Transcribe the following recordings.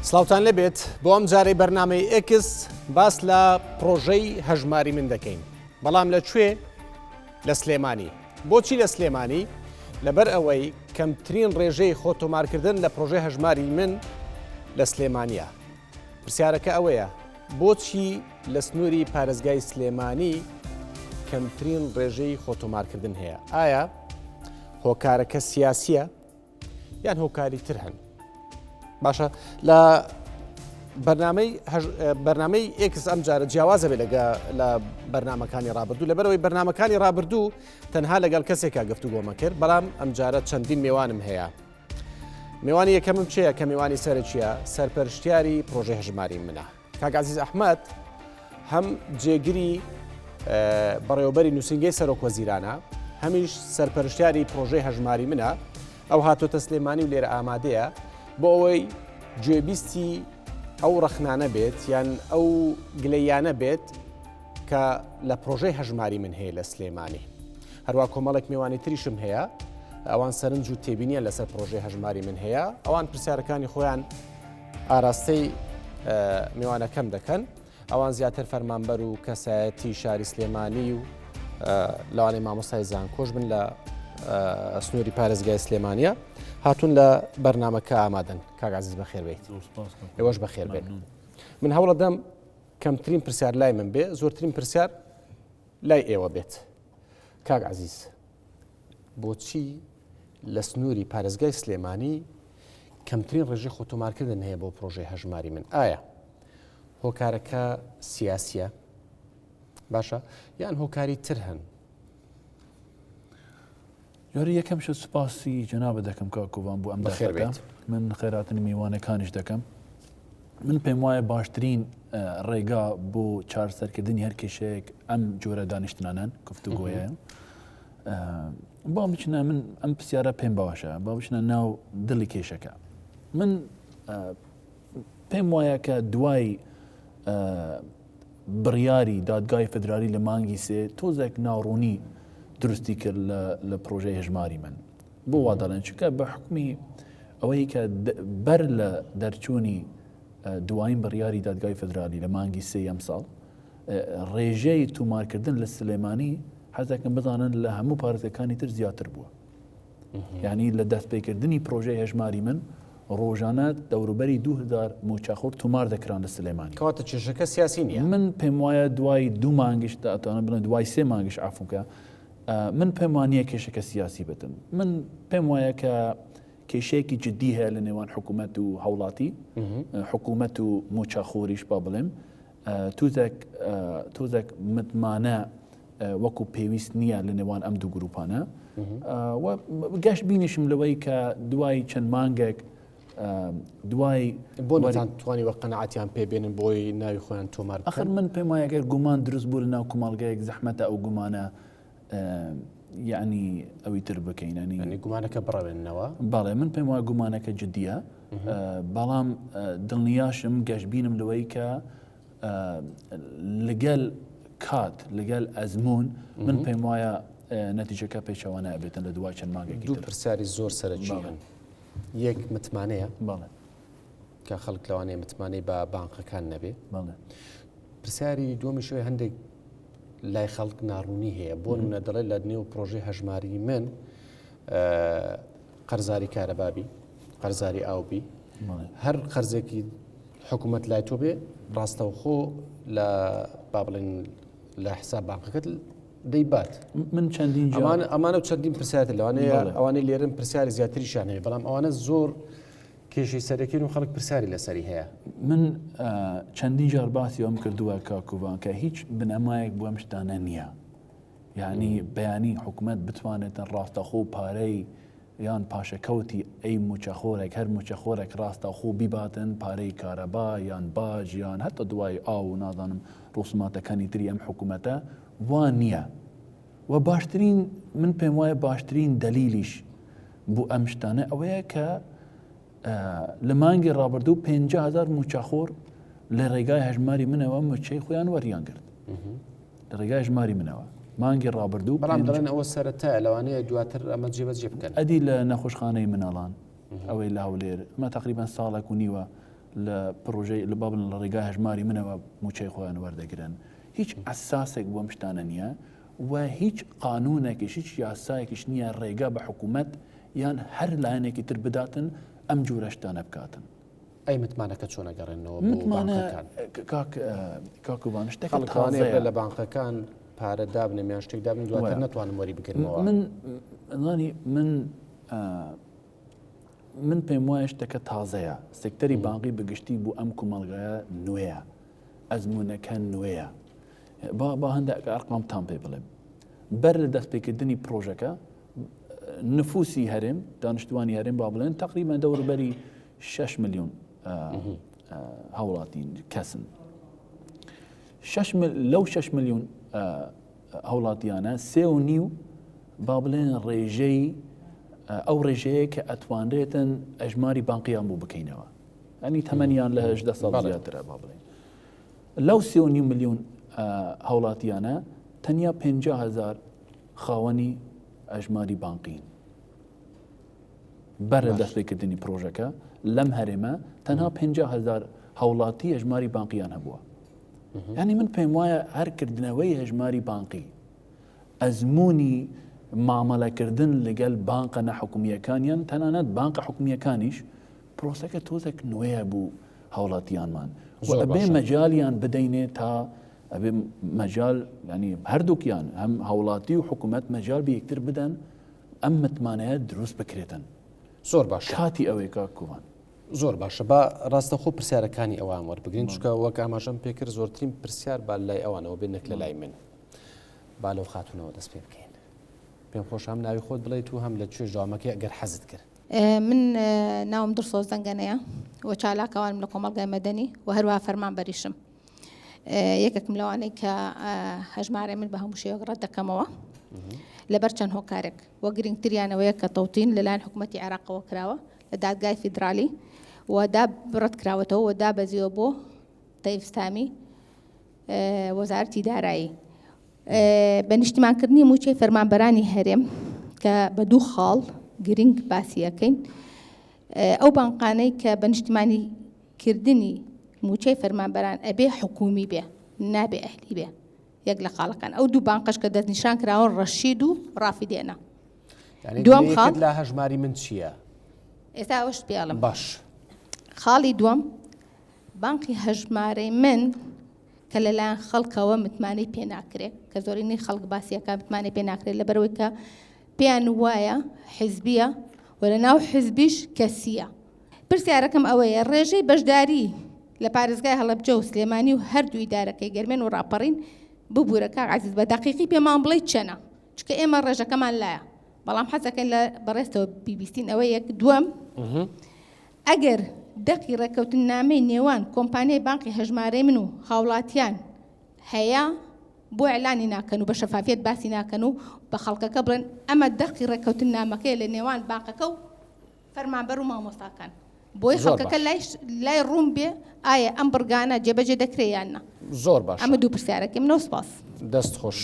سڵاوتان لێبێت بۆ ئەم جارەی بەرنامەی ئێکس باس لە پرۆژەی هەژماری من دەکەین بەڵام لە کوێ لە سلێمانی بۆچی لە سلێمانی لەبەر ئەوەی کەمترین ڕێژەی خۆ تۆمارکردن لە پرۆژەی هەژماری من لە سلێمانە پرسیارەکە ئەوەیە بۆچی لە سنووری پارێزگای سلێمانی کەمترین ڕێژەی خۆتۆمارکردن هەیە؟ ئایا هۆکارەکە سیاسیە یان هۆکاری تر هەن؟ باشە لە بەرنامەی بەرنامەی ئێکس ئەم جارە جیاوازە بێ لەگە لە بەرنمەکانی ڕابردوو لەبەرەوەی بەرنمەکانی ڕابردوو تەنها لەگەڵ کەسێکا گفتوگۆمە کرد بەڵام ئەم جارە چەندین مێوانم هەیە میوانی یەکەمم چێە کە میوانی سەرەکیە سەرپەرشتیاری پرۆژەی هەژماری منە کاک عزیز ئەحمەد هەم جێگری بەڕێوەبەری نووسنگەی سەرۆک وەزیرانە هەمیش سەرپەرشتیاری پرۆژەی هەژماری منە ئەو هاتۆتە سلێمانی و لێرە ئامادەیە بۆ ئەوەی گوێبیستی ئەو ڕەخنانە بێت یان ئەو گلەیانە بێت کە لە پرۆژەی هەژماری من هەیە لە سلێمانی. هەروا کۆمەڵێک میوانی تریشم هەیە ئەوان سەرنج و تێبینیان لەسەر پرۆژەی هەژماری من هەیە ئەوان پرسیارەکانی خۆیان ئاراستەی میوانەکەم دەکەن ئەوان زیاتر فەرمانبەر و کەسایەتی شاری سلێمانی و لەوانەیە مامۆستای زانکۆش بن لە سنووری پارێزگای سلێمانە هاتوون لە بەرنمەکە ئامادەن کاک عزیز بەخێر بیت ئێوەش بەخێر بێن من هەوڵەدەم کەمترین پرسیار لای من بێ زۆرترین پرسیار لای ئێوە بێت کاک عزیز بۆچی لە سنووری پارێزگای سلێمانی کەمترین ڕێژەی خۆتۆمارکردن هەیە بۆ پرۆژەی هەژماری من ئایا هۆکارەکە سیاسیە باشە یان هۆکاری تر هەن جاری یەکەم شت سوپاسی جەنابت دەکەم کاک کۆڤان بۆ ئەم بەخێر دەرفەتە بێیت. من خێراتنی میوانەکانیش دەکەم من پێم وایە باشترین ڕێگا بۆ چارەسەرکردنی هەر کێشەیەک ئەم جۆرە دانیشتنانەن گفتوگۆیە با بچنە من ئەم پرسیارە پێم باشە با بچنە ناو دڵی کێشەکە من پێم وایە کە دوای بڕیاری دادگای فدرالی لە مانگی سێ تۆزێک ناڕوونی دروستی کرد لە پرۆژەی هەژماری من بۆ وا دەڵێن چونکە بە حکومی ئەوەی کە بەر لە دەرچوونی دوایین بڕیاری دادگای فدرالی لە مانگی سێ ئەم ساڵ ڕێژەی تومارکردن لە سلێمانی حەزەکەم بزانن لە هەموو پارێزگەکانی تر زیاتر بووە یانی لە دەستپێکردنی پرۆژەی هەژماری من ڕۆژانە دەوروبەری 2000 موچەخۆر تومار دەکران لە سلێمانی. کەواتە کێشەکە سیاسی نییە؟ من پێم وایە دوای دوو مانگیش ئەتوانم بڵێم دوای سێ مانگیش عەفوکە من پێم وا نییە کێشەکە سیاسی بێتن من پێم وایە کە کێشەیەکی جدی هەیە لە نێوان حکوومەت و هاوڵاتی حکوومەت و موچەخۆریش با بڵێم توزێک تۆزێک متمانە وەکو پێویست نییە لە نێوان ئەم دوو گروپانە و گەشت بینیشم لەوەی کە دوای چەند مانگێک دوای بۆ توانی وە قەنەعاتیان پێ بێنن بۆی ناوی خۆیان تۆمار ئەخر من پێم وایە گەر گومان دروست بوو لە ناو کومەڵگەیەک زەحمەتە ئەو گومانە یعنی ئەوی تر بکەین ینی گومانەکە بڕەوێنەوە بەڵێ من پێم وایە گومانەکە جدیە بەڵام دڵنیاشم گەشببینم لەوەی کە لەگەل کات لەگەل ئەزمون من پێم وایە نەتیجەکە پێچەوانە بێتن لە دوای چەند مانگێکی دوو پرسیاری زۆر سەرەکی هەن یەک متمانەیە بەڵێ کە خەڵک لەوانەیە متمانەی بە بانقەکان نەبێ پرسیاری دووەمیشەوەی هەندێک لای خەڵک ناڕوونی هەیە بۆ نمونە دەڵێت لە نێو پرۆژەی هەژماری من قەرزاری کارەبابی قەرزاری ئاوبی هەر قەرزێکی حکوومەت لای تۆ بێ ڕاستەوخۆ لە با بڵێن لە حساب بانقەکەت دەیبات من چەندین ئەمانە ئەمانە چەندین پرسیارە لەوانەیە ئەوانەی لێرن پرسیاری زیاتریشان هەیە بەڵام ئەوانە زۆر کێشەی سەرەکین و خەڵک پرسیاری لەسەری هەیە. من چەندین جار باسی ئەوەم کردووە کاک کوڤان کە هیچ بنەمایەک بۆ ئەم شتانە نییە. یعنی بەیانی حکومەت بتوانێتن ڕاستەخۆ پارەی یان پاشەکەوتی ئەی موچەخۆرێک هەر موچەخۆرێک ڕاستەخۆ بیباتن پارەی کارەبا یان باج یان هەتا دوای ئاو و نازانم ڕسوماتەکانی تری ئەم حکوومەتە وا نییە. و باشترین من پێم وایە باشترین دەلیلیش بۆ ئەم شتانە ئەوەیە کە لە مانگی ڕابردوو 500هزار موچەخۆر لە ڕێگای هەژماری منەوە موچەی خۆیان وەریان گرت لە ڕێگای هەژماری منەوە مانگی ڕابردوو بەڵام دەڵێن ئەوە سەرەتا لەوانەیە دواتر ئەمە جێبەجێ بکەن ئەدی لە نەخۆشخانەی مناڵان ئەوەی لە هەولێر ئەمە تقریبان ساڵێک و نیوە. لە پرۆژەی لە با بڵێن لە ڕێگای هەژماری منەوە موچەی خۆیان وەردەگرن هیچ ئەساسێک بۆ ئەم شتانە نییە و هیچ قانونێکیش هیچ یاسایەکیش نییە ڕێگا بە حکوومەت یان هەر لایەنێکی تر بداتن ئەم جورە شتانە بکاتن. ئەی متمانەکە چۆن ئەگەڕێننەوە بۆ متمانە بانقەکان؟ کاک کاک کوبان شتەکە خەڵک لەوانەیە تازەیە. بڵێ لە بانقەکان پارە دابنێم یان شتێک دابنێم دواتر وایە. نەتوانم وەری بگرمەوە. من زانی من من پێم وایە شتەکە تازەیە سێکتەری بانقی بەگشتی بۆ ئەم کۆمەڵگایە نوێیە ئەزمونونەکە نوێیە با با هەندێک ئەرقامتان پێ بڵێم بەر لە دەستپێکردنی پرۆژەکە نفوسی هەرێم دانیشتوانی هەرێم با بڵێن تقریبا دەوروبەری 6 میلیۆن هاوڵاتی کەسن لەو 6 میلیۆن هاوڵاتیانە سێ و نیو با بڵێن ڕێژەی ئەو ڕێژەیە کە ئەتوانرێتن ئەژماری بانقیان بۆ بکەینەوە ئەنی تەمەنیان لە هەدە ساڵ زیاترە با بڵێن لەو سێ و نیو میلیۆن هاوڵاتیانە تەنیا 50 هزار خاوەنی ئەژماری بانقین بەر لە دەستپێکردنی پرۆژەکە لەم هەرێمە تەنها 50 هزار هاوڵاتی هەژماری بانقیان هەبووە ینی من پێم وایە هەر کردنەوەی هەژماری بانقی ئەزمموی مامەلەکردن لەگەل بانقە نەحکومیەکانیان تەنانەت بانقە حکومیەکانیش پرۆسەکە تۆزێک نوێیە بوو هاوڵاتیانمان ئەبێ مەجالیان بدەینێ تا ئەبێ مەجال ینی هەردووکیان هەم هاوڵاتی و حکوومەت مەجال بە یەکتر بدەن ئەم متمانەیە دروست بکرێتن. زۆر باشە. کاتی ئەوەیە کاک کوبان. زۆر باشە با ڕاستەخۆ پرسیارەکانی ئەوان وەربگرین چونکە وەک ئاماژەم پێکرد زۆرترین پرسیار با لای ئەوانەوە بێت نەک لە لای من. با لەو خاتوونەوە دەست پێ بکەین. پێم خۆشە هەم ناوی خۆت بڵێیت و هەم لە کوێش دەوامەکەی ئەگەر حەزت کرد. من ناوم دڵسۆز زەنگەنەیە و چالاکەوانم لە کۆمەڵگای مەدەنی و هەروەها فەرمانبەریشم. یەکێکم لەوانەی کە هەژمارە من بە هەموو شێوەک ڕەت دەکەمەوە لەبەر چەند هۆکارێک وە گرنگتریانەوەیە کە تەوتین لەلایەن حکوومەتتی عێراقەوە کراوە لە دادگای فیدرالی و دا ڕەت کراوەتەوە و دابەزیوە بۆ تەیفستامی وەزارەتی دارایی بە نیشتیمانکردنی مووچەی فەرمانبەرانی هەرێم کە بە دوو خاڵ گرنگ باسی ئەکەین ئەو بانقانەی کە بە نیشتیمانی کردنی مووچەی فەرمانبەران ئەبێ حکومی بێ نابێ ئەهلی بێ یەک لە خاڵەکان ئەو دوو بانقەش کە دەستنیشان کراوە ڕەشید و ڕافیدێنە دووەم خاڵ لە هەژماری من چییە؟ ئێستا ئەوەشت پێڵم باش خاڵی دووەم بانقی هەژمارەی من کە لەلایەن خەڵکەوە متمانەی پێ ناکرێ کە زۆرینەی خەڵک باسیەکە متمانەی پێ ناکرێت لەبەرەوەی کە پێیان وایە حزبیە و لە ناو حزبیش کەسیە پرسیارەکەم ئەوەیە ڕێژەی بەشداری لە پارێزگای هەڵەبجە و سلێمانی و هەردوو ئیدارەکەی گەرمێن و ڕاپەڕین ببوورە کاک عەزیز بە دەقیقی پێمان بڵێ چەنە چونکە ئێمە ڕێژەکەمان لایە بەڵام حەزەکەین لە بەڕێزتەوە بیبیستین ئەوە یەک دووەم ئەگەر دەقی ڕێککەوتننامەی نێوان کۆمپانیای بانقی هەژمارەی من و هاوڵاتیان هەیە بۆ ئیعلانی ناکەن و بە شەفافیەت باسی ناکەن و بە خەڵکەکە بڵێن ئەمە دەقی ڕێککەوتننامەکەیە لە نێوان بانقەکە و فەرمانبەر و مامۆستاکان بۆی خەڵکەکە لای لای ڕوون بێ ئایا ئەم بڕگانە جێبەجێ دەکرێ یان نا زۆر باش ئەمە دوو پرسیارەکەی منە و سپاس. دەست خۆش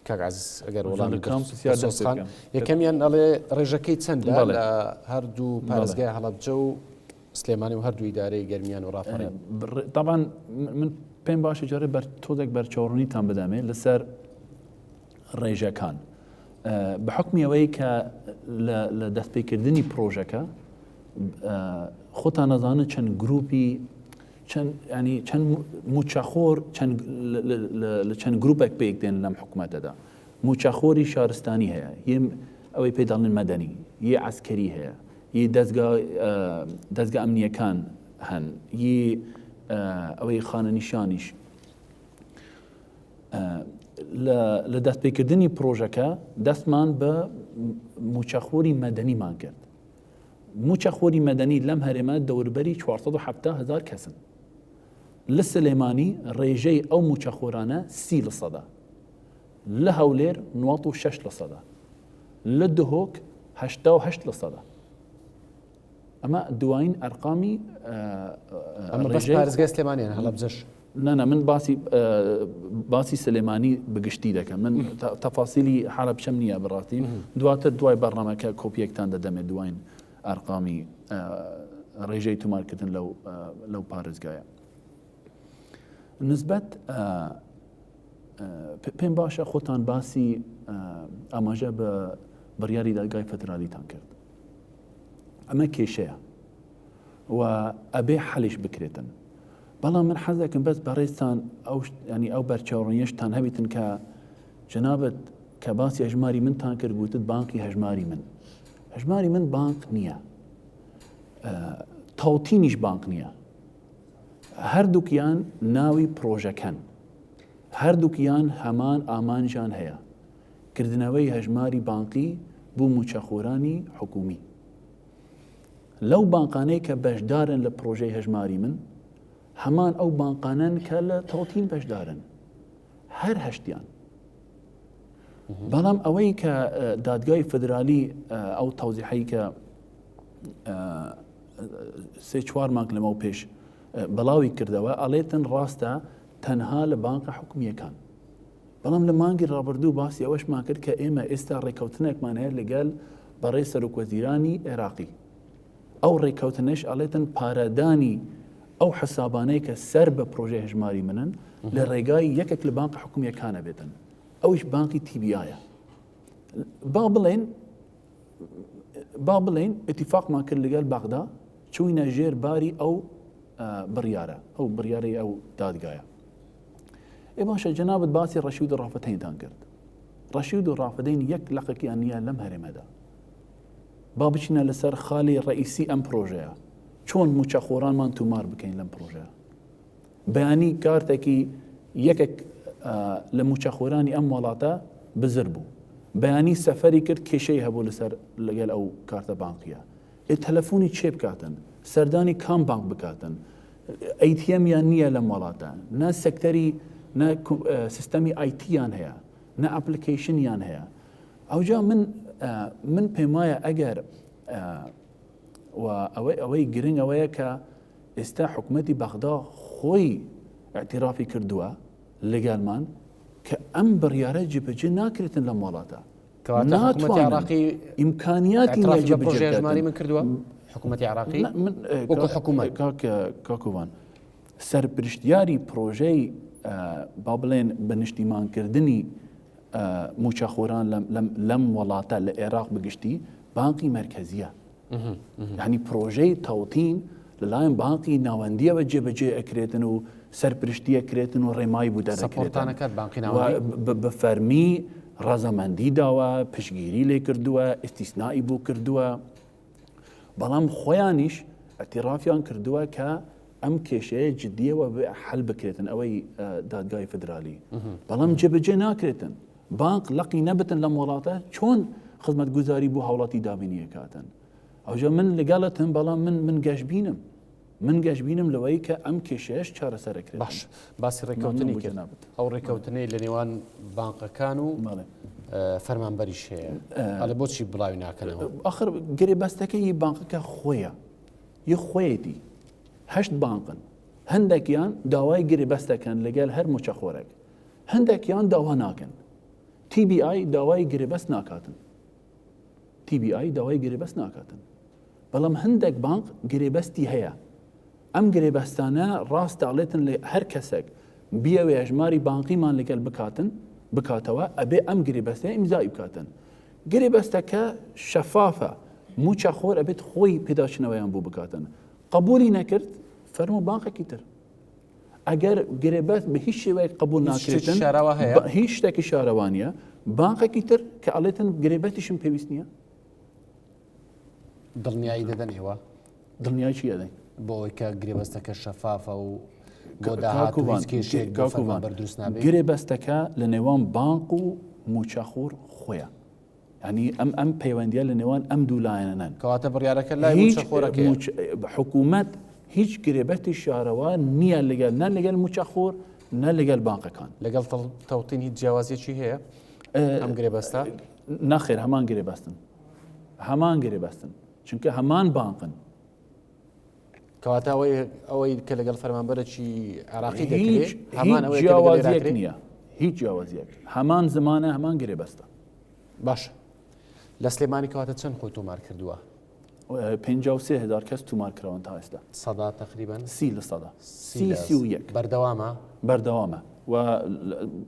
کاک عەزیز ئەگەر وەڵامی کام پرسیار دەست پێ خان بکەم؟ یەکەمیان ئەڵێ ڕێژەکەی چەندە بەڵێ. لە هەردوو پارێزگای هەڵەبجە و سلێمانی و هەردوو ئیدارەی گەرمیان و ڕاپەڕین طبعا من پێم باشە جارێ بەر تۆزێک بەرچاوڕوونیتان بدەمێ لەسەر ڕێژەکان بە حکمی ئەوەی کە لە دەستپێکردنی پرۆژەکە خۆتان نەزانن چەند گروپی چەند ینی چەند موچەخۆر چەند لە چەند گروپێک پێک دێن لەم حکوومەتەدا موچەخۆری شارستانی هەیە یە ئەوەی پێی دەڵێن مەدەنی یە عسکەری هەیە یە دەستگا دەستگا ئەمنیەکان هەن یە ئەوەی خانەنیشانیش لە دەستپێکردنی پرۆژەکە دەستمان بە موچەخۆری مەدەنیمان کرد مووچەخۆری مەدەنی لەم هەرێمە دەوربەری 470 هەزار کەسن. لە سلێمانی ڕێژەی ئەو مووچەخۆرانە 30 لە سەدا، لە هەولێر 96 لە سەدا، لە دهۆک 88 لە سەدا. ئەمە دوایین ئەرقامی ئەمە بەس پارێزگای سلێمانیان هەڵەبجەش نا نا من باسی باسی سلێمانی بگشتی دەکەم من تەفاسیلی حەڵەبچەم نییە بەڕاستی دواتر دوای بەرنامەکە کۆپیەکتان دەدەمێ دواین ئەرقامی. ڕێژەی تومارکردن لەو لەو پارێزگایە. نسبەت پێم باشە خۆتان باسی ئاماژە بە بڕیاری دادگای فدرالیتان کرد. ئەمە کێشەیە و ئەبێ حەلیش بکرێتن. بەڵام من حەز دەکەم بەس بەڕێزتان ئەو ینی ئەو بەرچاوڕوونیەشتان هەبیتن کە جەنابت کە باسی هەژماری منتان کرد گوتت بانقی هەژماری من هەژماری من بانق نییە تەوتینیش بانق نییە هەردووکیان ناوی پرۆژەکەن هەردووکیان هەمان ئامانجیان هەیە کردنەوەی هەژماری بانقی بۆ موچەخۆرانی حکومی لەو بانقانەی کە بەشدارن لە پرۆژەی هەژماری من هەمان ئەو بانقانەن کە لە تەوتین بەشدارن هەر هەشتیان بەڵام ئەوەی کە دادگای فدرالی ئەو تەوزیحەی کە سێ چوار مانگ لەمەو پێش بەڵاوی کردەوە ئەڵێتن ڕاستە تەنها لە بانکە حکومیەکان بەڵام لە مانگی ڕابردوو باسی ئەوەشمان کرد کە ئێمە ئێستا ڕێککەوتنێکمان هەیە لەگەل بەڕێز سەرۆکوەزیرانی عێراقی. ئەو ڕێککەوتنەش ئەڵێتن پارەدانی ئەو حەسابانەی کە سەر بە پرۆژەی هەژماری منن لە ڕێگای یەکێک لە بانقە حکومییەکانە بێتن، ئەویش بانقی TBI-ە. با بڵێن با بڵێن ئیتیفاقمان کرد لەگەل بەغدا چوینە ژێر باری ئەو بڕیارە ئەو بڕیارەی ئەو دادگایە. ئێ باشە جەنابت باسی ڕەشید و ڕافەتەینتان کرد ڕەشید و ڕافدەین یەک لەقێکیان نییە لەم هەرێمەدا با بچینە لەسەر خالی ڕئیسی ئەم پرۆژەیە چۆن موچەخۆرانمان تومار بکەین لەم پرۆژەیە بەیانی کارتێکی یەکێک لە موچەخۆرانی ئەم وڵاتە بزر بوو بەیانی سەفەری کرد کێشەی هەبوو لەسەر لەگەل ئەو کارتە بانقیە ئێ تەلەفۆنی چێ بکاتن؟ سەردانی کام بانک بکاتن؟ ATM یان نییە لەم وڵاتە، نە سێکتەری نە سیستەمی IT یان هەیە، نە application یان هەیە. ئەوجا من من پێم وایە ئەگەر و ئەوەی ئەوەی گرنگ ئەوەیە کە ئێستا حکوومەتی بەغدا خۆی اعترافی کردووە لەگەڵمان کە ئەم بڕیارە جێبەجێ ناکرێتن لەم وڵاتە. کەواتە حکوومەتی عێراقی ئیمکانیاتی نییە جێبەجێ ژماری من کردووە حکوومەتی عێراقی وەکو حکوومەت کاکوان سەرپرشتیاری پرۆژەی با بڵێن بە نیشتیمانکردنی موچەخۆران لەم وڵاتە لە عێراق بگشتی بانقی مەرکەزیە یانی پرۆژەی تەوتین لەلایەن بانقی ناوەندیەوە جێبەجێ ئەکرێتن و سەرپرشتی ئەکرێتن و ڕێمای بوو دەرەکرێتن بە فەرمی ڕەزەمەندی داوە پشگیری لێ کردووە ئیستیسنائی بۆ کردووە بەڵام خۆیانیش اعترافیان کردووە کە ئەم کێشەیە جدیەوە حل بکرێتن ئەوەی دادگای فدرالی بەڵام جێبەجێ ناکرێتن بانق لەقی نەبتن لەم وڵاتە چۆن خزمەتگوزاری بۆ هاوڵاتی دابینی ئەکاتن ئەوجا من لەگەڵتم بەڵام من من گەشبینم من گەشبینم لەوەی کە ئەم کێشەیەش چارەسەر ئەکرێت باش باسی ڕێککەوتنی کرد ئەو ڕێککەوتنەی لە نێوان بانقەکان و فەرمانبەریش هەیە ئەڵێ بۆچی بڵاوی ناکەنەوە ئاخر گرێبەستەکە ی بانقەکە خۆیە ی خۆیەتی هەشت بانقن هەندێکیان داوای گرێبەستەکەن لەگەل هەر موچەخۆرێک هەندێکیان داوا ناکەن. TBI داوای گرێبەست ناکاتن. TBI داوای گرێبەست ناکاتن. بەڵام هەندێک بانق گرێبەستی هەیە. ئەم گرێبەستانە ڕاستە ئەڵێتن لە هەر کەسێک بیەوێ هەژماری بانقیمان لەگەل بکاتن بکاتەوە ئەبێ ئەم گرێبەستەیە ئیمزای بکاتن. گرێبەستەکە شەفافە موچەخۆر ئەبێت خۆی پێداچنەوەیان بۆ بکاتن. قبولی نەکرد فەرموو بانقێکی تر. ئەگەر گرێبەست بە هیچ شێوەیەک قبول ناکرێتن شارەوە هەیە هیچ شتێکی شارەوە نییە بانقێکی تر کە ئەڵێتن گرێبەستیشم پێویست نییە دڵنیایی دەدەن ئێوە دڵنیایی چی ئەدەین بۆ ئەوەی کە گرێبەستەکە شەفافە و بۆ داهاتوو هیچ کێشەیەک بۆ فەرمانبەر دروست نابێت گرێبەستەکە لە نێوان بانق و مووچەخۆر خۆیە یانی ئەم ئەم پەیوەندیە لە نێوان ئەم دوو لایەنەن. کەواتە بڕیارەکە لای مووچەخۆرەکەیە. هیچ حکوومەت هیچ گرێبەستی شارەوە نییە لەگەل نە لەگەل مووچەخۆر نە لەگەل بانقەکان. لەگەڵ تەوتین هیچ جیاوازیەکی هەیە ئەم گرێبەستە؟ نەخێر هەمان گرێبەستن هەمان گرێبەستن چونکە هەمان بانقن. کەواتە ئەوەی ئەوەی کە لەگەڵ فەرمانبەرێکی عێراقی دەکرێت هەمان ئەوەی جیاوازیەک نییە هیچ جیاوازیەک هەمان زمانە هەمان گرێبەستە. باشە لە سلێمانی کەواتە چەند خۆی تۆمار کردووە؟ 53 هزار کەس تومار کراون تا ئێستا. سەدا تەقریبەن؟ 30 لە سەدا. سی 31. بەردەوامە؟ بەردەوامە و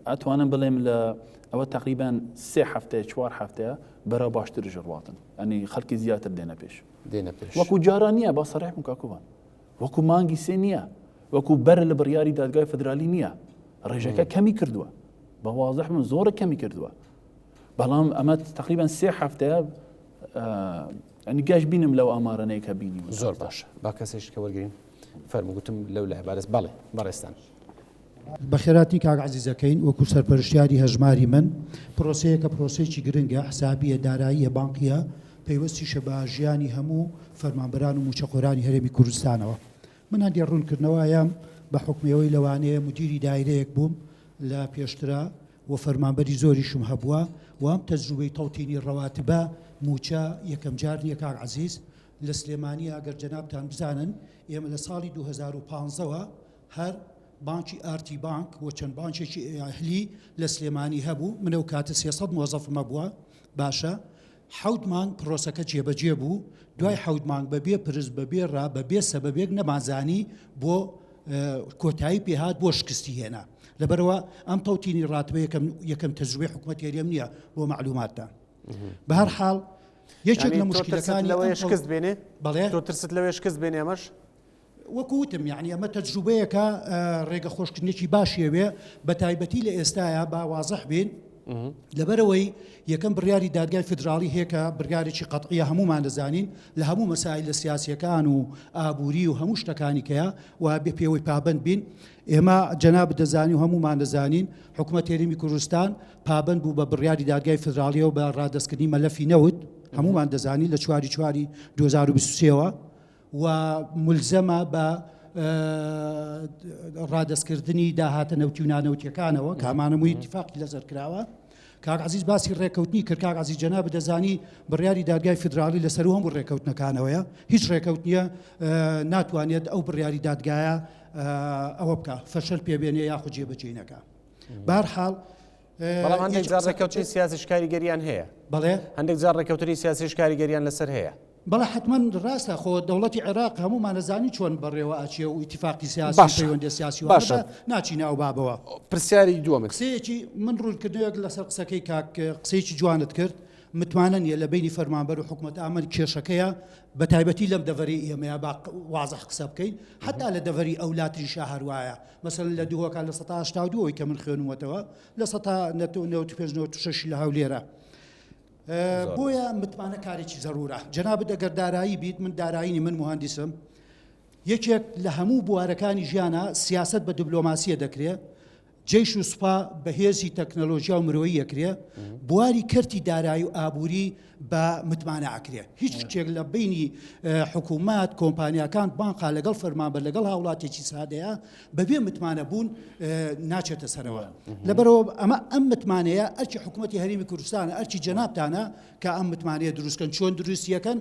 ئەتوانم بڵێم لە ئەوە تەقریبەن سێ هەفتەیە چوار هەفتەیە بەرەو باشترش ڕواتن ئەنی خەڵکی زیاتر دێنە پێش. دێنە پێش. وەکو جاران نییە با سەریح بم کاکوبان. وەکو مانگی سێ نییە. وەکو بەر لە بڕیاری دادگای فدرالی نییە. ڕێژەکە کەمی کردووە. بە وازح من زۆرە کەمی کردووە. بەڵام ئەمە تقریبان سێ هەفتەیە ئەنی گەش بینم لەو ئامارەنەی کە بینی زۆر باشە با کەسێک کە وەرگین فەرمو گوتم لەو لای بارز بەڵێ بەڕێستان. بەخێراتنی کاک عەزیز ئەکەین وەکو سەرپەرشتیاری هەژماری من، پرۆسەیەکە پرۆسەیەکی گرنگە، حسابییە، داراییە، بانقییە، پەیوەستیشە بە ژیانی هەموو فەرمانبەران و مووچەخۆرانی هەرێمی کوردستانەوە. من هەندێ ڕوونکردنەوە ئەیەم بە حوکمی ئەوەی لەوانەیە مودیری دایرەیەک بووم لە پێشترا و فەرمانبەری زۆریشم هەبووە و ئەم تەجروبەی تەوتینی ڕەواتبە مووچە یەکەم جار نییە کاک عەزیز لە سلێمانییە گەر جەنابتان بزانن ئێمە لە ساڵی 2015 وە هەر بانکی ئارتی بانک و چەند بانکێکی ئەهلی لە سلێمانی هەبوو من ئەو کاتە 300 مۆزەفم هەبووە باشە حەوت مانگ پرۆسەکە جێبەجێ بوو، دوای حەوت مانگ بە بێ پرس، بە بێ ڕا، بە بێ سەبەبێک نەمانزانی بۆ کۆتایی پێهات، بۆ شکستی هێنا. لەبەرئەوە ئەم تەوتینی ڕاتبە یەکەم یەکەم تەجروبەی حکومەتی هەرێم نییە بۆ مەعلوماتتان. بە هەر حاڵ یەکێک لە یانی تۆ ترست موشکیلەکانی لەوەیە ئەم تەو شکست بێنێ؟ بەڵێ؟ تۆ ترست لەوەیە شکست بێنێ ئەمەش؟ وەکو وتم یانی ئەمە تەجروبەیەکە ڕێگە خۆشکردنێکی باشی ئەوێ بە تایبەتی لە ئێستایا با وازح بین لەبەرەوەی یەکەم بڕیاری دادگای فیدراڵی هەیە کە بڕیارێکی قەتعیە هەمومان دەزانین لە هەموو مەسایل لە سیاسیەکان و ئابووری و هەموو شتەکانی کەیە و بێ پێوەی پابند بین ئێمە جەناب دەزانی و هەمومان دەزانین حکوومەت هەرێمی کوردستان پابند بوو بە بڕیاری دادگای فیدراڵیەوە بە ڕادەستکردنی مەلەفی نەوت هەمومان دەزانین لە چواری چواری 2023ەوە و مولزەمە بە ڕادەستکردنی داهاتە نەوتی و نانەوتیەکانەوە کە ئەمانە موی ئیتیفاقی لەسەر کراوە. کاک عەزیز باسی ڕێکەوتنی کرد، کاک عەزیز جەنابت دەزانی بڕیاری دادگای فیدراڵی لەسەر هەموو ڕێکەوتنەکانەوەیە، هیچ ڕێکەوتنیە ناتوانێت ئەو بڕیاری دادگایە ئەوە بکا فەشەل پێ بێنێ یاخود جێبەجێی نەکا. بەهەرحاڵ بەڵام هەندێک جار ڕێکەوتنی سیاسیش کاریگەریان هەیە. بەڵێ؟ هەندێک جار ڕێکەوتنی سیاسیش کاریگەریان لەسەر هەیە. بەڵێ حەتمەن ڕاستە خۆ دەوڵەتی عێراق هەموومان ئەزانین چۆن بەڕێوە ئەچێ و ئیتیفاقی سیاسی و باشە پەیوەندیە سیاسی و ئەمە باشە بە ناچینە ئەو بابەوە. پرسیاری دووەمت. قسەیەکی من ڕوونکردنەوەیەک لەسەر قسەکەی کاک قسەیەکی جوانت کرد متمانە نیە لە بەینی فەرمانبەر و حکومەت ئەمە کێشەکەیە بە تایبەتی لەم دەڤەرەی ئێمەیە با وازح قسە بکەین حەتا لە دەڤەری ئەولاتریشا هەر وایە مەسەلەن لە دهۆکا 82% ئەوەی کە من خوێنومەتەوە 95% 96 لە هەولێرە بۆیە متمانە کارێکی زەرورە. جەنابت ئەگەر دارایی بیت، من دارایی نیم، من موهەندیسم، یەکێک لە هەموو بوارەکانی ژیانە سیاسەت بە دبلۆماسیە دەکرێ، جەیش و سوپا بە هێزی تەکنەلۆژیا و مرۆیی ئەکرێ، بواری کەرتی دارایی و ئابووری بە متمانە ئەکرێ. هیچ شتێک لە بەینی حکوومەت، کۆمپانیاکان، بانقا لەگەڵ فەرمانبەر لەگەڵ هاوڵاتیەکی سادەیە بەبێ متمانە بوون ناچێتە سەرەوە. لەبەرئەوە ئەمە ئەم متمانەیە ئەرکی حکوومەتی هەرێمی کوردستانە، ئەرکی جەنابتانە کە ئەم متمانەیە دروست کەن. چۆن دروستی ئەکەن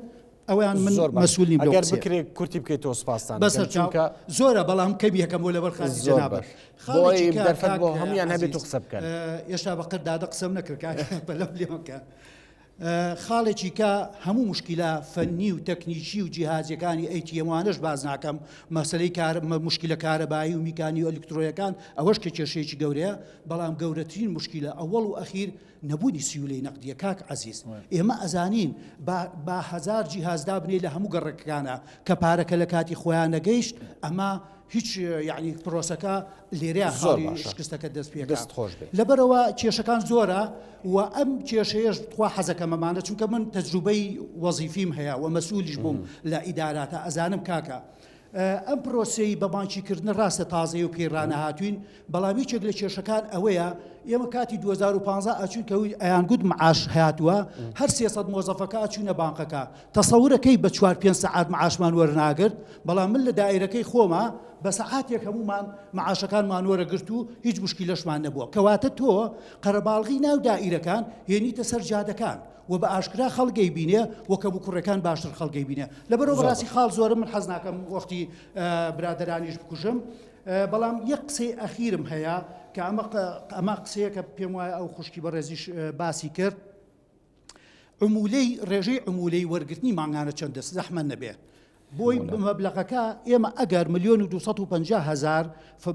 ئەوەیان من زۆر باش مەسئول نیم لەو ئەگەر قسەیە. بکرێ کورتی بکەیتەوە سوپاستان بەسەر دەکەم چاو چونکە زۆرە بەڵام کەمی ئەکەم بۆ لەبەر خاتری زۆر جەنابت. باش بۆ خاڵێکی ئەوەی کە دەرفەت کاک بۆ هەموویان هەبێت عەزیز و قسە بکەن. ئێشتا بە قەد دادە قسەم نەکرد کاک پەلەم لێ مەکە. خاڵێکی کە هەموو موشکیلە فەنی و تەکنیکی و جیهازیەکانی ئەی تی ئێم وانەش باس ناکەم، مەسەلەی کار موشکیلە کارەبایی و میکانی و ئەلیکترۆیەکان ئەوەش کە کێشەیەکی گەورەیە، بەڵام گەورەترین موشکیلە ئەوەڵ و ئەخیر نەبوونی سیولەی نەقدیە کاک عەزیز ئێمە ئەزانین با با هەزار جیهاز دابنێی لە هەموو گەڕەکەکانا کە پارەکە لە کاتی خۆیان نەگەیشت ئەمە هیچ یعنی پرۆسەکە لێرەیە زۆر خاڵی باشە شکستەکە دەست پێکا دەست خۆش بێ. لەبەرئەوە کێشەکان زۆرە و ئەم کێشەیەش تخوا حەزەکەم ئەمانە چونکە من تەجروبەی وەزیفیم هەیە و مەسئولیش بووم لە ئیداراتە ئەزانم کاکە ئەم پرۆسەی بە بانکی کردنە ڕاستە تازەیە و پێی ڕانەهاتوین بەڵام یەکێک لە کێشەکان ئەوەیە ئێمە کاتی 2015 ئەچوین کە ئەیانگوت معاش هاتووە هەر 300 مۆزەفەکە ئەچوینە بانقەکە تەسەورەکەی بە چوار پێنج سەعات معاشمان وەرناگرت، بەڵام من لە دائیرەکەی خۆما بە سەعاتێک هەموومان معاشەکانمان وەرەگرت و هیچ موشکیلەشمان نەبووە. کەواتە تۆ قەرەباڵغی ناو دائیرەکان هێنیتە سەر جادەکان و بە ئاشکرا خەڵک ئەیبینێ و کەموکوڕیەکان باشتر خەڵک ئەیبینێ. لەبەرئەوە بەڕاستی خاڵ زۆرە من حەز ناکەم وەختی برادەرانیش بکوژم. بەڵام یەک قسەی ئەخیرم هەیە کە ئەمە ئەمە قسەیەکە پێم وایە ئەو خوشکی بەڕێزیش باسی کرد. عمولەی ڕێژەی عمولەی وەرگرتنی مانگانە چەندە زەحمەت نەبێ بۆی مەبلەغەکە ئێمە ئەگەر ملیۆن و 250 هەزار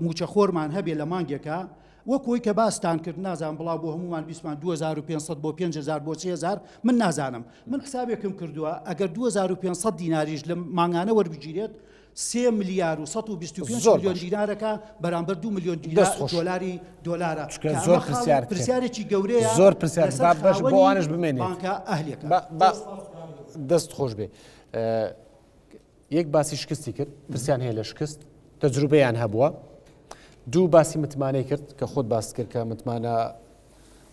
موچەخۆرمان هەبێ لە مانگێکا وەک ئەوی کە باستان کرد نازانم بڵاو بۆ هەمومان بیستمان 2500 بۆ 5000 بۆ 3000 من نازانم من حسابێکم کردووە ئەگەر 2500 دیناریش لە مانگانە وەربگیرێت سێ ملیار و 125 زۆر ملیۆن باش. دینارەکە بەرامبەر 2 ملیۆن دەست دینا خۆش. دۆلاری دۆلارە چونکە کە ئەمە زۆر خاڵی پرسیار کرد. پرسیارێکی گەورەیە زۆر پرسیار لەسەر با بەش بۆ خاوەنی ئەوانەش بمێنێت. بانکە ئەهلیەکە. با با دەست خۆش بێ. یەک باسی شکستی کرد، ترسیان هەیە لە شکست، تەجروبەیان هەبووە. دوو باسی متمانەی کرد کە خۆت باست کرد کە متمانە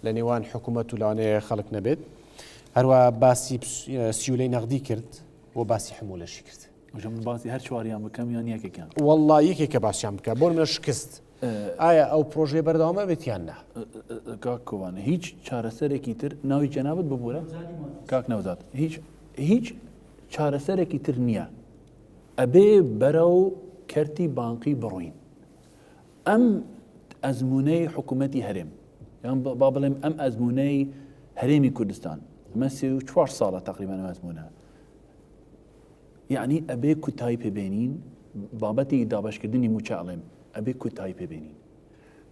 لە نێوان حکوومەت و لەوانەیە خەڵک نەبێت. هەروە باسی سیولەی نەغدی کرد و باسی حمولەشی کرد. وەشە من باسی هەر چواریان بکەم یان یەکێکیان؟ وەڵڵا یەکێکە باسیان بکە بۆ منە شکست ئایا ئەو پرۆژەیە بەردەوامە بێت یان نا؟ کاک کۆوان هیچ چارەسەرێکی تر ناوی جەنابت ببورە کاک نەوزاد هیچ هیچ چارەسەرێکی تر نییە ئەبێ بەرەو کەرتی بانقی بڕۆین ئەم ئەزمونەی حکوومەتی هەرێم یان با بڵێم ئەم ئەزمونەی هەرێمی کوردستان ئەمە 34 ساڵە تقریبان ئەم ئەزمونە یەعنی ئەبێ کوتایی پێ بێنین بابەتی دابەشکردنی موچە ئەڵێم ئەبێ کوتایی پێ بێنین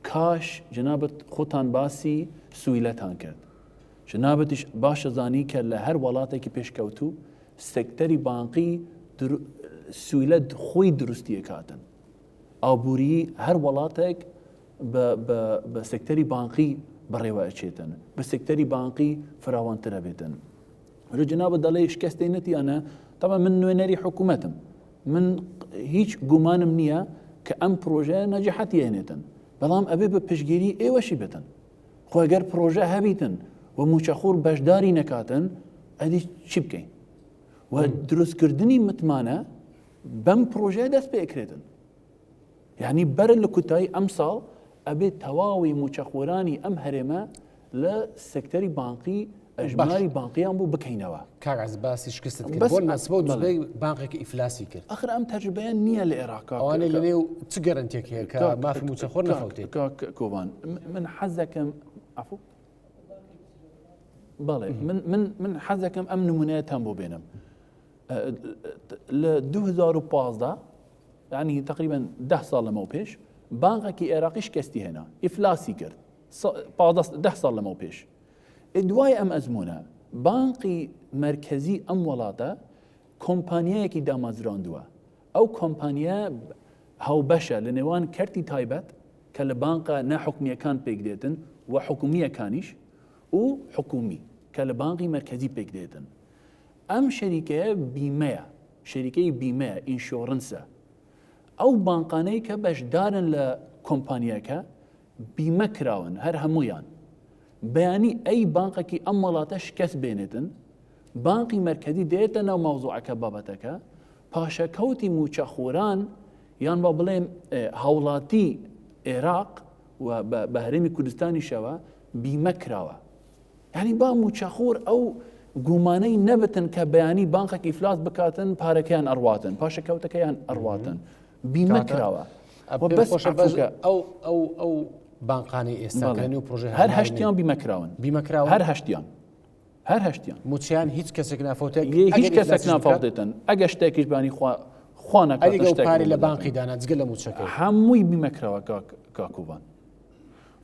کاش جەنابت خۆتان باسی سویلەتان کرد جەنابتیش باشە زانی کە لە هەر وڵاتێکی پێشکەوتوو سێکتەری بانقی سویلە خۆی دروستی کاتن ئابووری هەر وڵاتێک بە سێکتەری بانقی بەڕێوە ئەچێتن بە سێکتەری بانقی فراوانترە بێتن ئەرێ جەنابت دەڵێ شکستەی نەتیانە تەبعەن من نوێنەری حکوومەتم من هیچ گومانم نییە کە ئەم پرۆژەیە نەجحەتی هێنێتن بەڵام ئەبێ بە پشگیری ئێوەشی بێتن خۆ گەر پرۆژە هەبیتن و موچەخۆر بەشداری نەکاتن ئەدی چی بکەین و دروستکردنی متمانە بەم پرۆژەیە دەست پێکرێتن یانی بەر لە کوتایی ئەمساڵ ئەبێ تەواوی مووچەخۆرانی ئەم هەرێمە لە سێکتەری بانقی ئەژماری بانقیان بۆ بکەینەوە. کاک عەزیز باسی شکستت کرد بەس بۆ ناسبە و بەڵێ. دزبەی بانقێکی ئیفلاسی کرد. ئەخر ئەم تەجروبەیە نییە لە عێراق کاک ئەوانەی لە نێو چ گەرەنتیەک هەیە کە کاک مافی مووچەخۆر کاک نەفەوتێت؟ کاک کۆڤان من حەز دەکەم عەفو بەڵێ من من من حەز دەکەم ئەم نمونەیەتان بۆ بێنم لە 2015 یانی تەقریبەن دە ساڵ لەمەو پێش بانقێکی عێراقی شکستی هێنا ئیفلاسی کرد دە ساڵ لەمەو پێش دوای ئەم ئەزمونە بانقی مرکزی ئەم وڵاتە کۆمپانیایەکی دامەزراندووە ئەو کۆمپانیا هاوبەشە لە نێوان کەرتی تایبەت کە لە بانقە ناحکومیەکان پێک دێتن و حکومیەکانیش و حکومی کە لە بانقی مرکزی پێک دێتن ئەم شەریکەیە بیمەیە، شەریکەی بیمەیە، insurance ە. ئەو بانقانەی کە بەشدارن لە کۆمپانیاکە بیمە کراون هەر هەموویان. بەیانی ئەی بانقێکی ئەم وڵاتە شکست بێنێتن، بانقی مەرکەزی دێتە ناو مەوزوعەکە بابەتەکە، پاشەکەوتی مووچەخۆران یان با بڵێم هاوڵاتی عێراق و بە هەرێمی کوردستانیشەوە بیمە کراوە. یانی با مووچەخۆر ئەو گومانەی نەبتن کە بەیانی بانقێک ئیفلاس بکاتن پارەکەیان ئەڕواتن پاشەکەوتەکەیان ئەڕواتن بیمە کراوە بەس ئەو ئەو ئەو بانقانەی ئێستا و پرۆژە هەر هەشتیان بیمە کراون بیمە کراون هەر هەشتیان هەر هەشتیان موچیان هیچ کەسێک نافەوتێت هیچ کەسێک نافەوتێتن ئەگە شتێکیش بانی خوا خوا نەکات پارەی لە بانقی دانا جگە لە موچەکە هەمووی بیمە کراوە کاکوبان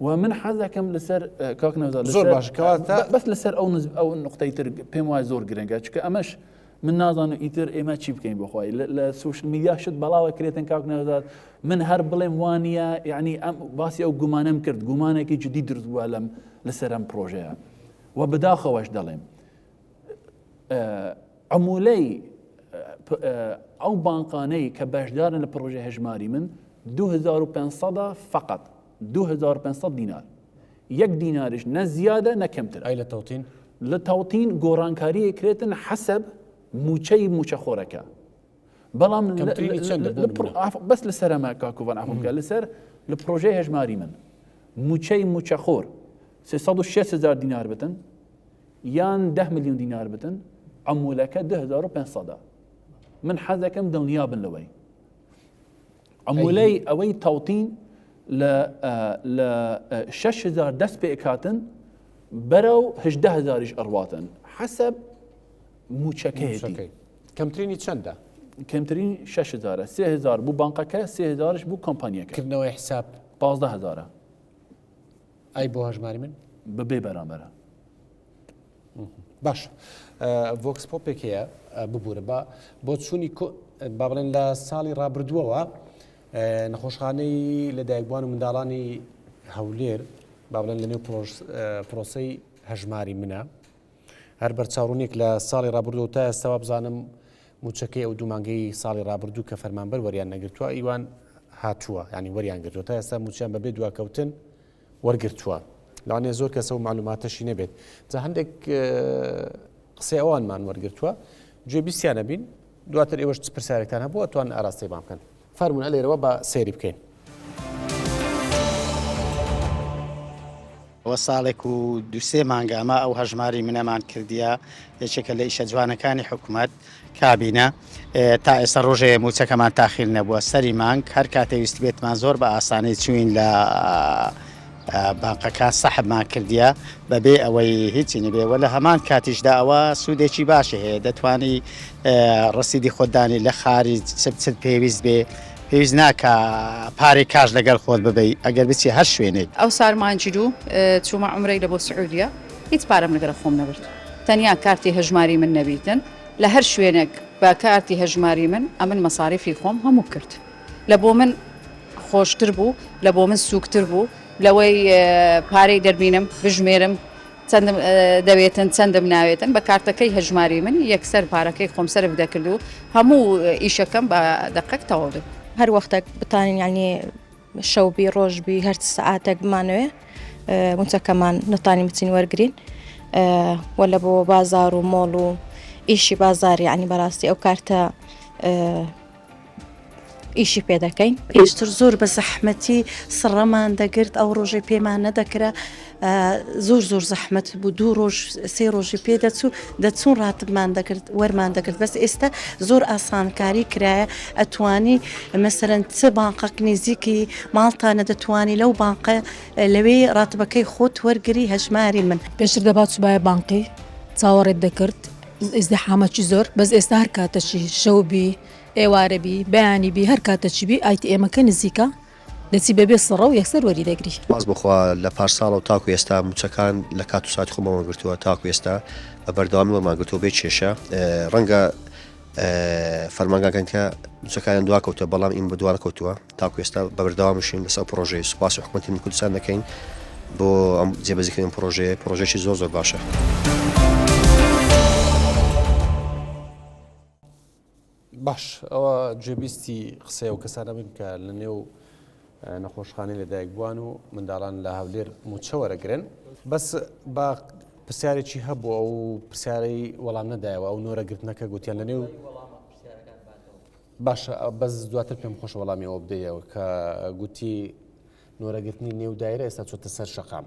و من حەز دەکەم لەسەر کاک نەوزاد زۆر باش کەواتە بەس لەسەر ئەو نز ئەو نقطەی تر پێم وایە زۆر گرنگە چونکە ئەمەش من نازانم ئیتر ئێمە چی بکەین بۆ خۆی لە social media شت بەڵاوە کرێتن کاک نەوزاد من هەر بڵێم وانە یعنی ئەم باسی ئەو گومانم کرد گومانێکی جدی دروست بووە لەم لەسەر ئەم پرۆژەیە و بەداخەوەش دەڵێم عمولەی ئەو بانقانەی کە بەشدارن لە پڕۆژەی هەژماری من 2500 فقط 2500 دینار یەک دیناریش نە زیادە نە کەمتر ئەی لە تەوتین لە تەوتین گۆڕانکاری کرێتن حەسەب موچەی موچەخۆرەکە بەڵام بەس لەسەر ئەمە کاکوڤان عەفوم بکە لەسەر لە پرۆژەی هەژماری من موچەی موچەخۆر 306 هزار دینار بتن یان دە ملیۆن دینار بتن عمولەکە 2500 من حەز دەکەم دڵنیا بن لەوەی عمولەی ئەوەی تەوتین لە لە 6000 دەست پێکاتن بەرەو 18000 ئەڕواتن. حەسەب مووچەکەیەتی. کەمترینی چەندە؟ کەمترین 6 هزارە، 3000 بوو بانقەکە، 3000ش بوو کۆمپانیەکە. کردنەوەی حساب؟ 15 هزارە. ئەی بۆ هەژماری من؟ بەبێ بەرامبەرە. باش vox pop ێک هەیە ببوورە بە بۆ چوونی با بڵێن لە ساڵی ڕابردووەوە نەخۆشخانەی لەدایکبووان و منداڵانی هەولێر با بڵێن لەنێو پرۆسەی هەژماری منە هەر بەرچاوڕوونیەک لە ساڵی ڕابردوو تا ئێستا وابزانم موچەکەی ئەو دوو مانگەی ساڵی ڕابردوو کە فەرمانبەر وەریان نەگرتووە ئیوان هاتووە ینی وەریان گرتووە تا ئێستا موچیان بەبێ دواکەوتن وەرگرتووە لەوانەیە زۆر کەسە و معلوماتەشی نەبێت جا هەندێک قسەی ئەوانمان وەرگرتووە گوێ بیستیانە بین دواتر ئێوەش چ پرسیارێکتان هەبوو ئەتوان ئاراستەی بکەن فەرمونە لێرەوە بە سەیری بکەین. ئەوە ساڵێک و دوو سێ مانگە ئەمە ئەو هەژماری منەمان کردیە، یەکێکە لە ئیشە جوانەکانی حکومەت، کابینە، تا ئێستا ڕۆژێ مووچەکەمان تاخیر نەبووە، سەری مانگ هەر کاتێ ویستبێتمان زۆر بە ئاسانی چووین لە بانقەکان سەحبمان کردیە بەبێ ئەوەی هیچی نەبێ وە لە هەمان کاتیشدا ئەوە سوودێکی باشی هەیە دەتوانی ڕسیدی خۆت دانی لە خارج چ چت پێویست بێ پێویست ناکا پارەی کاش لەگەل خۆت ببەی ئەگەر بچی هەر شوێنێک. ئەوسار مانگی دوو چوومە عومرەی لە بۆ سعودیە هیچ پارەم لەگەڵ خۆم نەبرد تەنیا کارتی هەژماری من نەبیتن لە هەر شوێنێک بە کارتی هەژماری من ئەمن مەساریفی خۆم هەموو کرد لە بۆ من خۆشتر بوو لە بۆ من سووکتر بوو لەوەی پارەی دەربینم بژمێرم چەندم دەوێتن چەندم ناوێتن بە کارتەکەی هەژماری من یەکسەر پارەکەی خۆم سەرف دەکرد و هەموو ئیشەکەم بە دەقەک تەواو دەبوو. هەر وەختەک بتانین یانی شەو بی ڕۆژ بی هەر چ سەعاتێک بمانەوێ موچەکەمان نەتانین بچین وەرگین وە لە بۆ بازار و مۆڵ و ئیشی بازار یانی بەڕاستی ئەو کارتە ئیشی پێ دەکەین. پێشتر زۆر بە زەحمەتی سڕەمان دەگرت ئەو ڕۆژەی پێمان نەدەکرا زۆر زۆر زەحمەت بوو دوو ڕۆژ سێ ڕۆژی پێ دەچوو دەچوون ڕاتبمان دەکرد وەرمان دەکرد بەس ئێستا زۆر ئاسانکاری کرایە ئەتوانی مەسەرەن چ بانقەک نزیکی ماڵتانە دەتوانی لەو بانقە لەوێ ڕاتبەکەی خۆت وەرگری هەژماری من. پێشتر دەبا چوبایە بانقی چاوەڕێت دەکرد ئیزدیحامەکی زۆر بەس ئێستا هەر کاتەکی شەو بی ئێوارە بی بەیانی بی هەر کاتەکی بی ئایتی ئێمەکە نزیکە دەچی بەبێ سڕە و یەکسەر وەری دەگری. سوپاس بۆ خوا لە پار ساڵەوە تاکو ئێستا موچەکان لە کات و ساتی خۆمان وەرگرتووە تاکو ئێستا بە بەردەوامی وەرمان گرتووە بێ کێشە ڕەنگە فەرمانگاکان کە موچەکانیان دواکەوتووە بەڵام ئیمە دوانەکەوتووە تاکو ئێستا بە بەردەوامیشین لەسەر پرۆژەی سوپاسی حکومەتی کوردستان دەکەین بۆ ئەم جێبەجێکردنی پرۆژەیە پرۆژەیەکی زۆر زۆر باشە. باش ئەوە گوێبیستی قسەی ئەو کەسانە بن کە لە نێو نەخۆشخانەی لەدایکبووان و منداڵان لە هەولێر موچە وەرەگرن بەس با پرسیارێکی هەبوو ئەو پرسیارەی وەڵام نەدایەوە ئەو نۆرەگرتنەکە گوتیان لە نێو باشە بەس دواتر پێم خۆش وەڵامی ئەوە بدەیەوە کە گوتی نۆرەگرتنی نێو دایرە ئێستا چۆتە سەر شەقام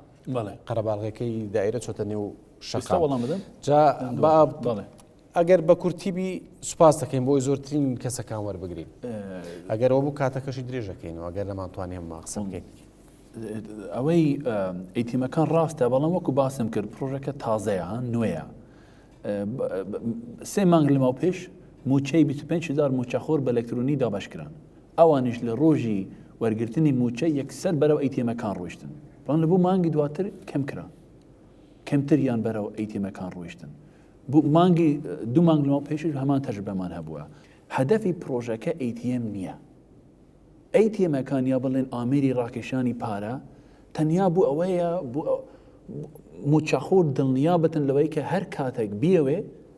قەرەباڵغەکەی دایرە چۆتە نێو شەقام وەڵام بدەم جا با بەڵێ ئەگەر بە کورتی بی سوپاس دەکەین بۆی زۆرترین کەسەکان وەربگرین ئەگەر ئەوە بوو کاتەکەشی درێژەکەینەوە ئەگەر نەمانتوانی هەموو قسە بکەین. ئەوەی ئەیتیمەکان ڕاستە بەڵام وەکو باسم کرد پرۆژەکە تازەیە نوێیە سێ مانگ لەمەو پێش موچەی 25هزار موچەخۆر بە ئەلکترۆنی دابەشکران ئەوانیش لە ڕۆژی وەرگرتنی موچە یەکسەر بەرەو ئەیتیمەکان ڕۆیشتن بەڵام لە بۆ مانگی دواتر کەم کرا کەمتریان بەرەو ئەیتیمەکان ڕۆیشتن بۆ مانگی دوو مانگ لەمەو پێشیش هەمان تەجروبەمان هەبووە. هەدەفی پڕۆژەکە ATM نییە. ATM ەکان یا بڵێن ئامێری ڕاکێشانی پارە تەنیا بۆ ئەوەیە بۆ مووچەخۆر دڵنیا بتن لەوەی کە هەر کاتێک بیەوێ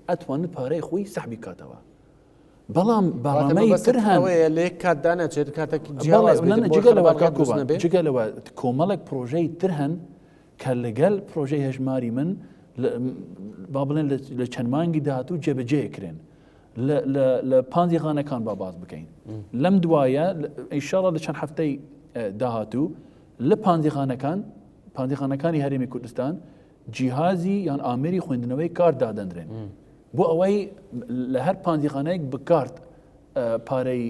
ئەتوانێت پارەی خۆی سەحبی کاتەوە. بەڵام بەڕامەی تر هەن. ئەوەیە لە یەک کاتدا نەچێت کاتێک جیاواز بێت بۆ جگە لەوە خەرباڵغی کاک دروست کوبان، نەبێ. جگە لەوە کۆمەڵێک پڕۆژەی تر هەن کە لەگەل پرۆژەی هەژماری من با بڵێن لە چەند مانگی داهاتوو جێبەجێ کرێن لە پانزی غانەکان با باز بکەین لەم دوایە ئیشاڵە لە چەند هەفتەی داهاتوو لە پانزیخانەکان پانزیخانەکانی هەرێمی کوردستان جیهازی یان ئامێری خوێندنەوەی کارت دادەندرێن بۆ ئەوەی لە هەر پانزیخانەیەک بکارت پارەی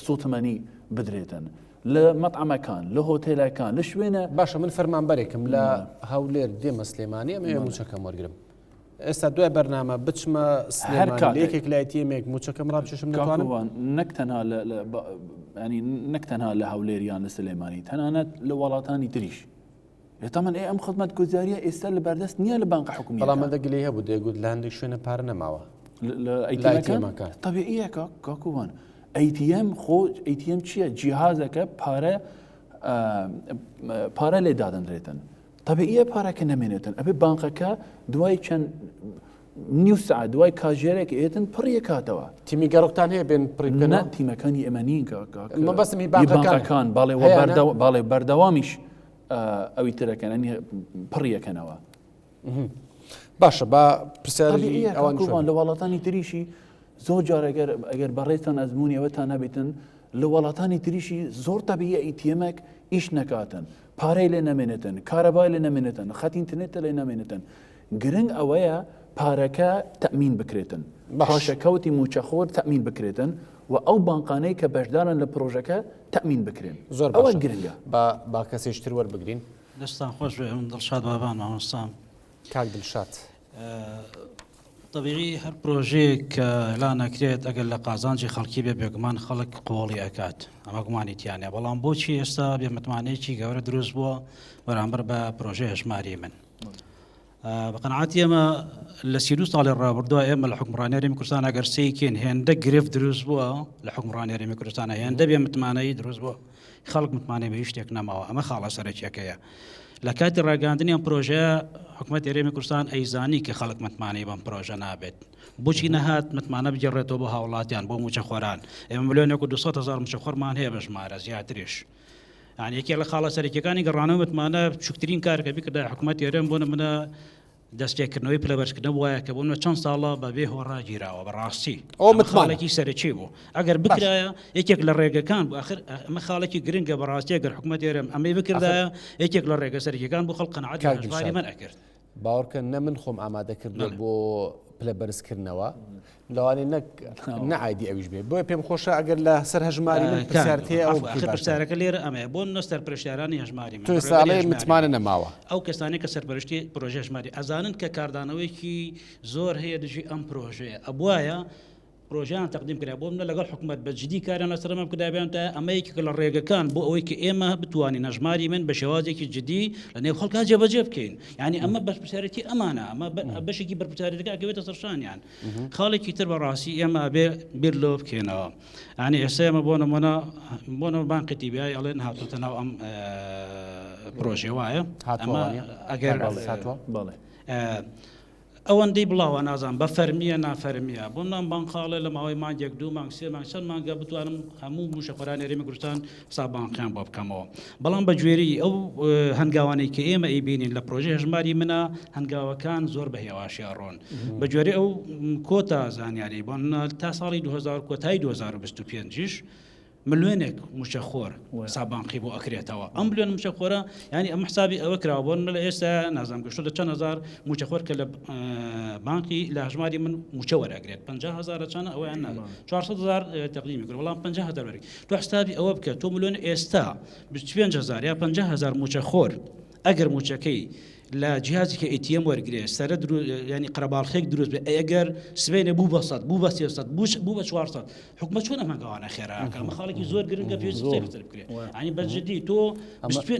سوتەمەنی بدرێتن لە مەتعەمەکان، لە هۆتێلەکان، لە شوێنە. باشە من فەرمانبەرێکم لە هەولێر دێمە سلێمانی ئەمەوێ مووچەکەم وەرگرم. ئێستا دوای بەرنامە بچمە سلێمانی لە یەکێک لە ATM ێک مووچەکەم ڕابکێشم دەتوانم؟ کاک کوان نەک تەنها لە لە ینی نەک تەنها لە هەولێر یان لە سلێمانی تەنانەت لە وڵاتانی تریش تەمەن ئێ ئەم خزمەتگوزاریە ئێستا لە بەردەست نییە لە بانقە حکومی بەڵام مەدە گلەی هەبوو دەیگوت لە هەندێک شوێنە پارە نەماوە لە ئەیتیەمەکان طبیعیە کاکوان ATM خۆ ATM چییە جیهازەکە پارە پارە لێ دادەنرێتن تەبیعیە پارەکە نەمێنێتن ئەبێ بانقەکە دوای چەند نیو سعات دوای کاژێرێک ئێتن پڕیە کاتەوە تیمی گەڕۆکتان هەیە بێن پڕی بکەنەوە؟ نا تیمەکانی ئێمە نین مەبەستم هی بانقەکان باڵێ باڵێ بەردەوامیش ئەوی ترەکەن ئەنی پڕیەکەنەوە باشە با پرسیاری ئەوان لە وڵاتانی تریشی زۆر جار ئەگەر ئەگەر بەڕێزتان ئەزموونی ئەوەتان هەبێتن لە وڵاتانی تریشی زۆر تەبیە ATM ێک ئیش نەکاتن پارەی لێ نەمێنێتن کارەبای لێ نەمێنێتن خەتی ئینتەرنێتە لێ نامێنێتن گرنگ ئەوەیە پارەکە تەمین بکرێتن پاشەکەوتی موچەخۆر تەمین بکرێتن و ئەو بانقانەی کە بەشدارن لە پرۆژەکە تەمین بکرێن زۆر ئەوە گرنگە با با کەسێکی تر وەربگرین دەستان خۆش بێ من دڵشاد بابان مامۆستام کاک دڵشاد تەبیعی هەر پرۆژەیەک کە ئیعلان ئەکرێت ئەگەر لە قازانجی خەڵکی بێ بێگومان خەڵک قبوڵی ئەکات ئەمە گومانی تیانە بەڵام بۆچی ئێستا بێ متمانەیەکی گەورە دروست بووە بەرامبەر بە پرۆژەی هەژماری من بە قەناعەتی ئێمە لە 32 ساڵی ڕابردووە ئێمە لە حکومڕانی هەرێمی کوردستان ئەگەر سەیکەین هێندە گرفت دروست بووە لە حکومڕانی هەرێمی کوردستان هێندە بێ متمانەیی دروست بووە خەڵک متمانەی بە هیچ شتێک نەماوە ئەمە خاڵە سەرەکیەکەیە لە کاتی ڕاگەاندنی ئەم پرۆژەیە حکومەت هەرێمی کوردستان ئەیزانی کە خەڵک متمانەی بەم پرۆژە نابێت بۆچی نەهات متمانە بگێڕێتەوە بۆ هاوڵاتیان بۆ موچەخۆران ئێمە ملیۆنێک و 200 هزار موچەخۆرمان هەیە بە ژمارە زیاتریش یعنی یەکێک لە خاڵە سەرەکیەکانی گەڕانەوە متمانە بچووکترین کار کە بکردای حکومەت هەرێم بۆ نمونە دەستپێکردنەوەی پلەبەرزکردنەوە وایە کە بۆ منە چەند ساڵە بە بێ هۆ ڕاگیراوە بەڕاستی ئەو ئەمە خاڵێکی سەرەکی بوو ئەگەر بکرایە یەکێک لە ڕێگەکان بوو ئەخر ئەمە خاڵێکی گرنگە بەڕاستی ئەگەر حکومەت هەرێم ئەمەی بکردایە یەکێک لە ڕێگە سەرەکیەکان بوو خەڵک قەناعەتی کاک بە هەژماری دلشاد من ئەکرد. باوەڕکە نە من خۆم ئامادە کردووە بۆ پلە بەرزکردنەوە لەوانەیە نەک نە ئایدی ئەویش بێ بۆیە پێم خۆشە ئەگەر لە سەر هەژماری من پرسیارت هەیە ئەوە بکەی ئاخر باشترە. پرسیارەکە لێرە ئەمەیە بۆ نە سەرپەرشتیارانی هەژماری من تۆ ئێستا ڕێبەری ئەڵێی هەژماری متمانە من نەماوە. ئەو کەسانەی کە سەرپەرشتی پرۆژەی هەژماری ئەزانن کە کاردانەوەیەکی زۆر هەیە دژی ئەم پرۆژەیە ئەبوایە پرۆژەیان تەقدیم کرا بۆ منە لەگەڵ حکومەت بە جدی کاریان لەسەر ئەمە بکردایە بیان وتایە ئەمە یەکێکە لە ڕێگەکان بۆ ئەوەی کە ئێمە بتوانین هەژماری من بە شێوازێکی جدی لە نێو خەڵکا جێبەجێ بکەین یعنی ئەمە بەرپرسیارێتی ئەمانە ئەمە بەشێکی بەرپرسیارێتەکە ئەکەوێتە سەر شانیان خاڵێکی تر بەڕاستی ئێمە ئەبێ بیر لەوە بکەینەوە یعنی ئێستا ئێمە بۆ نمونە بۆ نمونە بانقی TBI ئەڵێن هاتووتە ناو ئەم پرۆژێ وایە ئەمە ئەگەر بەڵێ ئەوەندەی بڵاوە نازانم بە فەرمیە نافەرمیە بۆ نام بانقاڵێ لە ماوەی مانگێک دوو مانگ سێ مانگ چەند مانگە بتوانم هەموو مووچەخۆرانی هەرێمی کوردستان حساب بانقیان بۆ بکەمەوە بەڵام بە گوێرەی ئەو هەنگاوانەی کە ئێمە ئەیبینین لە پرۆژەی هەژماری منە هەنگاوەکان زۆر بە هێواشی ئەڕۆن بە گوێرەی ئەو کۆتا زانیاری بۆ تا ساڵی 2000 کۆتایی 2025 یش ملیۆنێک مووچەخۆر حساب بانقی بۆ ئەکرێتەوە ئەم ملیۆن مووچەخۆرە یعنی ئەم حسابی ئەوە کراوە بۆ لە ئێستا نازانم گەشتۆتە چەند هزار مووچەخۆر کە لە بانقی لە هەژماری من مووچە وەرەگرێت 50 هزار چەند ئەویان نازانم 400 هزار تەقدیمی کرد بەڵام 50 هزار وەرگ تۆ حسابی ئەوە بکە تۆ ملیۆن ئێستا 25 هزار یا 50 هزار مووچەخۆر ئەگەر مووچەکەی لە جیهازی کە ATM وەرگێ سەرە ینی قەرەباڵخێک دروست بێ ئەگەر سبێنێ بوو بە 100 بوو بە 300 بوو بە 400 حکومەت چۆن ئەم هەنگاوانە خێراکە ئەمە خاڵێکی زۆر گرنگە پێویست قسەی لەسەر بکرێت یعنی بە جدی تۆ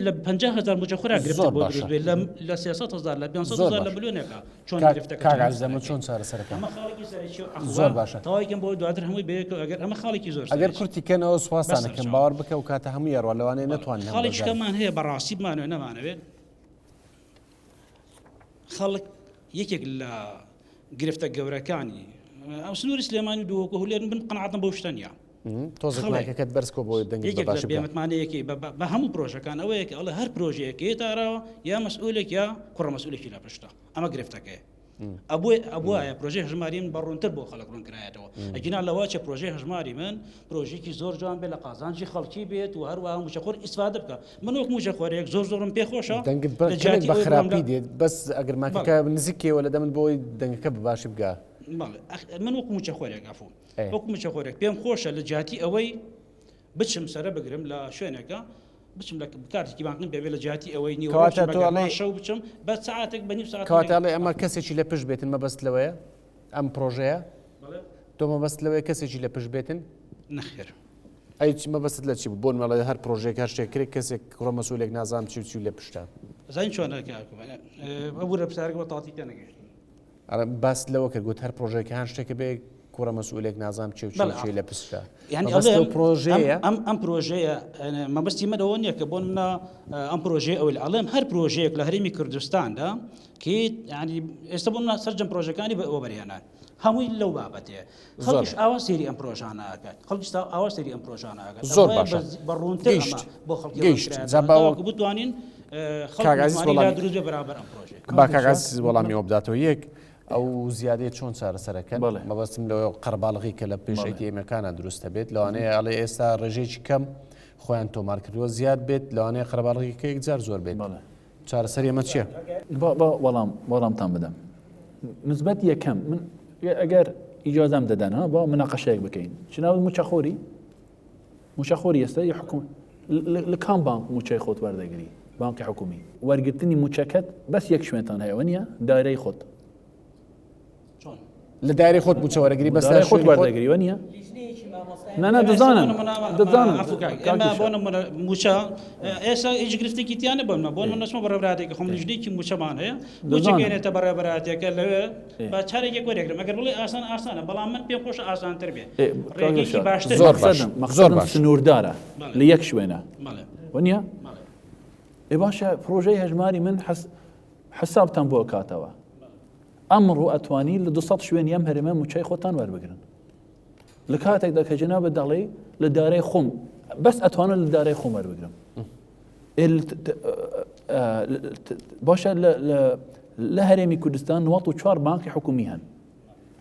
لە 50 هزار مووچەخۆرا گرفت بۆ دروست بێت لە 300 هزار لە 500 هزار لە ملیۆنێکە چۆن گرفتەکە کاک عەزیز ئەمە چۆن چارەسەرەکەن ئەمە خاڵێکی سەرەکی و زۆر باشە تەواویکەم بۆ دواتر هەمووی بەیەکەوە ئەگەر ئەمە خاڵێکی زۆر ئەگەر کورتی کەنەوە سوپاستان ئەکەم باوەڕ بکە و کاتە هەمووی ئەڕوا لەوانەیە نەتوانین هەموو خاڵێکی کەمان هەیە بەڕاستی بمانەوێت نەمانەوێت خەڵک یەکێک لە گرفتە گەورەکانی ئەو سنووری سلێمانی و دهۆک و هەولێر من قەناعەتم بەو شتە نییە. تۆزێک مایکەکەت بەرز کۆ بۆی دەنگت بە یەکێک لە باشی بگا. بێمتمانەیەکی بە هەموو پرۆژەکان ئەوەیە کە ئەڵێ هەر پرۆژەیەک یێتە ئاراوە یا مەسئولێک یا کوڕە مەسئولێکی لە پشتە ئەمە گرفتەکەیە. ئەبووی ئەبوایە پرۆژەی هەژماری من بە ڕوونتر بۆ خەڵک ڕوون کرایەتەوە ئەگینا لەوە چە پرۆژەی هەژماری من پرۆژێکی زۆر جوان بێت لە قازانجی خەڵکی بێت و هەروەها مووچەخۆر ئیسفادە بکە من وەک مووچەخۆرێک زۆر زۆرم پێ خۆشە دەنگت بە کەمێک بە خراپی دێت بەس ئەگەر ماکەکە نزیکەوە لە دەمت بۆی دەنگەکە بە باشی بگا من وەک مووچەخۆرێک ئەفوو وەک مووچەخۆرێک پێم خۆشە لە جیاتی ئەوەی بچم سەرە بگرم لە شوێنێکە. بچم لە کارتێکی بانقیم پێ بێ لە جیاتی ئەوەی نیوەڕۆ کەواتە بچم بە تۆ گەرما ئەڵێی شەو بچم بە سەعاتێک بە نیو سەعات کەواتە ئەڵێ ئەمە کەسێکی لە پشت بێتن مەبەست لەوەیە ئەم پرۆژەیە بەڵێ. تۆ مەبەست لەوەیە کەسێکی لە پشت بێتن؟ نەخێر. ئەی چ مەبەستت لە چی بوو؟ بۆ نموونە ئەڵێ هەر پرۆژەیەک هەر شتێک کرێ کەسێک کوڕە مەسئولێک نازانم چی و چی لە پشتە. ئەزانی چۆنە کاک ببورە پرسیارەکە بە تەواوەتی تێنەگەیشتم. ئەڵێ باست لەوە کرد گوت هەر پرۆژەیەک هەر شتێکە بێ کوڕە مەسئولێک نازانم چی و چی و بەڵێ چی لە پشتە. یعنی مەبەست لەو ئەڵێم پرۆژەیە؟ ئەم ئەم پرۆژەیە مەبەستی من ئەوە نییە کە بۆ نمونە ئەم پرۆژەیە ئەوەی ئەڵێم هەر پرۆژەیەک لە هەرێمی کوردستاندا کە یعنی ئێستا بۆ نمونە سەرجەم پرۆژەکانی بە وەبەرهێنان هەمووی لەو بابەتەیە خەڵکیش ئاوا سەیری ئەم پرۆژانە ئەکات خەڵکیش تا ئاوا سەیری ئەم پرۆژانە ئەکات زۆر ئەوەیە باشە بە ڕوونتر ئەمە گەیشت بۆ خەڵکی گەیشت ڕوونکرایەتەوە جا باوە تاوەکو بتوانین خەڵک کاک عەزیز متمانەی لا وەڵامی دروست بێ بەرامبەر ئەم پرۆژەیە با کاک کاک دڵشاد عەزیز وەڵامی ئەوە بداتەوە یەک ئەو زیادەیە چۆن چارەسەرەکەن بەڵێ مەبەستم لەوەیە قەرەباڵغی کە لە پێش بەڵێ ATM ەکانە دروست دەبێت لەوانەیە ئەڵێ ئێستا ڕێژەیەکی کەم خۆیان تۆمار کردووە زیاد بێت لەوانەیە قەرەباڵغیەکە یەکجار زۆر بێت بەڵێ چارەسەری ئەمە چییە؟ با با وەڵام وەڵامتان بدەم نسبەت یەکەم من ئەگەر ئیجازەم دەدەن ها با مناقەشەیەک بکەین چناو موچەخۆری موچەخۆری ئێستا ی حکوم لە کام بانک موچەی خۆت وەردەگری بانکی حکومی وەرگرتنی موچەکەت بەس یەک شوێنتان هەیە وەنیە دایرەی خۆت لە دایرەی خۆت مووچە وەرەگری بەس دایرەی خۆت وەردەگری وەنیە؟ نا نا دەزانم دەزانم ئێمە بۆ نمونە مووچە ئێستا هیچ گرفتێکی تیا نەبوو بۆ نمونە نەچمە بەڕێوەبەرایەتێکی خۆم لیژنەیەکی مووچەمان هەیە مووچەکەێنێتە بەڕێوەبەرایەتەکە لەوێ بە چارێکێک وەرێگرم ئەگەر بڵێ ئاسان ئاسانە بەڵام من پێم خۆشە ئاسانتر بێ ڕێگەیەکی باشتر زۆر باش زۆر باش سنووردارە لە یەک شوێنە وەنیە؟ ئێ باشە پرۆژەی هەژماری من حسابتان بۆ کاتەوە ئەمڕۆ ئەتوانی لە 200 شوێنی ئەم هەرێمە موچەی خۆتان وەربگرن لە کاتێکدا کە جەنابت دەڵێی لە دارای خۆم بەس ئەتوانم لە دارای خۆم وەربگرم باشە لە هەرێمی کوردستان 94 بانکی حکومی هەن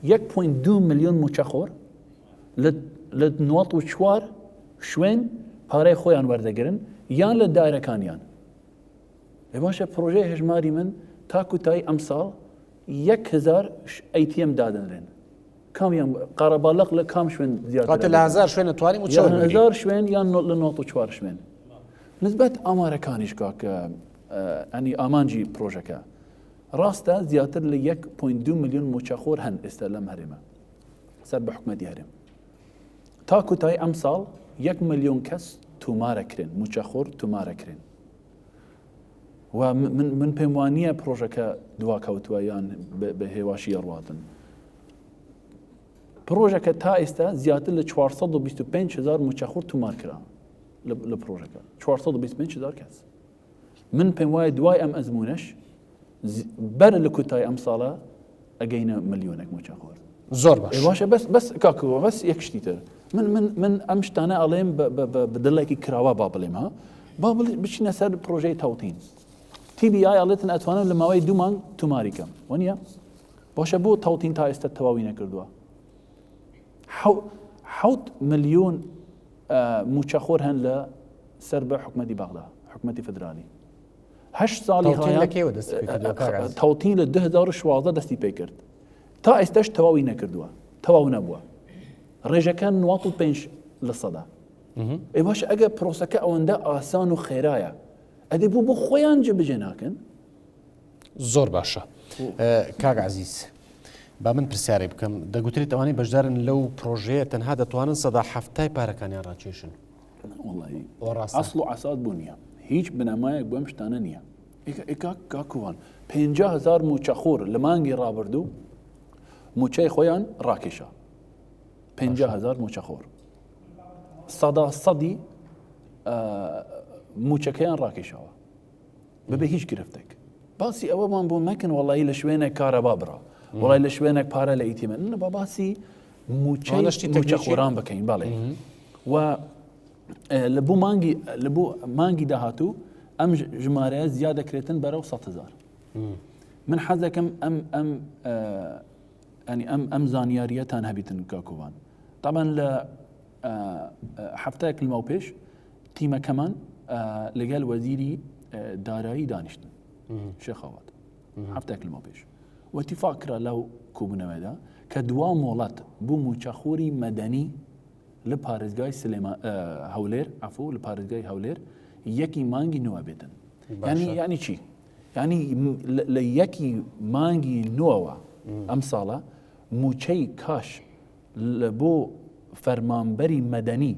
1.2 میلیۆن موچەخۆر لە 94 شوێن پارەی خۆیان وەردەگرن یان لە دایرەکانیان باشە پرۆژەی هەژماری من تا کوتایی ئەمساڵ 1000 ATM دادەنرێن کامیان قەرەباڵق لە کام شوێن زیاتر واتە لە هەزار شوێن ئەتوانی مووچە یان وەربگری. هەزار شوێن یان لە 94 شوێن نسبەت ئامارەکانیش کاک ئەنی ئامانجی پرۆژەکە ڕاستە زیاتر لە 1.2 میلیۆن مووچەخۆر هەن ئێستا لەم هەرێمە سەر بە حکومەتی هەرێم تا کۆتایی ئەمساڵ 1 میلیۆن کەس تۆمارەکرێن مووچەخۆر تۆمارەکرێن و من من پێم وانییە پرۆژەکە دواکەوتووە یان بە هێواشی ئەڕواتن پرۆژەکە تا ئێستا زیاتر لە 425 هزار موچەخۆر تومار کرا لە پرۆژەکە 425 هزار کەس من پێم وایە دوای ئەم ئەزمونەش بەر لە کوتای ئەم ساڵە ئەگەینە ملیۆنێک موچەخۆر زۆر باش باشە بەس بەس کاکەوە بەس یەک شتی تر من من من ئەم شتانە ئەڵێم بە دڵێکی کراوە با بڵێم ها با بچینە سەر پرۆژەی تەوتین TBI ئەڵێتن ئەتوانم لە ماوەی دوو مانگ توماری کەم وەنیە باشە بۆ تەوتین تا ئێستا تەواوی نەکردووە حوت ملیۆن موچەخۆر هەن لە سەر بە حکومەتی بەغدا حکومەتی فدرالی هەشت ساڵی تەوتین لە 2016 دەستی پێکرد تا ئێستاش تەواوی نەکردووە تەواو نەبووە ڕێژەکە 95 لە سەدا ئێ باشە ئەگەر پرۆسەکە ئەوەندە ئاسان و خێرایە ئەدی بۆ بۆ خۆیان جێبەجێ ناکەن زۆر باشە کاک عزیز با من پرسیارێک بکەم دەگوترێت ئەوانەی بەشدارن لەو پرۆژەیە تەنها دەتوانن سەدا حەفتای پارەکانیان ڕاکێشن ئەسڵ و عسات بوو نییە هیچ بنەمایەک بۆم شتانە نییە کاکوان 50هزار موچەخۆر لە مانگی ڕابردوو موچەی خۆیان ڕاکێشا 50هزار موچەخۆر سەدا سەدی موچەکەیان ڕاکێشاوە بەبێ هیچ گرفتێک باسی ئەوەمان بۆ مەکەن وەڵی لە شوێنێک کارەبا بڕا وڵی لە شوێنێک پارە لە ئیتیمە نە با باسی موچەی موچە خۆران بکەین بەڵێ و لە بۆ مانگی لە بۆ مانگی داهاتوو ئەم ژمارەیە زیاد دەکرێتن بەرەو 100 هزار من حەز دەکەم ئەم ئەم ئەنی ئەم ئەم زانیاریەتان هەبیتن کاکۆوان طبعا لە هەفتەیەک لەمەو پێش تیمەکەمان لەگەل وەزیری دارایی دانیشتن شێخاوات هەفتەیەک لەمەو پێش وەتیفاق کرا لەو کۆبوونەوەدا کە دوا مۆڵەت بۆ موچەخۆری مەدەنی لە پارێزگای سلێما هەولێر عفو لە پارێزگای هەولێر. یەکی مانگی نوە بێتن. یانی یانی چی؟ یانی لە یەکی مانگی نوەوە ئەم ساڵە موچەی کاش لە بۆ فەرمانبەری مەدەنی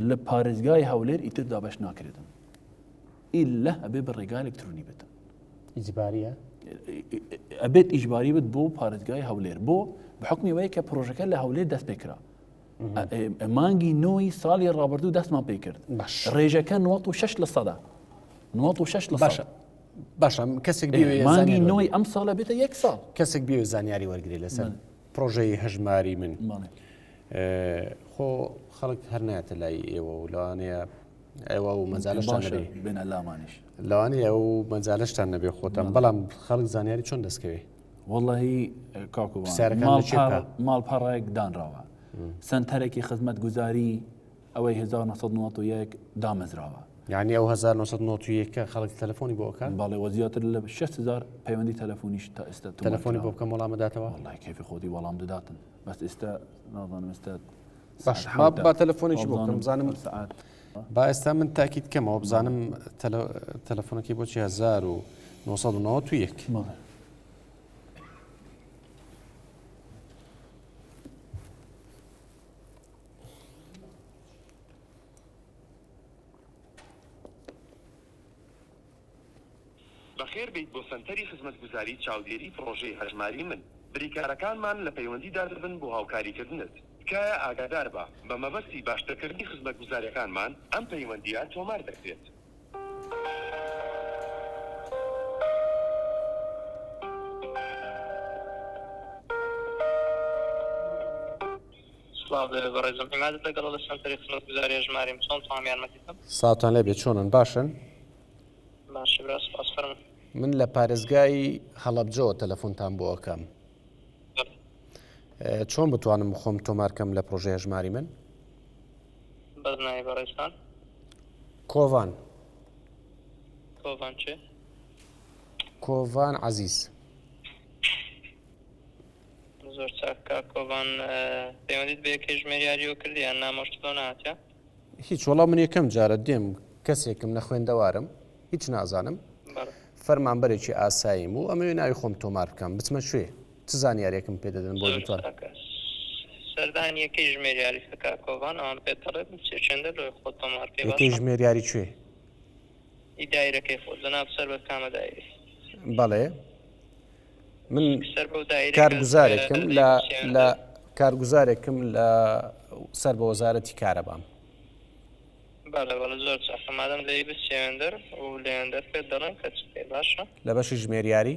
لە پارێزگای هەولێر ئیتر دابەش ناکرێتن ئیلا ئەبێ بە ڕێگا ئەلکترۆنی بێتن. ئیجباریە؟ ئەبێت ئیجباری بێت بۆ پارێزگای هەولێر بۆ بە حکمی وەیە کە پرۆژەکە لە هەولێر دەست پێ کرا. مانگی نۆی ساڵی ڕابردوو دەستمان پێ کرد ڕێژەکە 96 لە سەدا 96 لە باشە باشە کەسێک مانگی نۆی ئەم ساڵە بێتە یەک ساڵ کەسێک بێ زانیاری وەرگێ لەسەر پرۆژەی هەژماری من خۆ خەڵک هەر نایەتە لای ئێوە و لەوانەیە ئێوە و مەجالشتان نەبێ بێنە لامانیش لەوانەیە و مەجالشتان نەبێ خۆتان بەڵام خەڵک زانیاری چۆن دەستکەوێ وەڵی کاکو ماڵپەڕێک دانراوە سنتەرێکی خزمەتگوزاری ئەوەی 1991 دامەزراوە یعنی ئەو 1991 کە خەڵک تەلەفۆنی بۆ ئەکات بەڵێ وە زیاتر لە 6000 پەیوەندی تەلەفۆنیش تا ئێستا تەلەفۆنی بۆ بکەم وەڵام داتەوە وەڵای کەفی خۆتی وەڵام دەداتن بەس ئێستا نازانم ئێستا باش با تەلەفۆنێکی بۆ بکەم بزانم سەعات با ئێستا من تاکید کەمەوە بزانم تەلەفۆنەکەی بۆچی 1991 بەخێربێیت بۆ سەنتەری خزمەتگوزاری چاودێری پڕۆژەی هەژماری من. بریکارەکانمان لە پەیوەندیدا دەبن بۆ هاوکاریکردنت. تکایە ئاگاداربە، بە مەبەستی باشترکردنی خزمەتگوزاریەکانمان، ئەم پەیوەندییە تۆمار دەکرێت. سڵاو لێبێ بەڕێزم عیمادت لەگەڵە لە سەنتەری خزمەتگوزاری هەژماریم چۆن توانم یارمەتیت بدەم؟ سڵاوتان لێبێ چۆنن باشن؟ باشی برا سوپاس فەرموو. من لە پارێزگای هەڵەبجەوە تەلەفۆنتان بۆ ئەکەم چۆن بتوانم خۆم تۆمارکەم لە پرۆژەی هەژماری من؟ بەس ناوی بەڕێزتان؟ کۆڤان. کۆڤان چێ؟ کۆڤان عەزیز. زۆر چاک کاک کۆڤان پەیوەندیت بە یەکەی ژمێریاریەوە کردی یان نا مۆشت بۆ نەهاتیە؟ هیچ وەڵا من یەکەم جارە دێم کەسێکم نەخوێندەوارم هیچ نازانم فەرمانبەرێکی ئاساییم و ئەمەوێ ناوی خۆم تۆمار بکەم بچمە کوێ چ زانیاریەکم پێ دەدەن بۆ بتوان سەردانی یەکەی ژمێریاری بکە کاک کۆڤان ئەوان پێت دەڵێن بچێ چێندە لۆی خۆت تۆمار بکەی یەکەی باشە ژمێریاری کوێ؟ ئی دایرەکەی خۆت جەناب سەر بە کامە دایرەی؟ بەڵێ من کارگوزارێکم لە لە کارگوزارێکم لە سەر بە وەزارەتی کارەبام. بەڵێ بەڵێ زۆر چاکە مادەم لێی بچیەوێندەر و لێندەر پێت دەڵێن کە چ بکەی باشە. لە بەشی ژمێریاری؟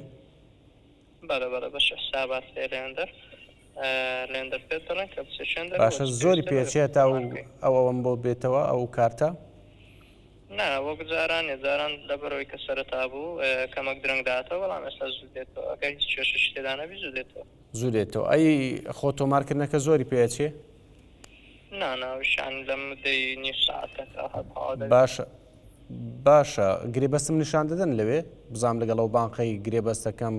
بەڵێ بەڵێ بەشی حسابات هەیە لێندەر لێندەر پێت دەڵێن کە بچێ چێندەر باشە زۆری پێچێت تا ئەو ئەوەم بۆ بێتەوە ئەو کارتە؟ نا وەک جاران نیە جاران لەبەرئەوەی کە سەرەتا بوو کەمەک درەنگ دەهاتەوە بەڵام ئێستا زوو دێتەوە ئەگەر هیچ کێشەشی تێدا نەبی زوو دێتەوە. زوو دێتەوە ئەی خۆ تۆمار کردنەکە زۆری پێ ئەچێ؟ نا نا ویشان لە مدەی نیو سەعاتەکە هەر تەواو دەبێت. باشە باشە گرێبەستم نیشان دەدەن لەوێ بزانم لەگەڵ ئەو بانقەی گرێبەستەکەم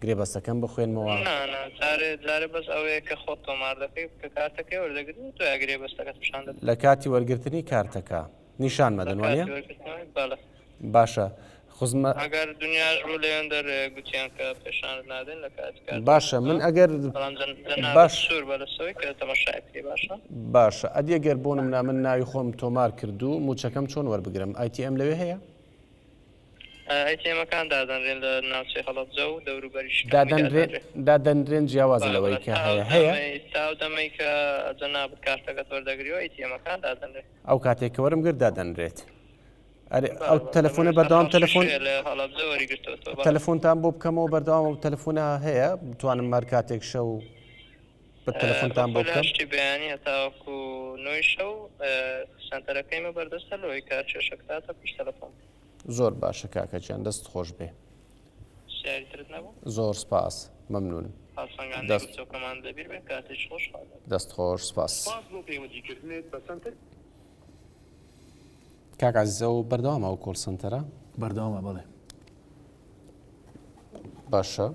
گرێبەستەکەم بخوێنمەوە؟ نا نا جارێ جارێ بەس ئەوەیە کە خۆت تۆمار دەکەی کە کارتەکەی وەردەگری و دوای گرێبەستەکەت پیشان دەدەن. لە کاتی وەرگرتنی کارتەکە نیشان مەدەن وانیە؟ لە کاتی وەرگرتنەوەی بەڵێ. باشە خزمە. ئەگەر دنیاش بوو لەوێندەر گوتیان کە پێشانت نادەین لە کاتی کارت باشە من وەرگرتنەوە ئەگەر بەڵام جەنابت باش سوور بە لەسەوەی کە تەمەشای بکەی باشە. باشە ئەدی ئەگەر بۆ نمونە من ناوی خۆم تۆمار کرد و موچەکەم چۆن وەربگرم ئای تی ئێم لەوێ هەیە؟ ئای تی ئێمەکان دادەنرێن لە ناوچەی هەڵەبجە و دەوروبەریش هەمووی دادەنرێن دادەنرێن. دادەنرێن جیاوازە بەڵێ لەوەی بەڵێ کە تا ئەو هەیە هەیە؟ دەمەی تا ئەو دەمەی کە جەنابت کارتەکەت وەردەگری و ئای تی ئێمەکان دادەنرێن. ئەو کاتێک کە وەرم گرت دادەنرێت. ئەرێ بەڵێ ئەو بەڵێ تەلەفۆنە لەبەر بەردەوام سەرقاڵ تەلەفۆن شوشەیە لە هەڵەبجە وەریگرتۆتەوە بەڵێ. تەلەفۆنتان بۆ بکەمەوە بەردەوام ئەو تەلەفۆنە هەیە بتوانم هەر کاتێک شەو بە تەلەفۆنتان بۆ بەخۆی لە بکەم؟ هەشتی بەیانی هەتاوەکو نۆی شەو سەنتەرەکەیمە بەردەستە لەوەی کە کێشەکەت هاتە پێش تەلەفۆن بکە. زۆر باشە کاکە گیان دەست خۆش بێ. پرسیاری ترت نەبوو؟ زۆر سپاس مەمنونم. هەڵسەنگاندنی دەست. گفتۆکەمان لەبیر بێ کاتێکی خۆش خوا لەگەڵ. دەست خۆش سپاس. سپاس بۆ پەیوەندیکردنت بە سەنتەری. کاک عەزیز ئەو بەردەوامە ئەو کۆڵ سەنتەرە؟ بەردەوامە بەڵێ. باشە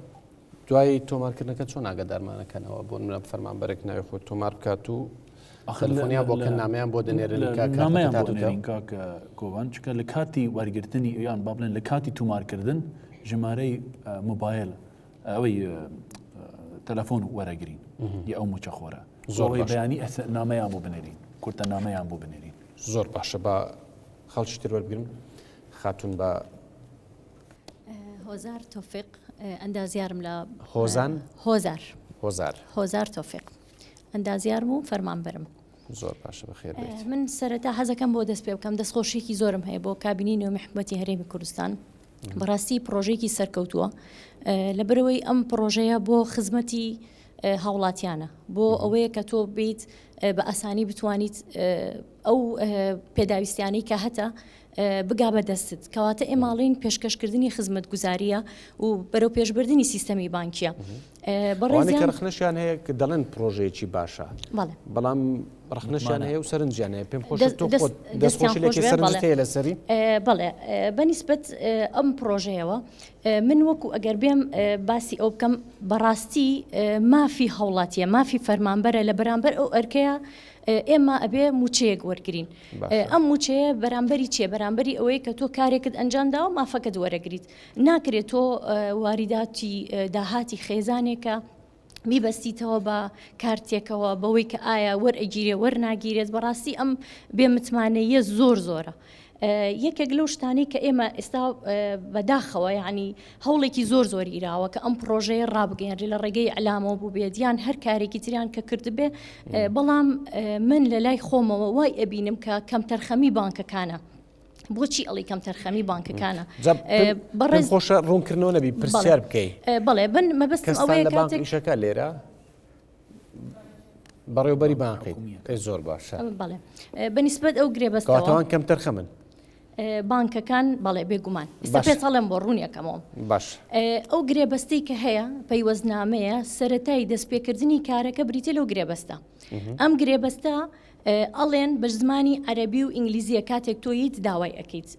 دوای تۆمارکردنەکە چۆن ئاگادارمانەکەنەوە بۆ نمونە فەرمانبەرێک ناوی خۆی تۆمار بکات و. تەلەفۆنیان بۆ کەن نامەیان بۆ دەنێرن کە نامەیان بۆ دەنێرین کاک کۆڤان چونکە لە کاتی وەرگرتنی یان با بڵێن لە کاتی تومارکردن ژمارەی مۆبایل ئەوەی تەلەفۆن وەرەگرین ی ئەو موچەخۆرە زۆر ئەوەی بەیانی نامەیان بۆ بنێرین کورتە نامەیان بۆ بنێرین. زۆر باشە با خەڵکی تر وەربگرم خاتون بە هۆزار تۆفیق ئەندازیارم لە هۆزان هۆزار هۆزار هۆزار تۆفیق ئەندازیارم و فەرمانبەرم. زۆر باشە بەخێر بێیت. من سەرەتا حەزەکەم بۆ دەست پێ بکەم دەستخۆشیەکی زۆرم هەیە بۆ کابینەی نوێمی حکومەتی هەرێمی کوردستان بەڕاستی پڕۆژەیەکی سەرکەوتووە لەبەرەوەی ئەم پڕۆژەیە بۆ خزمەتی هاوڵاتیانە بۆ ئەوەیە کە تۆ بیت بە ئاسانی بتوانیت ئەو پێداویستیانەی کە هەتە بگا بە دەستت کەواتە ئێمە ئەڵێین پێشکەشکردنی خزمەتگوزارییە و بەرەو پێشبردنی سیستەمی بانکیە بەڕێزیان کە ڕخنەشیان هەیە کە دەڵێن پرۆژەیەکی باشە بەڵام ڕخنەشیان هەیە و سەرنجیان هەیە پێم خۆش دەستخۆشی لەکێ سەرنجت هەیە لەسەری بەڵێ بەنیسبەت ئەم پرۆژەیەوە من وەکو ئەگەر بێم باسی ئەو بکەم بەڕاستی مافی هاوڵاتیە مافی فەرمانبەرە لە بەرامبەر ئەو ئەرکەیە ئێمە ئەبێ موچەیەک وەرگین ئەم موچەیە بەرامبەری چیە بەرامبەری ئەوەیە کە تۆ کارێکت ئەنجام داوە مافەکەت وەرەگریت ناکرێت تۆ واریداتی داهاتی خێزانێکە بیبەستیتەوە بە کارتێکەوە بەوەی کە ئایا وەرئەگیرێ وەرناگیرێت بەڕاستی ئەم بێ متمانەیە زۆر زۆرە یەکێک لەو شتانەی کە ئێمە ئێستا بەداخەوە یعنی هەوڵێکی زۆر زۆر ئیراوە کە ئەم پرۆژەیە ڕابگەیەنرێ لە ڕێگەی ئەلامەوە بوو یان هەر کارێکی تریان کە کردبێ بەڵام من لە لای خۆمەوە وای ئەبینم کە کەمتەرخەمی بانکەکانە. بۆچی ئەڵی کەمتەرخەمی بانکەکانە بەڕێز خۆشە ڕوونکردنەوە نەبی پرسیار بکەی بەڵێ بن مەبەستم ئەوەیە کاتێک ئیشەکە لێرە بەڕێوبەری بانقی ئەی زۆر باشە بەڵێ بەنیسبەت ئەو گرێبەستەوە کەواتەوان کەمتەرخەمن بانکەکان بەڵێ بێگومان ئێستا پێت ئەڵێم بۆ ڕوونیەکەمەوە باش ئەو گرێبەستەی کە هەیە پەیوەستنامەیە سەتای دەستپێکردنی کارەکە بریتە لەو گرێبەستە ئەم گرێبەستە ئەڵێن بە زمانی عەربی و ئینگلیزیە کاتێک تۆیت داوای ئەەکەیت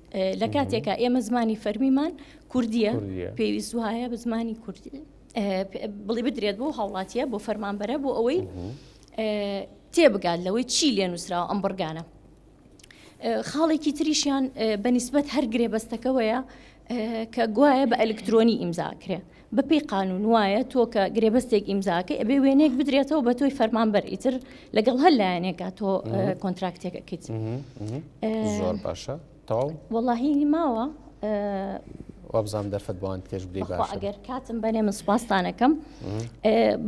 لە کاتێکا ئێمە زمانی فەرمیمان کوردیە پێویست وایە بە زمانی کوردی بڵی بدرێت بۆ هاوڵاتیە بۆ فەرمانبەرە بۆ ئەوەی تێبگات لەوەی چی لێ نووسراوە ئەم بڕگانە. خاڵێکی تریشیان بەنیسبەت هەر گرێبەستەکەوەیە کە گوایە بە ئەلکترۆنی ئیمزاکرێ بەپی قانون وایە تۆ کە گرێبەستێک ئیمزاکەی ئەبێ وێنەیەک بدرێتەوە بە تۆی فەرمانبەر ئیتر لەگەڵ هەر لایەنێکا تۆ کۆنتراکتێک ئەکەیت زۆر باشە تەواو وەڵاهی ماوە وابزانم دەرفەت بۆ ئەوان تکێش بدەی باشە. ئەگەر کاتم بەنێ من سوپاستانەکەم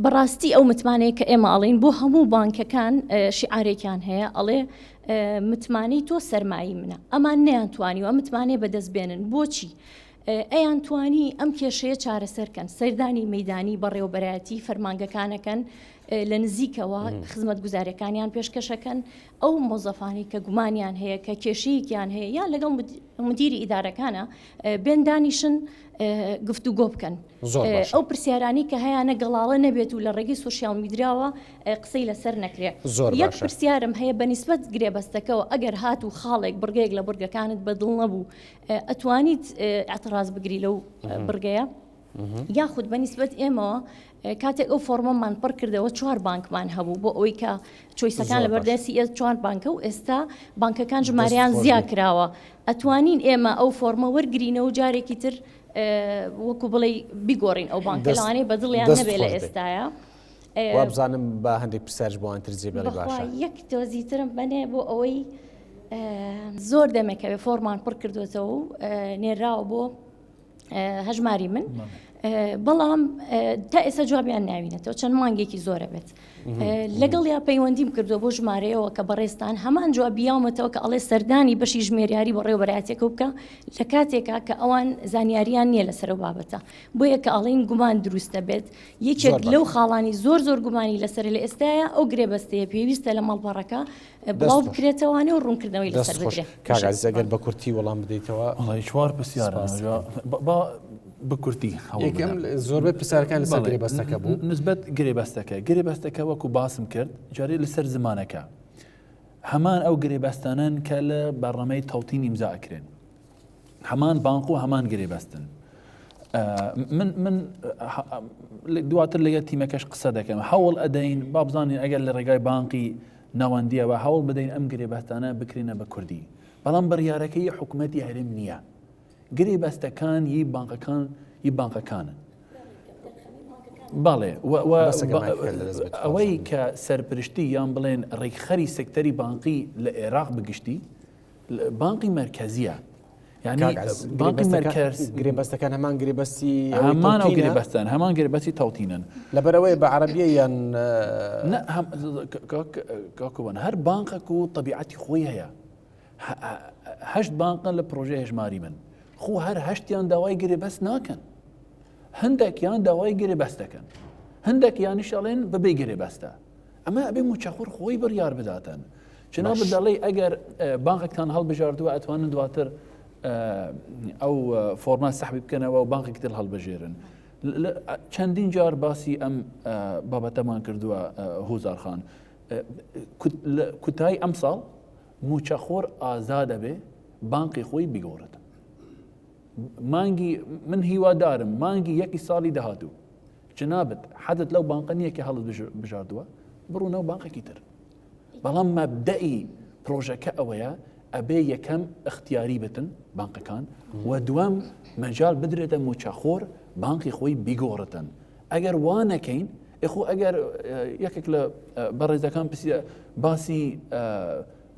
بەڕاستی ئەو متمانەیە کە ئێمە ئەڵین بۆ هەموو بانکەکان شیعارێکیان هەیە ئەڵێ متمانەی تۆ سەرمایی منە ئەمان نیان توانیوە متمانەیە بەدەست بێنن بۆچی ئەیان توانی ئەم کێشەیە چارەسەرکەن سەردانی مەدانی بەڕێوەبەرایەتی فەرمانگەکانەکەن لە نزیکەوە خزمەت گوزارەکانیان پێشکەشەکەن ئەو مۆزەفانەی کە گومانیان هەیە کە کێشەیەکیان هەیە یان لەگەڵ مدیری ئیدارەکانە بێن دانیشن گفتوگۆ بکەن ئەو پرسیارانی کە هەیەە گەڵاڵە نەبێت و لە ڕێگەی سوسیال میدراوە قسەی لەسەر نەکرێت یەک پرسیارم هەیە بەنیسبەت گرێبەستەکەەوە ئەگەر هات و خاڵێک بڕگەیەک لە بڕگەکانت بەدڵ نەبوو ئەتوانیت اعتراض بگری لەو بڕگەیە یاخود بە نیسبەت ئێمەوە کاتێک ئەو فۆرمەمان پڕ کردەوە چوار بانکمان هەبوو بۆ ئەوەی کە choice ەکان لە بەردەستی ئێ چوار بانکە و ئێستا بانکەکان ژماریان زیا کراوە ئەتوانین ئێمە ئەو فۆرمە وەرگرینەوە جارێکی تر وەکو بڵێ بیگۆڕین ئەو بانکە لەوانەیە بەدڵیان نەبێ لە ئێستاە. وابزانم بە هەندێک پرسیارش بۆ ئەوان تر جێ بێڵی باشە. یەک دۆزی ترم بەنێ بۆ ئەوەی زۆر دەمێکەوێ فۆرمان پڕ کردوێتەوە و نێراوە بۆ هەژماری من بەڵام تا ئێستا جوابیان ناوینەتەوە چەند مانگێکی زۆرە بێت لەگەڵ یا پەیوەندیم کردو بۆ ژمارەیەوە کە بەڕێستان هەمان جواب یاومەتەوە کە ئەڵێ سەردانی بەشی ژمێریاری بەڕێوەبەرایەتەکە بکە لە کاتێکا کە ئەوان زانیاریان نییە لەسەر و بابەتە بۆیە کە ئەڵین گومان دروستە بێت یەکێک لەو خاڵانی زۆر زۆر گومانی لەسەر لە ئێستاە ئەو گرێبەستەیە پێویستە لە ماڵپەڕەکە بڵاو بکرێتەوانێ و ڕوونکردنەوەی لەسەر بدرێ. کاک عەزیز ئەگەر بە کورتی وەڵام بدەیتەوە. وەڵی چوار پرسیارە با بە کورتی هەوڵ یەکەم زۆربەی پرسیارەکان لەسەر گرێبەستەکە بوو. نسبەت گرێبەستەکە گرێبەستەکە وەکو باسم کرد جارێ لەسەر زمانەکە هەمان ئەو گرێبەستانەن کە لە بەرنامەی تەوتین ئیمزا ئەکرێن. هەمان بانق و هەمان گرێبەستن من من دواتر لەگەر تیمەکەش قسە دەکەم هەوڵ ئەدەین با بزانین ئەگەر لە ڕێگای بانقی ناوەندیەوە هەوڵ بدەین ئەم گرێبەستانە بکرێنە بە کوردی بەڵام بڕیارەکەی حکومەتی هەرێم نییە گرێبەستەکان ی بانقەکان ی بانقەکانن. بەڵێ ئەوەی کە سەرپرشتی یان بڵێن ڕێکخەری سێکتەری بانقی لە عێراق بگشتی بانقی مەرکەزیە یعنی بانقی مەرکەز گرێبەستەکان هەمان گرێبەستی هەمان ئەو گرێبەستن هەمان گرێبەستی تەوتینن لەبەرەوەی بە عەرەبیە یان کاکوان هەر بانقێک و طبیعەتی خۆی هەیە هەشت بانقن لە پرۆژەی هەژماری من خۆ هەر هەشتیان داوای گرێبەست ناکەن هەندێکیان داوای گرێبەست دەکەن هەندێکیانیش ئەڵێن بەبێ گرێبەستە ئەمە ئەبێ موچەخۆر خۆی بڕیار بداتن چنا بدەڵێ ئەگەر بانقێکتان هەڵبژاردووە ئەتوانن دواتر ئەو فۆرما سەحبی بکەنەوە و بانقێک تر هەڵبژێرن چەندین جار باسی ئەم بابەتەمان کردووە هۆزارخان کوتایی ئەمساڵ موچەخۆر ئازادەبێ بانقی خۆی بیگۆڕێت مانگی من هیوادارم مانگی یەکی ساڵی داهاتوو جنابت حەزت لەو بانقە نییە کە هەڵت بژاردووە بڕوونەوە بانقێکی تر بەڵام مەبدەئی پرۆژەکە ئەوەیە ئەبێ یەکەم اختیاری بتن بانقەکان و دووەم مەجال بدرێتە موچەخۆر بانقی خۆی بیگۆڕتن ئەگەر وا نەکەین ئەخۆ ئەگەر یەکێک لە بەڕێزەکان باسی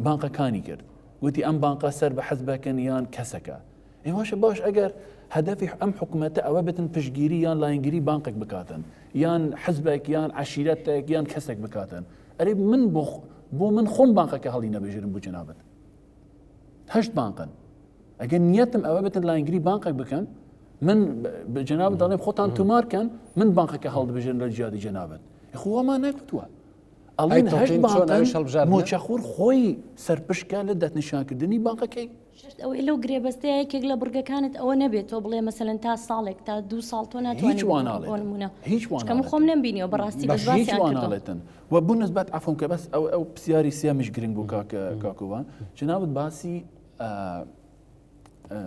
بانقەکانی کرد گوتی ئەم بانقە سەر بە حەزبەکەن یان کەسەکە ئێ باشە باش ئەگەر هەدەفی ئەم حکوومەتە ئەوە بێتن پشتگیری یان لاینگری بانقێک بکاتن یان حزبێک یان عشیرەتێک یان کەسێک بکاتن ئەرێ من بۆ بۆ من خۆم بانقەکە هەڵی نەبژێرم بۆ جەنابت هەشت بانقن ئەگەر نیەتم ئەوە بێتن لاینگری بانقێک بکەم من جەناب دەڵێم خۆتان تومارکەن من بانقەکە هەڵدبژێن لە جیادی جەنابت خۆمان نەکوتووە ئەڵێن هەشت بانقن مووچەخۆر خۆی سەرپشکە لە دەستنیشانکردنی بانقەکەی. شەرت ئەوەی لەو گرێبەستەیە یەکێک لە بڕگەکانت ئەوە نەبێت تۆ بڵێ مەسەلەن تا ساڵێک تا دوو ساڵ تۆ ناتوانانی هیچ وا ناڵێت. بۆ نموونە هیچ وا چونکە من خۆم ناڵێتن. نەمبینیوە بەڕاستی بەس بەس هیچ باسیان وا کردووە. ناڵێتن و بۆ نسبەت عەفوم کە بەس ئەو ئەو پرسیاری سیامیش گرنگ بوو کاک کاکوبان جنابت باسی ئا، ئا،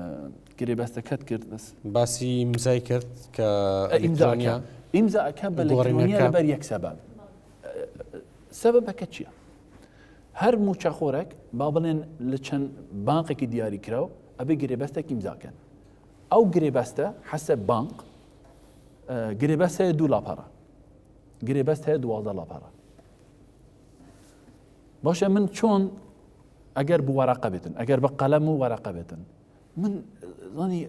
گرێبەستەکەت کرد بەس باسی ئیمزای کرد کە ئیمزاکە ئەلیکترۆنیە ئیمزاکە بە ئەلکترۆنیە گۆڕینەکە. لەبەر یەک سەبەب سەبەبەکە چییە؟ هەر مووچەخۆرێک با بڵێن لە چەند بانقێکی دیاریکراو ئەبێ گرێبەستێک ئیمزاکەن ئەو گرێبەستە حەسە بانق گرێبەست هەیە دوو لاپەڕە گرێبەست هەیە دوازدە لاپەڕە باشە من چۆن ئەگەر بۆ وەرەقە بێتن ئەگەر بە قەلەم و وەرەقە بێتن من زانی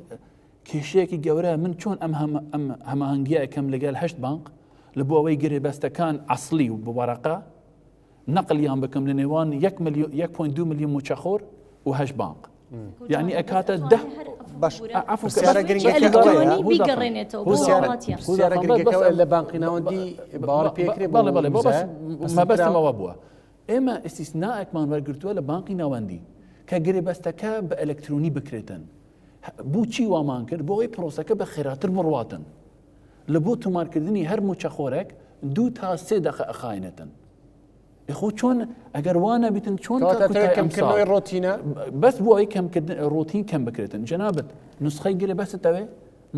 کێشەیەکی گەورە من چۆن ئەم ئەم هەماهەنگیە ئەکەم لەگەل هەشت بانق لە بۆ ئەوەی گرێبەستەکان ئەسڵی و بە وەرەقە نەقلیان بکەم لە نێوان 1.2 میلیۆن موچەخۆر و هەشت بانق یعنی ئەکاتە دە باش پرسیارە گرنگەکە ئەوەیە بیگەڕێنێتەوە بۆ وڵاتیان. پرسیارە گرنگەکە ئەوەیە لە بانقی ناوەندی باوەڕ پێکرێ بۆ بەڵێ بەڵێ بۆ بەس ئیمزایە؟ مەبەستم ئەوە بووە ئێمە ئیستیسنائێکمان وەرگرتووە لە بانقی ناوەندی کە گرێبەستەکە بە ئەلکترۆنی بکرێتن بۆچی وامان کرد بۆ ئەوەی پرۆسەکە بە خێراتر بڕواتن لە بۆ تومارکردنی هەر موچەخۆرێک دوو تا سێ دەقە ئەخاینێتن خۆ چۆن ئەگەر وا نەبیتن چۆن کەمکردنەوەی ڕۆتینە بەس بۆ ئەوەی کەمکردن ڕۆتین کەم بکرێتن جەنابت نسخەی گرێ بەستەوێ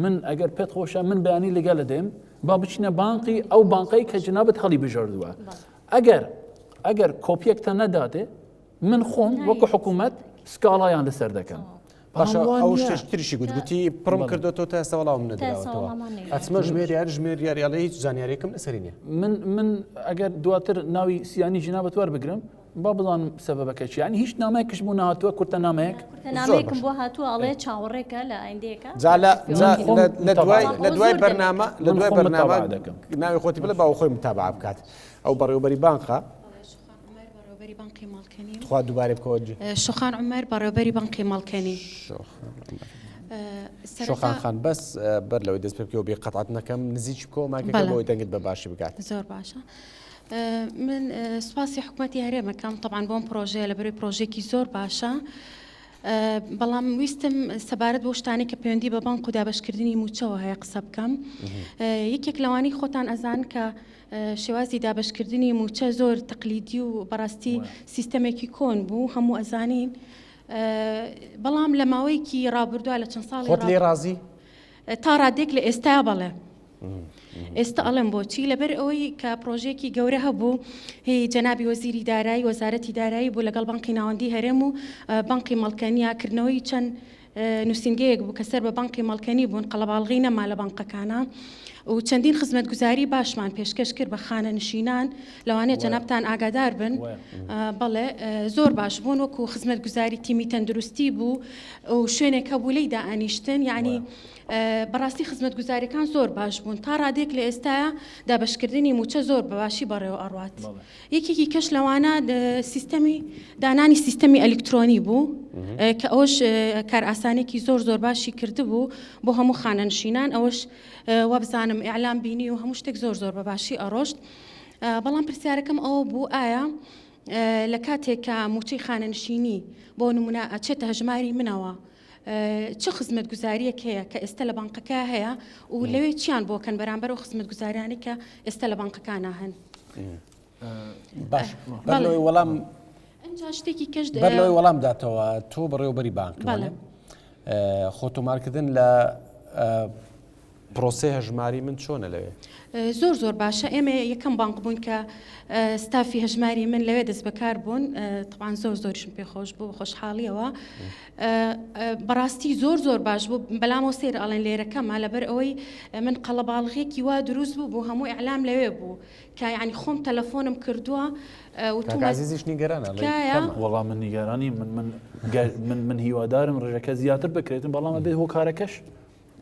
من ئەگەر پێت خۆشە من بەیانی لەگەڵ دێم با بچینە بانقی ئەو بانقەی کە جەنابت هەڵی بژاردووە ئەگەر ئەگەر کۆپیەکتە نەداتێ من خۆم وەکو حکوومەت سکاڵایان لەسەر دەکەم. باشە ئەو شتێش تریشی گوت گوتی پڕم کردوەوە تا ئێستا وەڵامم نەدراوەتەوە ئەچمە ژمێریار ژمێریاری ئەڵێ هیچ زانیاریەکم لەسەری نییە من من ئەگەر دواتر ناوی سیانی جنابەت وەربگرم با بزانم سەبەبەکە چیە یانی هیچ نامەیەکش بۆ نەهاتووە کورتە نامەیەک کورتە نامەیەکم بۆ هاتووە ئەڵێ چاوەڕێکە لە ئایندەیەکە جا لە جا لە دوای لە دوای بەرنامە لە دوای بەرنامە ناوی خۆتی بڵێ با خۆی متابعە بکات ئەو بەڕێوبەری بانقە بەڕێوبەری بانقی ماڵکەنی تخوا دووبارەی بکەوە شۆخان عومەر بەڕێوبەری بانقی ماڵکەنی شۆخان خان بەس بەر لەوەی دەست پێ بکەوە بێ قەتعەت نەکەم نزیکی بکەوە مایکەکە بۆی دەنگت بە باشی بگات زۆر باشە من سوپاسی حکومەتی هەرێمەکەم تەبعەن بۆم پرۆژەیە لە بەرەی پرۆژێکی زۆر باشە بەڵام ویستم سەبارەت بۆ شتانی کە پەیوەندی بە بانک و دابشکردنی موچەوە هەیە قسە بکەم یەکێک لەوانی خۆتان ئەزان کە شێوازی دابشکردنی موچە زۆر تەقلیدی و بەڕاستی سیستەمێکی کۆن بوو هەموو ئەزانین بەڵام لە ماوەیەکی ڕابردووە لە چەند ساڵی خۆت لێ ڕازی تا ڕادێک لە ئێستا بەڵێ. ئێستا ئەڵێم بۆچی لەبەر ئەوەی کە پرۆژێکی گەورە هەبوو هی جەنابی وەزیری دارایی وەزارەتی دارایی بوو لەگەڵ بانقی ناوەندی هەرێم و بانقی مەڵکەنیا کردنەوەی چەند نووسینگەیەک بوو کە سەر بە بانقی مەڵکەنی بوون قەڵەباڵغی نەما لە بانقەکانە و چەندین خزمەتگوزاری باشمان پێشکەش کرد بە خانەنشینان لەوانەیە جەنابتان ئاگادار بن بەڵێ زۆر باش بوون وەکو خزمەتگوزاری تیمی تەندروستی بوو و شوێنێک هەبوو لێی دائەنیشتن یعنی بەڕاستی خزمەتگوزاریەکان زۆر باش بوون تا ڕادێک لە ئێستایا دابەشکردنی مووچە زۆر بەباشی بەڕێوە ئەڕوات یەکێکی کەش لەوانە سیستەمی دانانی سیستەمی ئەلیکترۆنی بوو کە ئەوش کارئاسانێکی زۆر زۆر باشی کردبوو بۆ هەموو خانەنشینان ئەوەش وابزانم ئیعلام بینی و هەموو شتێک زۆر زۆر بەباشی ئەڕۆشت بەڵام پرسیارەکەم ئەوە بوو ئایا لە کاتێک کە مووچەی خانەنشینی بۆ نمونە ئەچێتە هەژماری منەوە چ خزمەتگوزارییەک هەیە کە ئێستا لە بانقەکە هەیە و لەوێ چیان بۆ کەن بەرامبەر ئەو خزمەتگوزاریانەی کە ئێستا لە بانقەکانە هەن؟ باش بەر لەوەی وەڵام ئینجا شتێکی کەش بەر لەوەی وەڵام داتەوە تۆ بەڕێوەبەری بانک خۆ تۆمارکردن لە پرۆسەی هەژماری من چۆنە لەوێ؟ زۆر زۆر باشە ئێمە یەکەم بانق بووین کە ستافی هەژماری من لەوێ دەست بەکار بوون تەبعەن زۆر زۆریشم پێ خۆش بوو خۆشحاڵیەوە بەڕاستی زۆر زۆر باش بوو بەلامەوە سەیر ئەڵێن لێرەکەمە لەبەر ئەوەی من قەڵەباڵغێکی وا دروست بوو بوو هەموو ئیعلام لەوێ بوو کە یعنی خۆم تەلەفۆنم کردووە وتومە عزیزیش نیگەرانە وەڵا من نیگەرانی من من من من هیوادارم ڕێژەکە زیاتر بکرێتن بەڵام ئەبێت هۆکارەکەش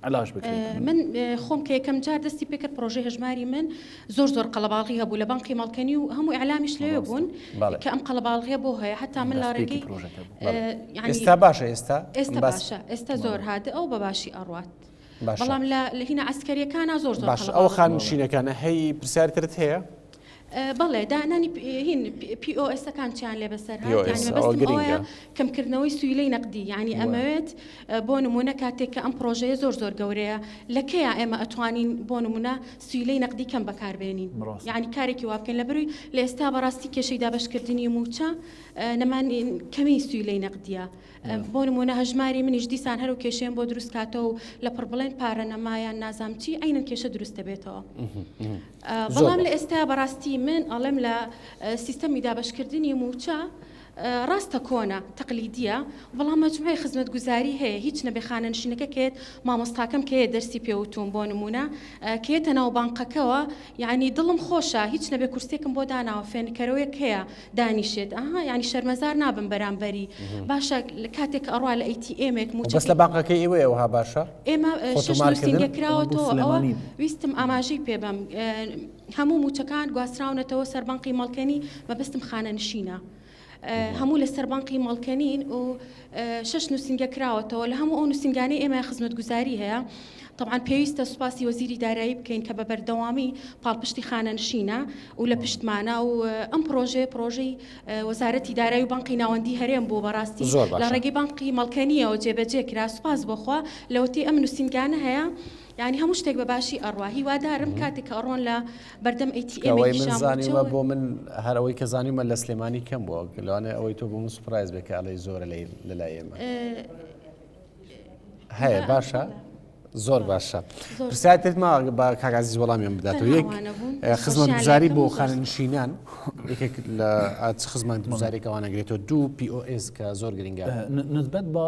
علاج بکرێت. من خۆم کە یەکەم جار دەستی پێکرد پرۆژەی هەژماری من زۆر زۆر قەڵەباڵغی هەبوو لە بانقی مەڵکەنی و هەموو ئیعلامیش لەوێ بوون کە ئەم قەڵەباڵغیە بۆ هەیە هەتا من لە ڕێگەی ئێستا باشە ئێستا ئێستا باشە ئێستا زۆر هادە ئەو بە باشی ئەڕوات بەڵام لە هینە عسکەریەکانە زۆر زۆر باش ئەو خانشینەکانە هەی پرسیارترت هەیە؟ بەڵێ دانانی هین POS ەکان چیان لێ بەسەر هات یانی مەبەستم ئەوەیە کەمکردنەوەی سویلەی نەقدی یانی ئەمەوێت بۆ نمونە کاتێک کە ئەم پرۆژەیە زۆر زۆر گەورەیە لە کەیا ئێمە ئەتوانین بۆ نمونە سویلەی نەقدی کەم بەکاربێنین یانی کارێکی وا بکەین لە بەروی لە ئێستا بەڕاستی کێشەی دابەشکردنی مووچە نەمان کەمی سویلەی نەقدیە بۆ نموونە هەژماری منیش دیسان هەر ئەو کێشەیەم بۆ دروست کاتەوە و لە پڕ بڵێن پارە نەما یان نازام چی عەینەن کێشە دروست دەبێتەوە. بەڵام لە ئێستا بەڕاستی من ئەڵێم لە سیستەمی دابەشکردنی مووچە ڕاستە کۆنە تەقلیدیە بەڵام مەجموعەی خزمەتگوزاری هەیە هیچ نەبێ خانەنشینەکە کێت مامۆستاکەم کێ دەرسی پێوتوم بۆ نمونە کێتە ناو بانقەکەوە یعنی دڵم خۆشە هیچ نەبێ کورسێکم بۆ داناوە فێنکەرەوەیەک هەیە دانیشێت ئەها یانی شەرمەزار نابم بەرامبەری باشە کاتێک کە ئەڕوا لە ATM ێک موچەکەی بەس لە بانقەکەی ئێوەیە وەها باشە ئێمە شەش نووسینگە کراوەتەوە ئەوە ویستم ئاماژەی پێ بەم هەموو موچەکان گواستراونەتەوە سەر بانقی مەڵکەنی مەبەستم خانەنشینە هەموو لەسەر بانقی مەڵکەنین و شەش نووسینگە کراوەتەوە لە هەموو ئەو نووسینگانەی ئێمە خزمەتگوزاری هەیە تەبعەن پێویستە سوپاسی وەزیری دارایی بکەین کە بە بەردەوامی پاڵپشتی خانەنشینە و لە پشتمانە و ئەم پرۆژەیە پرۆژەی وەزارەتی دارایی و بانقی ناوەندی هەرێم بوو بەڕاستی لە ڕێگەی بانقی مەڵکەنیەوە جێبەجێ کرا سوپاس بۆ خوا لەوەتەی ئەم نووسینگانە هەیە یانی هەموو شتێک بە باشی ئەڕوا هیوادارم کاتێک کە ئەڕۆن لە بەردەم ATM ئەوەی من زانیومە بۆ من هەر ئەوەی کە زانیومە لە سلێمانی کەم بووە لەوانەیە ئەوەی تۆ بۆ من surprise بێ کە ئەڵێی زۆرە لە لای ئێمە هەیە باشە زۆر باشە پرسیارتت ما بە کاک عەزیز وەڵامیان بداتەوە یەک خزمەتگوزاری بۆ خانەنشینان یەکێک لە چ خزمەتگوزارێک ئەوانە گرێتەوە دوو POS کە زۆر گرنگە نسبەت بە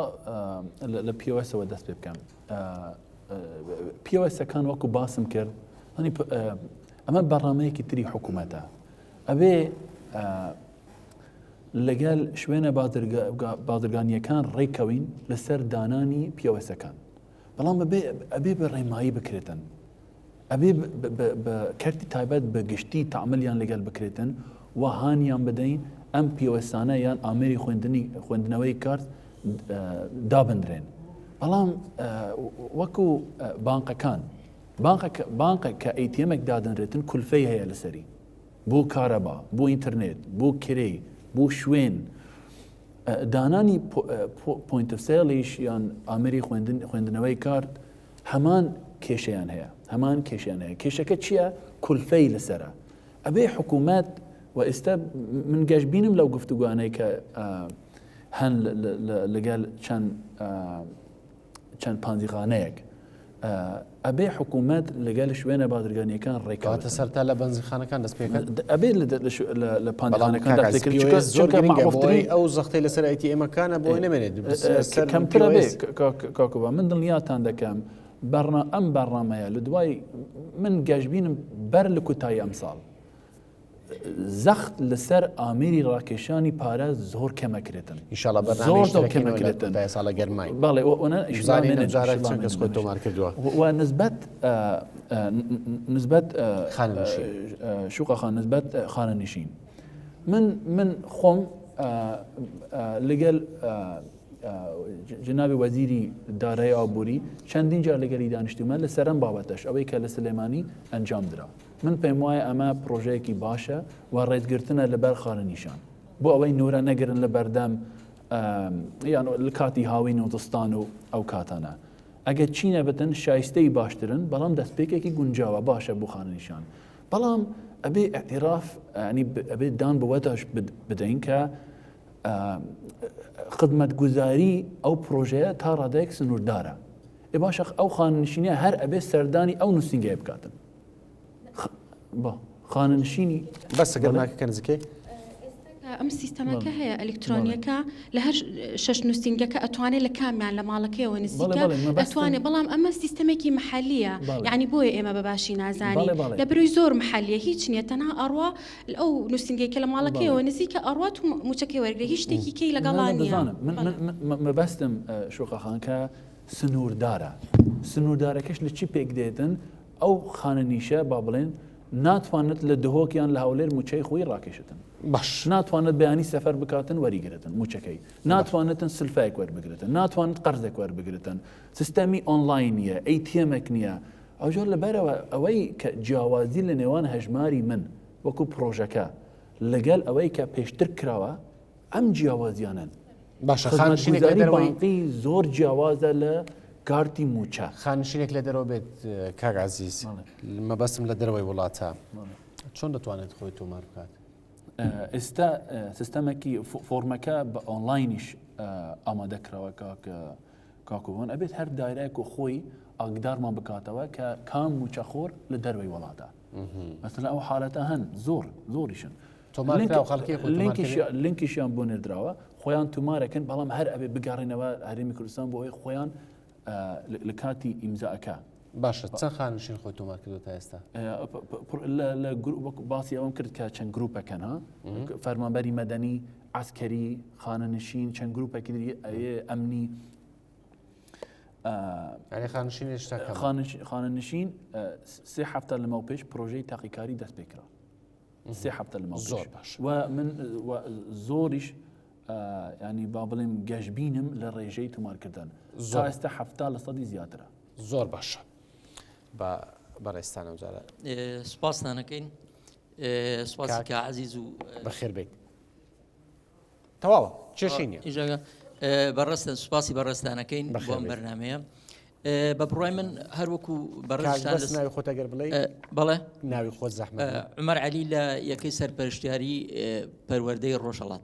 لە POS ەوە دەست پێ بکەم POS ەکان وەکو باسم کرد ئەمە بەڕامەیەکی تری حکوومەتە ئەبێ لەگەل شوێنە بازرگانیەکان ڕێککەوین لەسەر دانانی POS ەکان بەڵام ئەبێ بە ڕێمایی بکرێتن ئەبێ بە کەرتی تایبەت بە گشتی تەعامولیان لەگەل بکرێتن و هانیان بدەین ئەم POS انە یان ئامێری خوێندنی خوێندنەوەی کارت دابندرێن بەڵام وەکو بانقەکان بانقە کە ATM ێک دادەنرێتن کولفەی هەیە لەسەری بۆ کارەبا، بۆ ئینتەرنێت، بۆ کرێ، بۆ شوێن. دانانی point of sale یش یان ئامێری خوێندنەوەی کارت هەمان کێشەیان هەیە هەمان کێشیان هەیە کێشەکە چییە کولفەی لەسرە ئەبێ حکوومەت و ئێستا من گەشببینم لەو گفتوگوانەی کە هەن لەگەل چەند چەند پانزیخانەیەک. ئەبێ حکوومەت لەگەل شوێنە بازرگانیەکان ڕێکاتە سەر تا لە بەنزینخانەکان دەست پێکەن ئەبێ لە پاندانەکان دەست پێکرد زۆر گرنگە بۆی ئەو زەختەی لەسەر ئەی تی ئێمەکانە بۆی نەمێنێت کەمترە بێ کاکوبا من دڵنیاتان دەکەم بەرنا ئەم بەرنامەیە لە دوای من گەشببینم بەر لە کوتایی ئەمساڵ زەخت لەسەر ئامێری ڕاکێشانی پارە زۆر کەمەکرێتن ئینشاڵا زۆر زۆر کەمەکرێتن تا ساڵە گەرمای بەڵێ ئەوە زانین جارێک چەند کەس خۆی تۆمار کردووە و نسبەت نسبەت خانەنشین شوقە خان نسبەت خانەنشین من من خۆم لەگەل جنابی وەزیری دارای ئابووری چەندین جار لەگەلی دانیشتومە لە سەرم بابەتەش ئەوەی کە لە سلێمانی ئەنجام درا من پێم وایە ئەمە پڕۆژەیەکی باشە و ڕێزگرتنە لەبەر خانەنیشان بۆ ئەوەی نۆرە نەگرن لە بەردەم یان لە کاتی هاوین و زستان و ئەو کاتانە ئەگەر چی نەبتن شایستەی باشترن بەڵام دەستپێکێکی گونجاوە باشە بۆ خانەنیشان بەڵام ئەبێ اعتراف ینی ئەبێ دان بەوەداش بدەین کە خدمەتگوزاری ئەو پرۆژەیە تا ڕادەیەک سنووردارە ئێ باشە ئەو خانەنشینە هەر ئەبێ سەردانی ئەو نووسینگەیە بکاتن خانەنشینی بەسە گەرماکەکە نزیکەی ئەم سیستەمەکە هەیە ئەلکترۆنیەکە لە هەر شش نووسینگەکە ئەتوانێت لە کامیان لە ماڵەکەیەوە نزیکە ئەتوانێت بەڵام ئەمە سیستەمێکی محلیە یعنی بۆیە ئێمە بە باشی نازانی لە بروی زۆر محلیە هیچ نییە تەنها ئەڕوا ئەو نووسینگەی کە لە ماڵەکەیەوە نزیکە ئەڕوات و موچەکەی وەرگێ هیچ شتێکی کەی لەگەڵا نییە مەبەستم شوقەخان کە سنووردارە سنووردارەکەش لە چی پێک دێتن ئەو خانەنیشە با بڵێن ناتوانێت لە دهۆک یان لە هەولێر موچەی خۆی ڕاکێشتن باش ناتوانێت بەیانی سەفەر بکاتن وەریگرتن موچەکەی ناتوانێتن سلفایەک وەربگرتن ناتوانێت قەرزێک وەربگرتن سیستەمی ئۆنلاین نییە ATM ێک نییە ئەوجار لەبەرەوە ئەوەی کە جیاوازی لە نێوان هەژماری من وەکو پرۆژەکە لەگەل ئەوەی کە پێشتر کراوە ئەم جیاوازیانەن. باشە خانشینێک لە خزمەتگوزاری دەرەوەی بانقی زۆر جیاوازە لە کارتی مووچە. خانشینێک لە دەرەوە بێت کاک عەزیز مەبەستم لە دەرەوەی وڵاتە چۆن دەتوانێت خۆی تۆمار بکات؟ ئێستا سیستەمێکی فۆرمەکە بە ئۆنلاینیش ئامادە کراوە کاک کاکۆڤان ئەبێت هەر دایرەیەک و خۆی ئاگدارمان بکاتەوە کە کام مووچەخۆر لە دەرەوەی وڵاتە مەسەلەن ئەو حالەتە هەن زۆر زۆریشن تۆمار کراوە خەڵکی خۆی تۆمار کردووە؟ لینکیشیان بۆ نێردراوە خۆیان تۆمارەکەن بەڵام هەر ئەبێ بگەڕێنەوە هەرێمی کوردستان بۆ ئەوەی خۆیان لە کاتی ئیمزاکە باشە چەند خانشین خۆی تۆمار کردو تا ئێستا لە وەک باسی ئەوەم کرد کە چەند گروپەکەن ها فەرمانبەری مەدەنی عسکەری خانەنشین چەند گروپێکی دری ئەمنی یعنی خانشین هێشتا کەمە. خانەنشین سێ هەفتە لەمەو پێش پرۆژەی تاقیکاری دەست پێکرا سێ هەفتە لەمەو زۆر باش و من زۆریش ینی با بڵێم گەشببینم لە ڕێژەی تۆمارکردن زۆر ئێستا هەفتا لە سەدی زیاترە زۆر باشە بە بەڕێستانە جارە سپاسانەکەین سپاسی کە عزیز و بەخێر بیت تەواوە کێشەی نییە. ئیجاگە بەڕێزتان سوپاسی بەڕێزتانەکەین بۆ ئەم بەرنمەیە بە بڕای من هەروەکو بەڕێزتان ناوی خۆت ئەگەر بڵێ بەڵێ ناوی خۆت زەحمەت عمر علی لە یەکەی سەرپەرشتیاری پەروەردەی ڕۆژهەڵات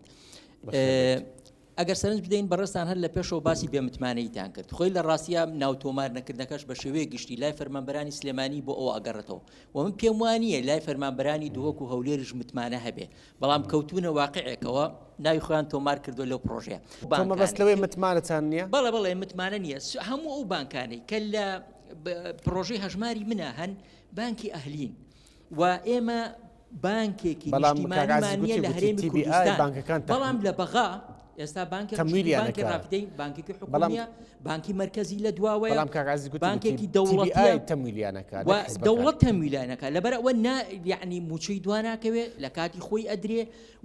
ئەگەر سەرنج بدەین بەڕێزتان هەر لە پێشەوە باسی بێمتمانەیتان کرد خۆی لە ڕاستە ناو تۆمار نەکردنەکەش بە شێوەیە گشتی لای فەرمانبەرانی سلێمانی بۆ ئەوە ئەگەڕێتەوە و من پێم وانە لای فەرمانبەرانی دهۆک و هەولێریش متمانە هەبێ بەڵام کەوتوونە واقعێکەوە ناوی خۆیان تۆمار کردووە لەو پرۆژەیە. تۆ مەبەست لەوەی متمانەتان نییە؟ بەڵێ بەڵێ متمانە نییە. هەموو ئەو بانکانەی کە لە پرۆژەی هەژماری منە هەن بانکی ئەهلین و ئێمە بانکێکی نیشتیمانیمان نییە لە هەرێمی کوردستان بەڵام لە بەغا ئێستا بانکی تەمویلیان رافدەین بانکێکی حکومیە بانکی مەرکەزی لە دواوەیە بەڵام کاک عەزیز گوتی بانکێکی دەوڵەتیە تەمویلیانەکە دەوڵەت تەمویلانەکە لەبەر ئەوە نا یعنی موچەی دوا ناکەوێت لە کاتی خۆی ئەدرێ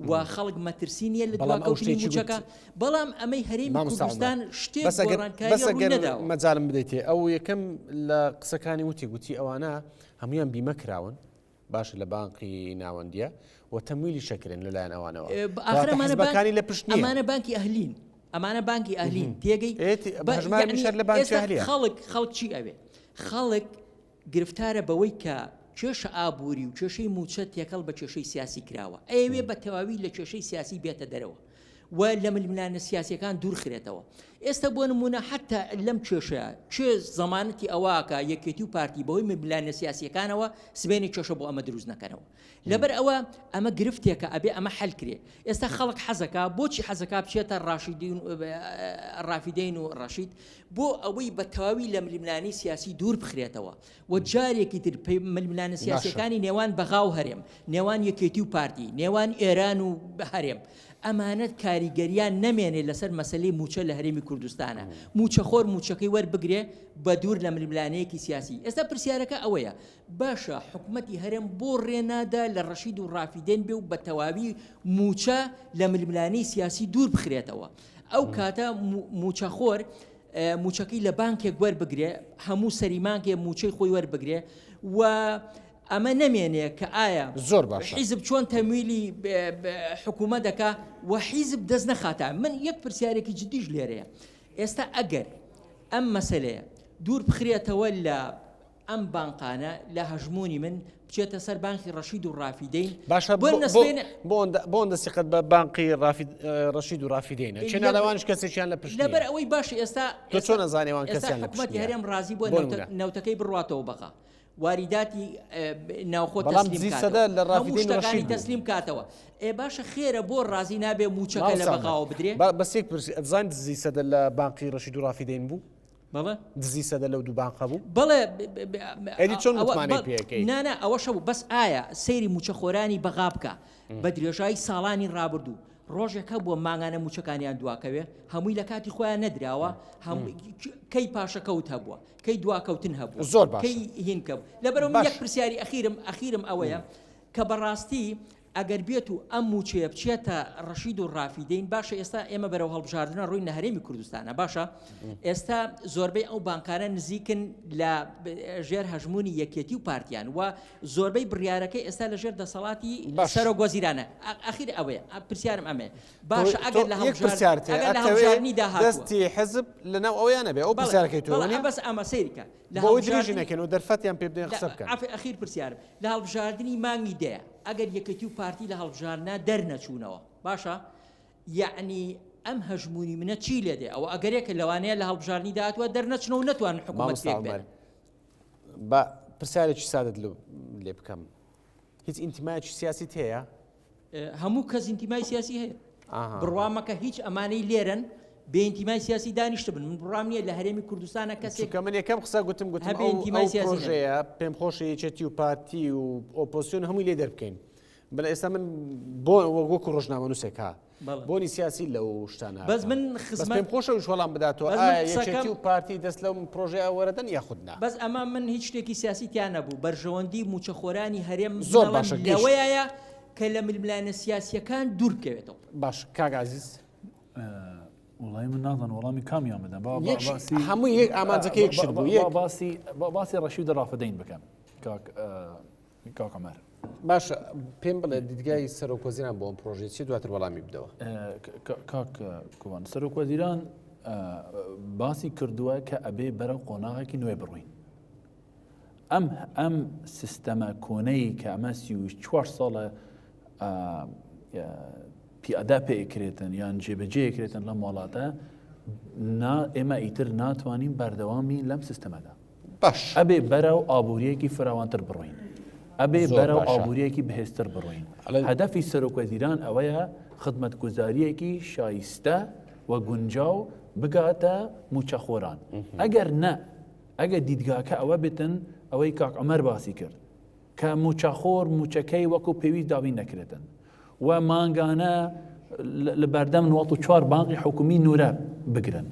و خەڵک مەترسی نییە لە دواکەوتنی موچەکە بەڵام ئەمەی هەرێمی کوردستان شتێک گۆڕانکاری ڕووی نەداوە. مەجالم بدەیتێ ئەو یەکەم لە قسەکانی وتی گوتی ئەوانە هەمویان بیمە کراون باشە لە بانقی ناوەندیە و تەمویلیش ئەکرێن لەلایەن ئەوانەوە ئاخر کەواتە ئەمانە حزبەکانی لە پشت نییە. ئەمانە بانکی ئەهلین ئەمانە بانکی ئەهلین تێگەی ئێ تی- بە- هەژماری یعنی میشەر لە بانکی ئێستا ئەهلیە. خەڵک خەڵک چی ئەوێ خەڵک گرفتارە بەوەی کە کێشە ئابووری و کێشەی مووچە تێکەڵ بە کێشەی سیاسی کراوە ئەیەوێ بە تەواوی لە کێشەی سیاسی بێتە دەرەوە. و لە ململانێ سیاسیەکان دوورخرێتەوە. ئێستا بۆ نمونە حەتا لەم کێشەیە کێ زەمانەتی ئەوەکا یەکێتی و پارتی بەهۆی ململانێ سیاسیەکانەوە سبەینێ کێشە بۆ ئەمە دروست نەکەنەوە. لەبەر ئەوە ئەمە گرفتێکە ئەبێ ئەمە حەل کرێ. ئێستا خەڵک حەزەکا بۆچی حەزەکا بچێتە ڕاشیدین ڕافیدەین و ڕەشید بۆ ئەوەی بە تەواوی لە ململانێی سیاسی دوور بخرێتەوە و جارێکی تر ململانێ سیاسیەکانی نێوان بەغا و هەرێم، نێوان یەکێتی و پارتی، نێوان ئێران و هەرێم، ئەمانە کاریگەریان نەمێنێ لەسەر مەسەلەی مووچە لە هەرێمی کوردستانە. مووچەخۆر مووچەکەی وەربگرێ بە دوور لە ململانێیەکی سیاسی. ئێستا پرسیارەکە ئەوەیە باشە حکومەتی هەرێم بۆ ڕێ نادا لە ڕەشید و ڕافیدەین بێ و بە تەواوی مووچە لە ململانێی سیاسی دوور بخرێتەوە؟ ئەو کاتە مووچەخۆر مووچەکەی لە بانکێک وەربگرێ، هەموو سەری مانگێ مووچەی خۆی وەربگرێ و ئەمە نەمێنێ کە ئایا زۆر باشە حیزب چۆن تەمویلی حکوومەت دەکا و حیزب دەست نەخاتە من یەک پرسیارێکی جدیش لێرەیە ئێستا ئەگەر ئەم مەسەلەیە دوور بخرێتەوە لە ئەم بانقانە لە هەژموونی من بچێتە سەر بانقی ڕەشید و ڕافیدەین باشە بۆ نەسبێنە بۆ ئەوەندە سیقەت بە بانقی ڕەشید و ڕافیدەینە چێ نالەوانش کەسێکیان لە پشت لەبەر ئەوەی باش ئێستا تۆ چۆن ئەزانی ئەوان کەسیان لە پشت حکومەتی هەرێم ڕازی بووە نەوتەکەی بڕواتەوە بەغا واریداتی ناوخۆ بەڵام تەسلیم دزی کاتەوە سەدە لە هەموو ڕافیدەین شتەکانی ڕەشید بوو. تەسلیم کاتەوە ئێ باشە خێرە بۆ ڕازی نابێ مووچەکە لە مامۆستا بەغاوە بدرێ با بەس یەک پرسی ئەتزانی دزی سەدە لە بانقی ڕەشید و ڕافیدەین بوو؟ بەڵێ دزی سەدە لەو دوو بانقە بوو؟ بەڵێ ئەدی چۆن ئەوە متمانەی بە- پێ ئەکەی؟ نا نا ئەوەشە بوو بەس ئایا سەیری مووچەخۆرانی بەغا بکە بە درێژایی ساڵانی ڕابردوو ڕۆژێک هەبووە مانگانە مووچەکانیان دواکەوێ هەمووی لە کاتی خۆیان نەدراوە هەموو کەی پاشەکەوت هەبووە کەی دواکەوتن هەبووە زۆر باشە. کەی هین کە لەبەرئەوە من باش. یەک پرسیاری ئەخیرم ئەخیرم ئەوەیە کە بەڕاستی ئەگەر بێت و ئەم مووچەیە بچێتە ڕەشید و ڕافیدەین باشە ئێستا ئێمە بەرەو هەڵبژاردنە ڕووین لە هەرێمی کوردستانە باشە ئێستا زۆربەی ئەو بانکانە نزیکن لە ژێر هەژموونی یەکێتی و پارتیان و زۆربەی بڕیارەکەی ئێستا لە ژێر دەسەڵاتی باش. سەرۆک وەزیرانە ئەخیر ئەوەیە پرسیارم ئەمەیە باشە تۆ ئەگەر لە یەک هەڵبژارد پرسیارت هەیە ئەگەر لە ئەتەوێ هەڵبژاردنی داهاتووە دەستی حزب لەناو ئەوەیان نەبێ ئەو بەڵێ پرسیارەکەی تۆ بەڵێ وەنیە؟ بەس ئەمە سەیرکە لە بۆ ئەوەی درێژی هەڵبژاردنی نەکەین و دەرفەتیان پێ بدەین لە قسە بکەن. عەفوی ئەخیر پرسیارم لە هەڵبژاردنی مانگی دەیە ئەگەر یەکێتی و پارتی لە هەڵبژاردنا دەرنەچوونەوە باشە یەعنی ئەم هەژموونی منە چی لێ دێ ئەوە ئەگەرێکە لەوانەیە لە هەڵبژاردنی داهاتووە دەرنەچنەوە و نەتوانن حکوومەت مامۆستا پێک عومەر بێنن. با پرسیارێکی سادەت لێ بکەم هیچ ئینتیمایەکی سیاسیت هەیە؟ هەموو کەس ئینتیمای سیاسی هەیە بڕوا مەکە هیچ ئەمانەی لێرەن بێ ئینتیمای سیاسی دانیشتبن من بڕام نییە لە هەرێمی کوردستانە کەسێک کە من یەکەم قسە گوتم گوتم هەبێ ئەو ئینتیمای ئەو سیاسی نەبێ. پرۆژەیە پێم خۆشە یەکێتی و پارتی و ئۆپۆزیسیۆن هەمووی لێ دەربکەین بەڵێ ئێستا من بۆ وەکو ڕۆژنامەنووسێک ها بۆنی سیاسی لەو شتانە بەس من بەس خزمەت پێم خۆشە ئەویش وەڵام بداتەوە بەس من ئایا قسەکەم یەکێتی و پارتی دەست لەو پرۆژەیە وەرەدەن یاخود نا؟ بەس ئەمە من هیچ شتێکی سیاسی تیا نەبوو بەرژەوەندی مووچەخۆرانی هەرێم من زۆر ئەڵێم باشە گەیشت. لەوەیایە کە لە ململانێ سیاسییەکان دوور بکەوێتەوە. باش کاک عەزیز. وەڵای من نازانم وەڵامی کامیان بدەم با یەک باسی هەمووی یەک ئامانجەکە یەک شت بوو یەک باسی باسی ڕەشید ڕافدەین بکەم کاک کاک عومەر. باشە پێم بڵێ دیدگای سەرۆک وەزیران بۆ ئەم پرۆژەیە چیە دواتر وەڵامی بدەوە. کاک کوان سەرۆک وەزیران باسی کردووە کە ئەبێ بەرەو قۆناغێکی نوێ بڕۆین. ئەم ئەم سیستەمە کۆنەی کە ئەمە 34 ساڵە پیادا پێکرێتن یان جێبەجێکرێتن لەم وڵاتە نا ئێمە ئیتر ناتوانین بەردەوامی لەم سیستەمەدا. باش. ئەبێ بەرەو ئابوورییەکی فراوانتر بڕۆین. ئەبێ زۆر بەرەو باشە. ئابوورییەکی بەهێزتر بڕۆین. ئەڵێ. هەدەفی سەرۆکوەزیران ئەوەیە خزمەتگوزارییەکی شایستە و گونجاو بگاتە مووچەخۆران. ئەگەر نە، ئەگەر دیدگاکە ئەوە بێتن ئەوەی کاک عومەر باسی کرد کە مووچەخۆر مووچەکەی وەکو پێویست دابین نەکرێتن و مانگانە لە بەردەم 94 بانقی حکومی نورە بگرن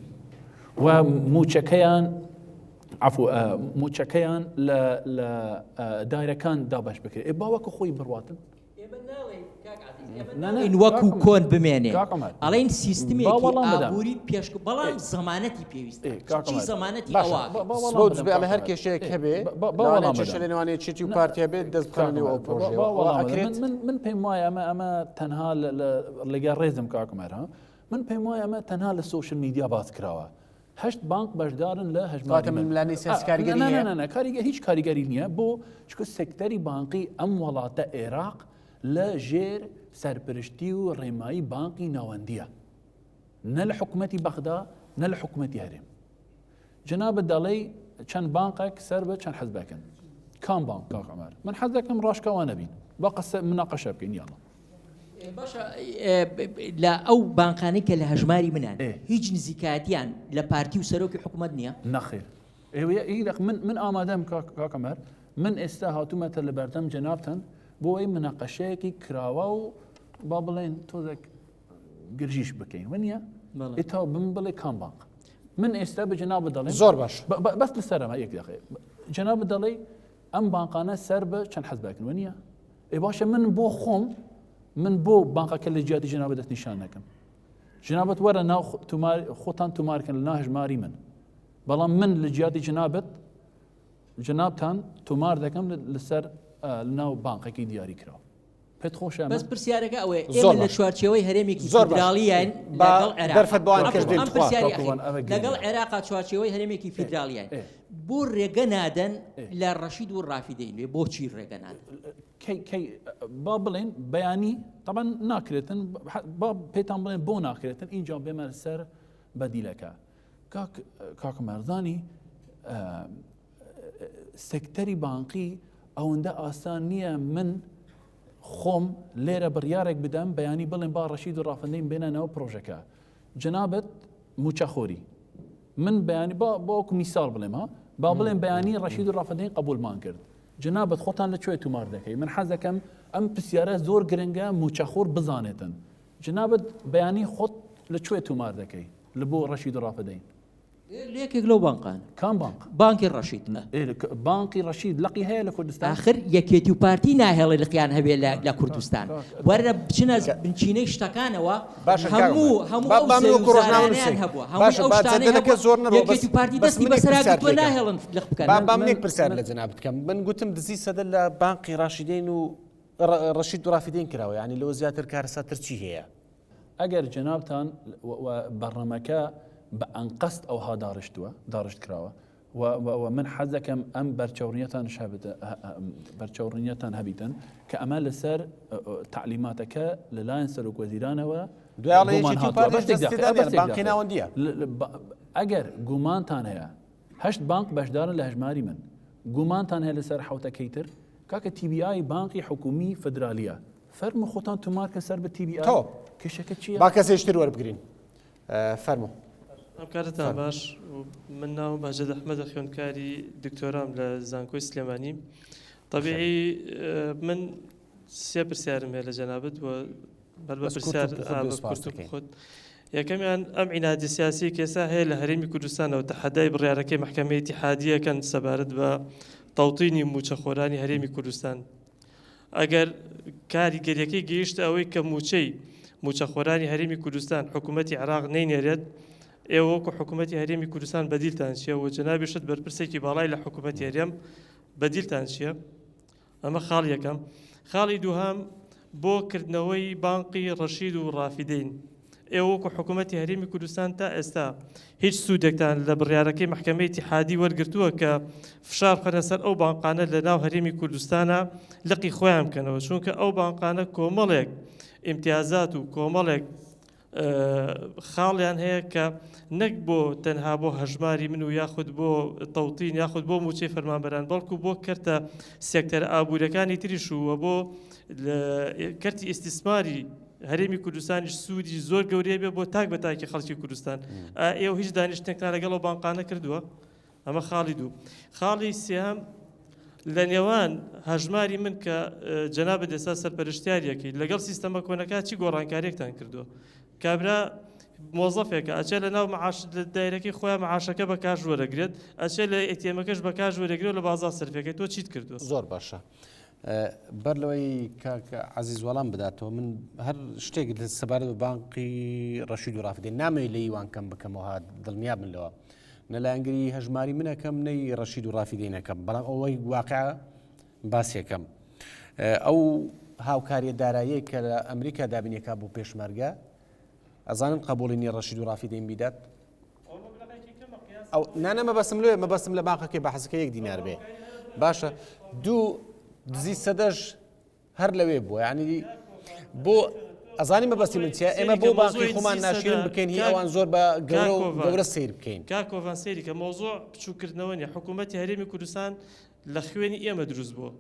و موچەکەیان عفو موچەکەیان لە دایرەکان دابش بکرێت ئێ باوەکە خۆی بڕاتن ناڵێین وەکو کۆن بمێنێ ئەڵێین سیستمێکی ئابووری پێش بەڵام زەمانەتی پێویستە چی زەمانەتی ئەوە ئەڵێ هەر کێشەیەک هەبێ بەڵام کێشە لە نێوان یەکێتی و پارتی هەبێت دەست بخەنە نێو ئەو پرۆژەیەوە ئەوە ئەکرێت من پێم وایە ئەمە ئەمە تەنها لەگەڵ ڕێزم کاک عومەر ها من پێم وایە ئەمە تەنها لە سۆشیال میدیا باس کراوە هەشت بانک بەشدارن لە هەژماری کەواتە ململانێی سیاسی کاریگەری هەیە؟ نا نا نا کاریگە هیچ کاریگەری نییە بۆ چونکە سێکتەری بانقی ئەم وڵاتە عێراق لە ژێر سەرپرشتی و ڕێمایی بانقی ناوەندیە. نە لە حکومەتی بەغدا نە لە حکومەتی هەرێم. جەنابت دەڵێی چەند بانقێک سەر بە چەند حزبێکن. کام بانق کاک عومەر؟ من حەز دەکەم ڕاشکاوە نەبین. با قسە مناقەشە بکەین یاڵا. باشە لە ئەو بانقانەی کە لە هەژماری منان هیچ نزیکایەتیان لە پارتی و سەرۆکی حکوومەت نییە؟ نەخێر. من من ئامادەم کاک عومەر من ئێستا هاتوومەتە لە بەردەم جەنابتان بۆ ئەوەی مناقەشەیەکی کراوە و با بڵێن تۆزێک گرژیش بکەین وە نیە ئێتا بم بڵێ کام بانق من ئێستا بە جەناب دەڵێم زۆر باش بەس لەسەرەمە یەک دقیقە جەناب دەڵێ ئەم بانقانە سەر بە چەند حەزبێکن وە نیە ئێ باشە من بۆ خۆم من بۆ بانقەکە لە جیاتی جەنابە دەست نیشان نەکەم جنابەت وەرە ناو تومار خۆتان تومارکەن لە ناهژماری من بەڵام من لە جیاتی جنابەت جنابتان تۆمار دەکەم لەسەر ناو بانقێکی دیاری کراوە پێت خۆشە بەس پرسیارەکە ئەوەیە ئێمە لە چوارچێوەی هەرێمێکی فیدراڵیین لەگەڵ عێراق دەرفەت بۆ ئەم کەس دێن ئەم پرسیاری لەگەڵ عێراقا چوارچێوەی هەرێمێکی فیدراڵیین بۆ ڕێگە نادەن لە ڕەشید و ڕافیدەین بێ بۆچی ڕێگە نادەن کەی کەی با بڵێن بەیانی تەبەن ناکرێتن با پێتان بڵێن بۆ ناکرێتن اینجا بێمە سەر بەدیلەکە کاک کاک مەرزانی سێکتەری بانقی ئەوەندە ئاسان نییە من خۆم لێرە بڕیارێک بدەم بەیانی بڵێن با ڕەشید و ڕافندەین بێنە ناو پرۆژەکە جەنابت موچەخۆری من بەیانی با بۆ میسال بڵێم ها با بڵێن بەیانی ڕەشید و ڕافندەین قبولمان کرد جەنابت خۆتان لە کوێ تومار دەکەی من حەز دەکەم ئەم پرسیارە زۆر گرنگە موچەخۆر بزانێتن جەنابت بەیانی خۆت لە کوێ تومار دەکەی لە بۆ ڕەشید و ڕافدەین لە یەکێک لەو بانقانە. کام بانق؟ بانکی ڕەشید. بانقی ڕەشید لقی هەیە لە کوردستان؟ ئاخر یەکێتی و پارتی ناهێڵێ لقیان هەبێ لە کوردستان. وەرە بچنە بنچینەی شتەکانەوە هەموو هەموو ئەو زەویوزارانەیان هەبووە هەموو ئەو شتانەی هەبووە یەکێتی و پارتی دەستی بەسەرا گرتووە ناهێڵن لق بکەن. با منێک پرسیار لە جەنابت بکەم من گوتم دزی سەدە لە بانقی ڕاشیدەین و ڕەشید و ڕافیدەین کراوە یانی لەوە زیاتر کارەساتتر چی هەیە؟ ئەگەر جەنابتان و بەرنامەکە بە ئەنقەست ئەوها داڕشتووە داڕشت کراوە و و من حەز دەکەم ئەم بەرچەوڕنیەتان بەرچەوڕنیەتان هەبیتن کە ئەمە لەسەر تەعلیماتەکە لەلایەن سەرۆک وەزیرانەوە ئەگەر گومانتان هەیە هەشت بانق بەشدارن لە هەژماری من گومانتان هەیە لەسەر حوتەکەی تر کاکە TBI بانقی حکومی فدرالیە فەرموو خۆتان تومار کەن سەر بە TBI تەواو کێشەکە چییە؟ با کەسێکی تر وەربگرین فەرموو. ئەم کاتەتان باش من ناوم بەهجەت ئەحمەدە خوێندکاری دکتۆرام لە زانکۆی سلێمانی طبیعی من سێ پرسیارم هەیە لە جەنابت و بەر بە پرسیار کورت و پوخت یەکەمیان ئەم عینادی سیاسی کێسا هەیە لە هەرێمی کوردستانەوە تەحەدای بڕیارەکەی محکمەی ئیتیحادیەکەن سەبارەت بە تەوتینی موچەخۆرانی هەرێمی کوردستان ئەگەر کاریگەریەکەی گەیشتە ئەوەی کە مووچەی مووچەخۆرانی هەرێمی کوردستان حکوومەتی عێراق نەینێرێت، ئێوە وەکو حکوومەتی هەرێمی کوردستان بەدیلتان چییە و جەنابیشت بەرپرسێکی باڵای لە حکوومەتی هەرێم بەدیلتان چییە؟ ئەمە خاڵ یەکەم. خاڵی دووهەم بۆ کردنەوەی بانقی ڕەشید و ڕافیدەین ئێوە وەکو حکوومەتی هەرێمی کوردستان تا ئێستا هیچ سوودێکتان لە بڕیارەکەی مەحکەمەی ئیتیحادی وەرگرتووە کە فشار بخەنە سەر ئەو بانقانە لە ناو هەرێمی کوردستانە لقی خۆیان بکەنەوە چونکە ئەو بانقانە کۆمەڵێک ئیمتیازات و کۆمەڵێک خاڵیان هەیە کە نەک بۆ تەنها بۆ هەژماری من و یاخود بۆ تەوتین یاخود بۆ موچەی فەرمانبەران بەڵکو بۆ کەرتە سێکتەرە ئابوورەکانی تریش و بۆ کەرتی ئیستیسماری هەرێمی کوردستانیش سوودی زۆر گەورەی بێ بۆ تاک بە تاکی خەڵکی کوردستان ئێوە هیچ دانیشتنێکتان لەگەڵ ئەو بانقانە کردووە ئەمە خاڵی دوو خاڵی سێهەم لە نێوان هەژماری من کە جەنابت ئێستا سەرپەرشتیاریەکەی لەگەڵ سیستەمە کۆنەکە چی گۆڕانکاریەکتان کردووە کابرا مۆزەفێکە ئەچێ لە ناو معاش لە دایرەکەی خۆیان معاشەکە بە کاش وەرەگرێت ئەچێ لە ئەتیەمەکەش بە کاش وەرەگرێت لە بازاڕ سەرفەکەی تۆ چیت کردووە زۆر باشە بەر لەوەی کاک عەزیز وەڵام بداتەوە من هەر شتێک سەبارەت بە بانقی ڕەشید و ڕافدین نامەوێت لە ئیوان کەم بکەمەوە ها دڵنیا بن لەوە نە لایەنگری هەژماری منەکەم نەی ڕەشید و ڕافیدینەکەم بەڵام ئەوەی واقع باسیەکەم ئەو هاوکاریە داراییە کە لە ئەمریکا دابینەکە بۆ پێشمەرگە ئەزانن قبوڵی نیە ڕەشید و ڕافیدین بیدات ئەو نانە مەبەستم لێ مەبەستم لە باقەکەی بەحسەکە یەک دینار بێ باشە دوو دزی سەدەش هەر لەوێ بووە ینی بۆ. ئەزانی مەبەستی من چیە ئێمە بۆ بانقی خۆمان ناشیرن بکەین هی ئەوان زۆر بە گەورە و گەورە سەیر بکەین. کاک کۆڤان سەیری کە مەوزوع بچووکردنەوە نیە حکوومەتی هەرێمی کوردستان لە خوێنی ئێمە دروست بووە.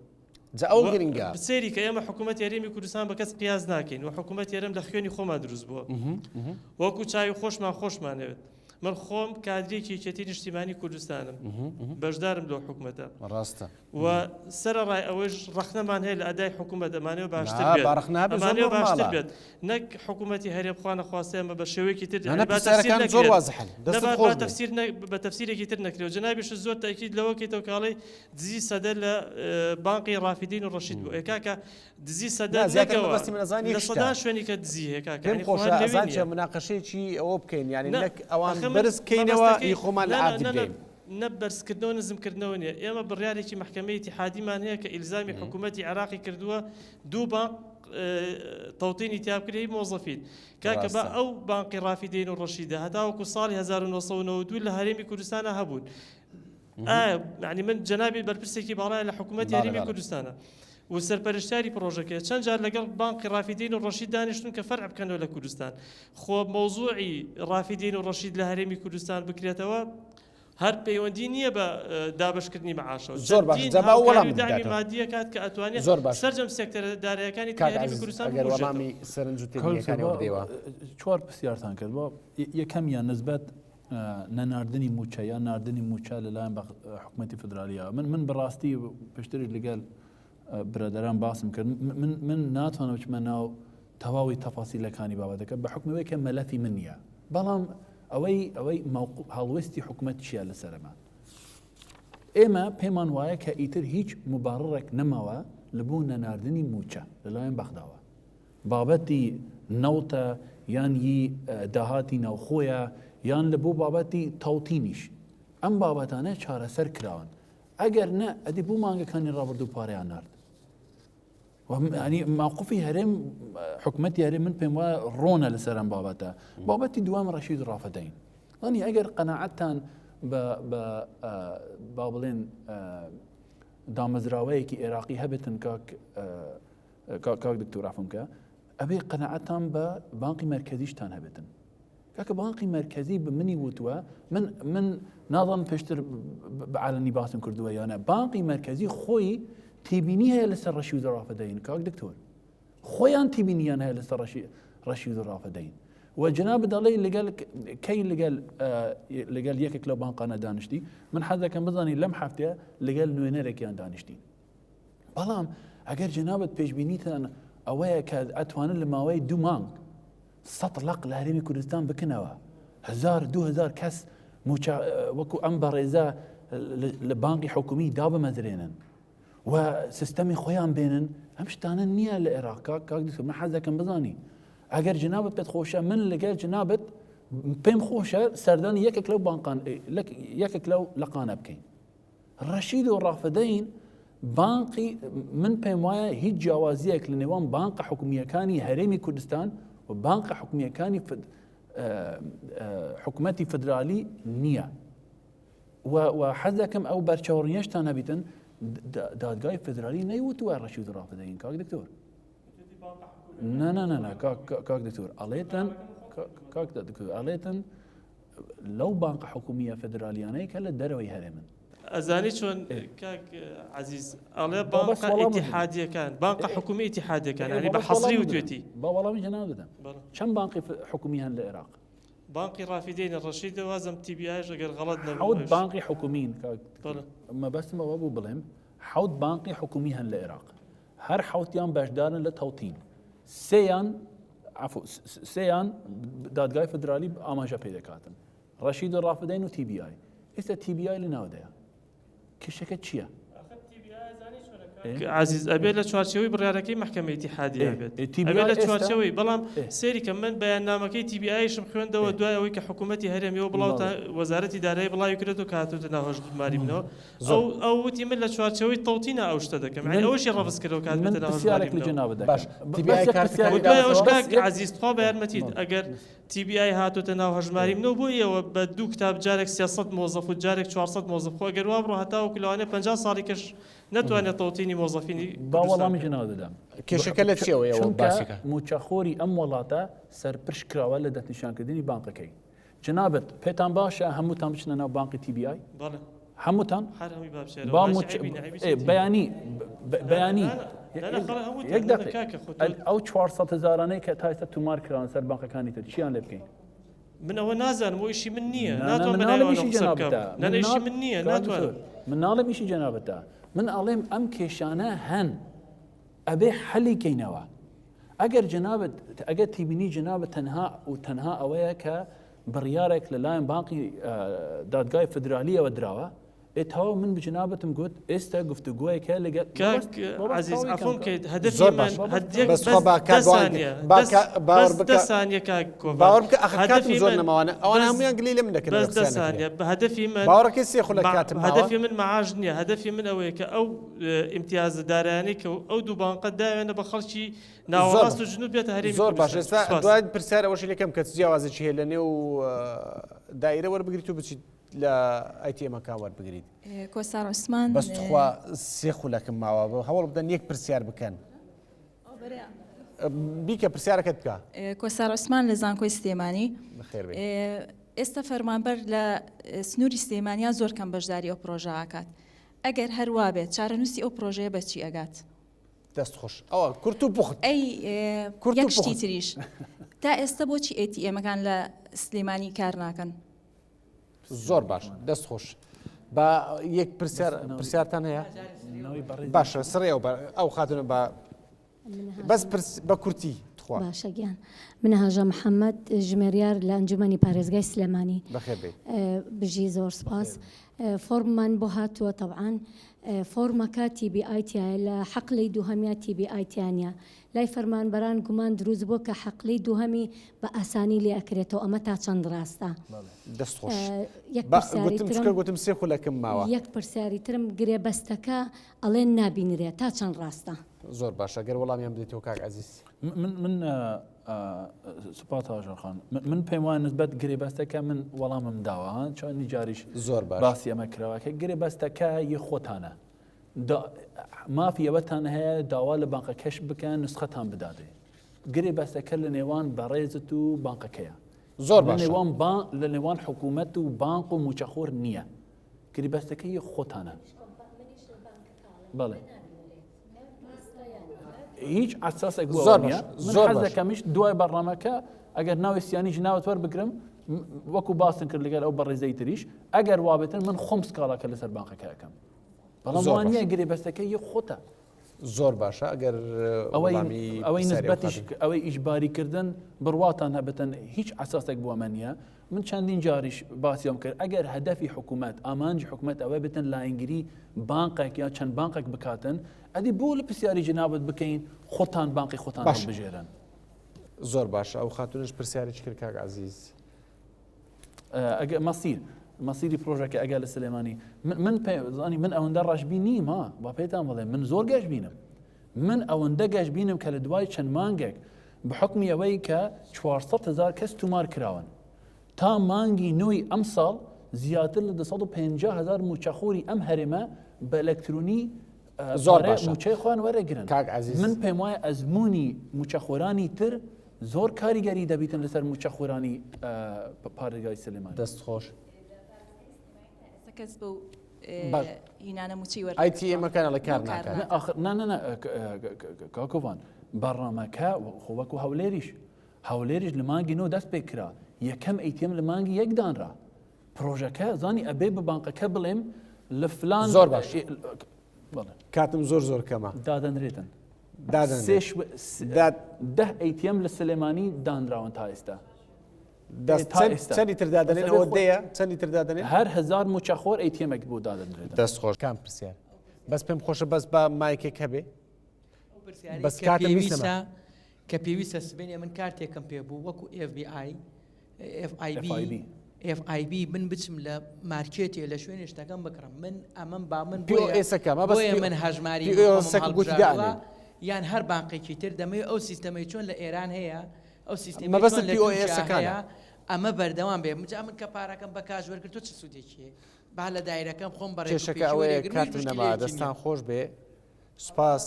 جا ئەوە گرنگە. سەیری کە ئێمە حکوومەتی هەرێمی کوردستان بە کەس قیاس ناکەین و حکوومەتی هەرێم لە خوێنی خۆمان دروست بووە وەکو چاوی خۆشمان خۆشمانەوێت. من خۆم کادرێکی یەکێتی نیشتیمانی کوردستانم بەشدارم لەو حکومەتە ڕاستە و سەرەڕای ئەوەش ڕەخنەمان هەیە لە ئەدای حکوومەت ئەمانەوە باشتر نا، بێت با ڕەخنە هەبێ زۆر ئەمانەوە باشتر نۆرماڵە. بێت نەک حکوومەتی هەرێم خوا نەخواستە ئێمە بە شێوەیەکی تر نا، نا، یعنی با تەفسیر پرسیارەکان زۆر نەکرێت. وازحن. نە، دەستت با- خۆش با بێ. تەفسیر نە- بە تەفسیرێکی تر نەکرێت و جەنابیشت زۆر تەئکید لەوە کەیتەوە کە ئەڵێی دزی سەدە لە اه، بانقی ڕافیدین و ڕەشید بوو ئێ کاکە دزی سەدە نا، زیاتر نەکەوە مەبەستی من ئەزانی لە یەک شتە. سەدان شوێنی کە دزی هەیە کاکە پێم یعنی خۆ خۆشە هەر لەوێ ئەزان نییە. چیە مناقەشەیەکی ئەوە بکەین یعنی نا، نەک ئەوان ئەخە من بەرز کەینەوە مەبەستەکەی ئی خۆمان لە نا، نا، ئاردی نا، نا، بدەین. نە بەرزکردنەوە نزمکردنەوە نییە ئێمە بڕیارێکی مەحکەمەی ئیتیحادیمان هەیە کە ئیلزامی حکوومەتی عێراقی کردووە دوو بانق تەوتینی تیا بکرێ هی مۆزەفین کاکە با ڕاستە. ئەو بانقی ڕافیدەین و ڕەشیدە هەتاوەکو ساڵی 1992 لە هەرێمی کوردستانە هەبوون ئایا یعنی من جەنابی بەرپرسێکی باڵایە لە حکوومەتی بەڵێ، هەرێمی بەڵێ. کوردستانە و سەرپەرشتیاری پڕۆژەکەیە چەند جار لەگەڵ بانقی ڕافیدەین و ڕەشید دانیشتون کە فەرع بکەنەوە لە کوردستان خۆ مەوزوعی ڕافیدەین و ڕەشید لە هەرێمی کوردستان بکرێتەوە هەر پەیوەندی نییە بە دابەشکردنی مەعاشەوە زۆر باش چەندین جا با هاوکاری وەڵامت و دەعمی بداتەوە. مادیە کات کە ئەتوانێت زۆر باش. سەرجەم سێکتەرە دارایەکانی تری کاک هەرێمی عەزیز کوردستان ئەگەر ببوژێتەوە. وەڵامی سەرنج و کاک تێبینیەکانی سۆبا، بدەیەوە. چوار پرسیارتان کرد با یەکەمیان نسبەت نەناردنی مووچە یان ناردنی مووچە لەلایەن حکوومەتی فدرالیەوە من من بەڕاستی پێشتریش لەگەل برادەران باسم کرد من من ناتوانم بچمە ناو تەواوی تەفاسیلەکانی بابەتەکە بە حکومەوەی کە مەلەفی من نییە بەڵام ئەوەی ئەوەی هەڵوێستی حکوومەت چییە لەسەرمە ئێمە پێمان وایە کە ئیتر هیچ مبارڕێک نەماوە لە بۆ نەناردنی مووچە لەلایەن بەغداوە بابەتی نەوتە یان ی داهاتی ناوخۆیە یان لە بۆ بابەتی تەوتینیش ئەم بابەتانە چارەسەر کراون ئەگەر نە ئەدی بۆ مانگەکانی ڕابردوو پارەیان نارد ینی ماوقفی هەرێم حکومەتی هەرێم من پێم وایە ڕۆنە لەسەر ئەم بابەتە بابەتی دوام ڕەشید ڕافدەین ینی ئەگەر قەناعەتتان بە با بڵێن دامەزراوەیەکی عێراقی هەبێتن کاک کاک دکتۆر عەفوم کە ئەبێ قەناعەتان بە بانقی مەرکەزیشتان هەبێتن کاکە بانقی مەرکەزی بە منی وتووە من من ناڵم پێشتر بە عالەنی باسم کردووە یانە بانقی مەرکەزی خۆی تێبینی هەیە لەسەر ڕەشی و دەڕافەدەین کاک دکتۆر خۆیان تێبینیان هەیە لەسەر ڕەشی ڕەشی و دەڕافەدەین و جناب دەڵێ لەگەل کەی لەگەل لەگەل یەکێک لەو بانقانە دانیشتی من حەز دەکەم بزانی لەم هەفتەیە لەگەل نوێنەرێکیان دانیشتین بەڵام ئەگەر جەنابت پێشبینیتان ئەوەیە کە ئەتوانن لە ماوەی دوو مانگ سە لق لە هەرێمی کوردستان بکنەوە هزار 2000 کەس موچە وەکو ئەم بەڕێزە لە بانقی حکومی دابمەزرێنن و سیستەمی خۆیان بێنن ئەم شتانە نییە لە عێراق کاک کاک دکتۆر من حەز دەکەم بزانی ئەگەر جنابت پێت خۆشە من لەگەر جنابت پێم خۆشە سەردانی یەکێک لەو بانقان یەکێک لەو لەقانە بکەین ڕەشید و ڕافدەین بانقی من پێم وایە هیچ جیاوازیەک لە نێوان بانقە حکومیەکانی هەرێمی کوردستان و بانقە حکومیەکانی حکومەتی فدرالی نییە و حەز دەکەم ئەو بەرچاوڕینەشتان هەبیتن دادگای فدرالی نەیوتووە ڕەشید و ڕافدەین کاک دکتۆر نا نا نا نا کاک دکتۆر ئەڵێتن کاک دکتۆر ئەڵێتن لەو بانقە حکومییە فیدرالیانەی کە لە دەرەوەی هەرێمن. ئەزانی چۆن کاک عەزیز ئەڵێ بانقە ئیتیحادیەکان بانقە حکومی ئیتیحادیەکان یانی بە حەسری وتوێتی. با وەڵامی جەناب بدەم. چەند بانقی حکومی هەن لە عێراق؟ بانقی ڕافیدەینە ڕەشیدە وازم تی بی ئایش ئەگەر غەڵەت نەبم. حەوت بانقی حکومین کاک مەبەستم ئەوە بوو بڵێم حەوت بانقی حکومی هەن لە عێراق هەر حەوتیان بەشدارن لە تەوتین سێیان عفو سێیان دادگای فدرالی ئاماژە پێ دەکاتن ڕەشید و ڕافدەین و TBI ئێستا TBI لە ناودەیە کێشەکە چییە؟ عزیز ئەبێ لە چوارچێوەی بڕیارەکەی محکمەی ئیتیحادیە بێت ئەبێ لە چوارچێوەی بەڵام سەیری کە من بەیاننامەکەی TBI-شم خوێندەوە دوای ئەوەی کە حکوومەتی هەرێمیەوە بڵاوتە وەزارەتی دارایی بڵاوی کرێتەوە کە هاتووتە ناو هەژماری منەوە ئەو ئەو وتی من لە چوارچێوەی تەوتینا ئەو شتە دەکەم یعنی ئەوەشی ڕەفز کردەوە کات من بێتە ناو پرسیارێک هەژماری لە منەوە. جەنابت دەکەم. باش بەس TBI یەک کارتەکانی پرسیارێک و دوای ئەوەش داوەتەوە؟ کاک عەزیز تخوا بە یارمەتیت ئەگەر TBI هاتۆتە ناو هەژماری منەوە بۆ ئێوە بە دوو کتاب جارێک 300 مۆزەف و جارێک 400 مۆزەف خۆ ئەگەر وا بڕۆ هەتاوەکو لەوانەیە 50 ساڵی کەش نەتوانێت تەوتینی مۆزەفینی با وەڵامی جناو دەدەم. کێشەکە لە چیەوەیە ئەوە چونکە باسەکە؟ مووچەخۆری ئەم وڵاتە سەرپرش کراوە لە دەستنیشانکردنی بانقەکەی. جنابت پێتان باشە هەمووتان بچنە ناو بانقی TBI؟ بەڵێ. هەمووتان؟ هەر هەمووی با بچێرەوە. با باش مووچە عەیبی نیە، عەیبی ئێ، چیە؟ بەیانی بەیانی نا، نا، نا، خەڵک هەمووتان، یەک نا، نا، دەقیقە. کاکە، خۆ تۆ- ئەو 400 هەزارانەی کە تا ئێستا تومار کراون سەر بانقەکانی تر چیان لێ بکەین؟ من ئەوە نازانم ئەوە ئیشی من نییە نا، نا، ناتوانم من بە ناڵێم ناوی ئیشی ئەوانەوە قسە بکەم جەنابتە. نا، نا، من ئیشی نا- من نییە کاک ناتوانم دکتۆر، من ناڵێم ئیشی جەنابتە من ئەڵێم ئەم کێشانە هەن ئەبێ حەلی کەینەوە ئەگەر جەنابت ئەگەر تیبینی جەنابت تەنها و تەنها ئەوەیە کە بڕیارێک لەلایەن بانقی دادگای فدرالیەوە دراوە ئێ تەواو من بجنابتم گوت ئێستا گفتوگۆیەک هەیە لەگەڵ کاک عەزیز عەفوم بکەیت هەدەفی زۆر من باش هەدیەک بەس بەس خۆ با دە کات بۆ سانیە با دەس کا- باوەڕ بەس بکە دە سانیە کاک کۆڤان باوەڕ بکە ئەخر کاتم هەدەفی زۆر من نەماوانە ئەوان بەس هەموویان گلەی لە من دەکەن بەس لە دە قسەیان سانیە نەکرێ هەدەفی من باوەڕەکەی سێ خولەک مع- کاتم ماوە هەدەفی من معاش نییە هەدەفی من ئەوەیە کە ئەو ئیمتیازە دارایانەی کە ئەو دوو بانقە داوێنە بە خەڵکی زۆر ناوەڕاست و جنوب بێتە هەرێمی زۆر باش کوردستان ئێستا سوپاس. دوای پرسیار ئەوەشی لەکەم کە چ جیاوازێکی هەیە لە نێو دایرە وەربگریت و بچیت لە ATM ەکان وەربگریت. کۆسار عوسمان. بەس تخوا سێ خولەکم ماوە هەوڵ بدەن یەک پرسیار بکەن. بیکە پرسیارەکەت بکە. کۆسار عوسمان لە زانکۆی سلێمانی. بەخێر بێی. ئێستا فەرمانبەر لە سنووری سلێمانیا زۆر کەم بەشداری ئەو پرۆژە ئاکات. ئەگەر هەر وابێت چارەنووسی ئەو پرۆژەیە بە چی ئەگات؟ دەست خۆش ئەوە کورت و پوخت. ئەی کورت و یەک شتی پوخت. تریش تا ئێستا بۆچی ATM ەکان لە سلێمانی کار ناکەن؟ زۆر باش دەست خۆش با یەک پرسیار پرسیارتان هەیە باشە سڕێ ئەو خاتونە بە بەس بە کورتی تخوا باشە گیان من هاژە محەممەد ژمێریار لە ئەنجومەنی پارێزگای سلێمانی بژی زۆر سپاس فۆرممان بۆ هاتووە تەبعاان فۆرمەکە TBI تایە لە حەقلی دووهەمیا TBI تیانە لای فەرمانبەران گومان دروست بووە کە حەقلی دووهەمی بە ئاسانی لێ ئەکرێتەوە ئەمە تا چەند ڕاستە؟ دەست خۆش. یەک با پرسیاری گوتم ترم چونکە گوتم سێ خولەکم ماوە. یەک پرسیاری ترم گرێبەستەکە ئەڵێن نابینرێ تا چەند ڕاستە؟ زۆر باشە گەر وەڵامیان بدەیتەوە کاک عەزیز. من من سوپاس هاژەر خان من پێم وایە نسبەت گرێبەستەکە من وەڵامم داوە چۆنی جاریش زۆر باش باسی ئەمە کراوە کە گرێبەستەکە ی خۆتانە مافی ئەوەتان هەیە داوا لە بانقەکەش بکەن نسخەتان بداتێ گرێ بەستەکە لە نێوان بەڕێزت و بانقەکەیە زۆر لە نێوان با لە نێوان حکوومەت و بانق و موچەخۆر نییە گری بەستەکە یە خۆتانە بەڵێ هیچ ئەساسێک زۆر نیە زۆر حەز دەکەمیش دوای بەڕنامەکە ئەگەر ناوی سیانیش ناوت وەربگرم وەکو باسن کرد لەگەل ئەو بەڕێزەی تریش ئەگەر وابێتن من خۆم سکاڵاکە لەسەر بانقەکە ئەەکەم بەڵام زۆر وا نییە باشە. گرێبەستەکە ی خۆتە. زۆر باشە ئەگەر ئەوەی وەڵامی ئەوەی پرسیاری ئەو نسبەتیش خاتوون. ئەوەی ئیجباریکردن بڕواتان هەبتن هیچ ئەساسێک بۆ ئەمە نییە من چەندین جاریش باسیام کرد ئەگەر هەدەفی حکوومەت ئامانجی حکوومەت ئەوە بتن لاینگری بانقێک یا چەند بانقێک بکاتن ئەدی بۆ لە پرسیاری جەنابت بکەین خۆتان بانقی خۆتان باش. هەڵبژێرن زۆر باشە ئەو خاتوونەش پرسیارێکی کرد کاک عەزیز. ئەگە مەسیر مەسیری پرۆژەکە ئەگە لە سلێمانی من زانی من ئەوەندە ڕەشبی نیم ها با پێتان بڵێ من زۆر گەشببینم من ئەوەندە گەشببینم کە لە دوای چەند مانگێک بە حکمی ئەوەی کە 400 هزار کەس تومار کراون تا مانگی نوێی ئەمساڵ زیاتر لە 250 هزار موچەخۆری ئەم هەرێمە بە ئەلکترۆنی زۆر باشە موچەی خۆیان وەرەگرن کاک عەزیز من پێم وایە ئەزمموی موچەخۆرانی تر زۆر کاریگەری دەبیتن لەسەر مووچەخۆرانی پارێزگای سلێمانی. دەست خۆش. کەس بەو هینانە مووچەی وەرگرتووە. ئای تی ئێمەکان ئەڵێ کار ناکات. نا ئاخر نا نا نا کاکۆڤان بەرنامەکە خۆ وەکو هەولێریش هەولێریش لە مانگی نۆ دەست پێ کرا یەکەم ATM لە مانگی یەک دانرا پرۆژەکە زانی ئەبێ بە بانقەکە بڵێم لە فلان زۆر باش کاتم زۆر زۆر کەمە دادەنرێتن دادەنرێت. دە ATM لە سلێمانی دانراون تا ئێستا. دەست تا ئێستا. چەندی تر دادەنێن ئەوە دەیە چەندی تر دادەنێن هەر هەزار مووچەخۆر ATM ێک بۆ دادەنرێت. دەست خۆش کام پرسیار بەس پێم خۆشە بەس بە مایکێک هەبێ بەس کە کاتم ویستەمە. پێویستە کە پێویستە سبەینێ من کارتێکم پێ بوو وەکو FBI FIB FIB من بچم لە مارکێتێ لە شوێنێ شتەکەم بکڕم من ئەمەم با من بۆیە بۆیە من هەژماری خۆمم هەڵبژاردووە یان هەر بانقێکی تر دەمەوێت ئەو سیستەمەی چۆن لە ئێران هەیە ئەو سیستەمەی چۆن لە تورکیا هەیە ئەمە بەردەوام بێ جا من کە پارەکەم بە کاش وەرگرتووە چ سوودێکی هەیە؟ با لە دایرەکەم خۆم بە کێشەکە ئەوەیە کاتم نەما دەستان خۆش بێ سوپاس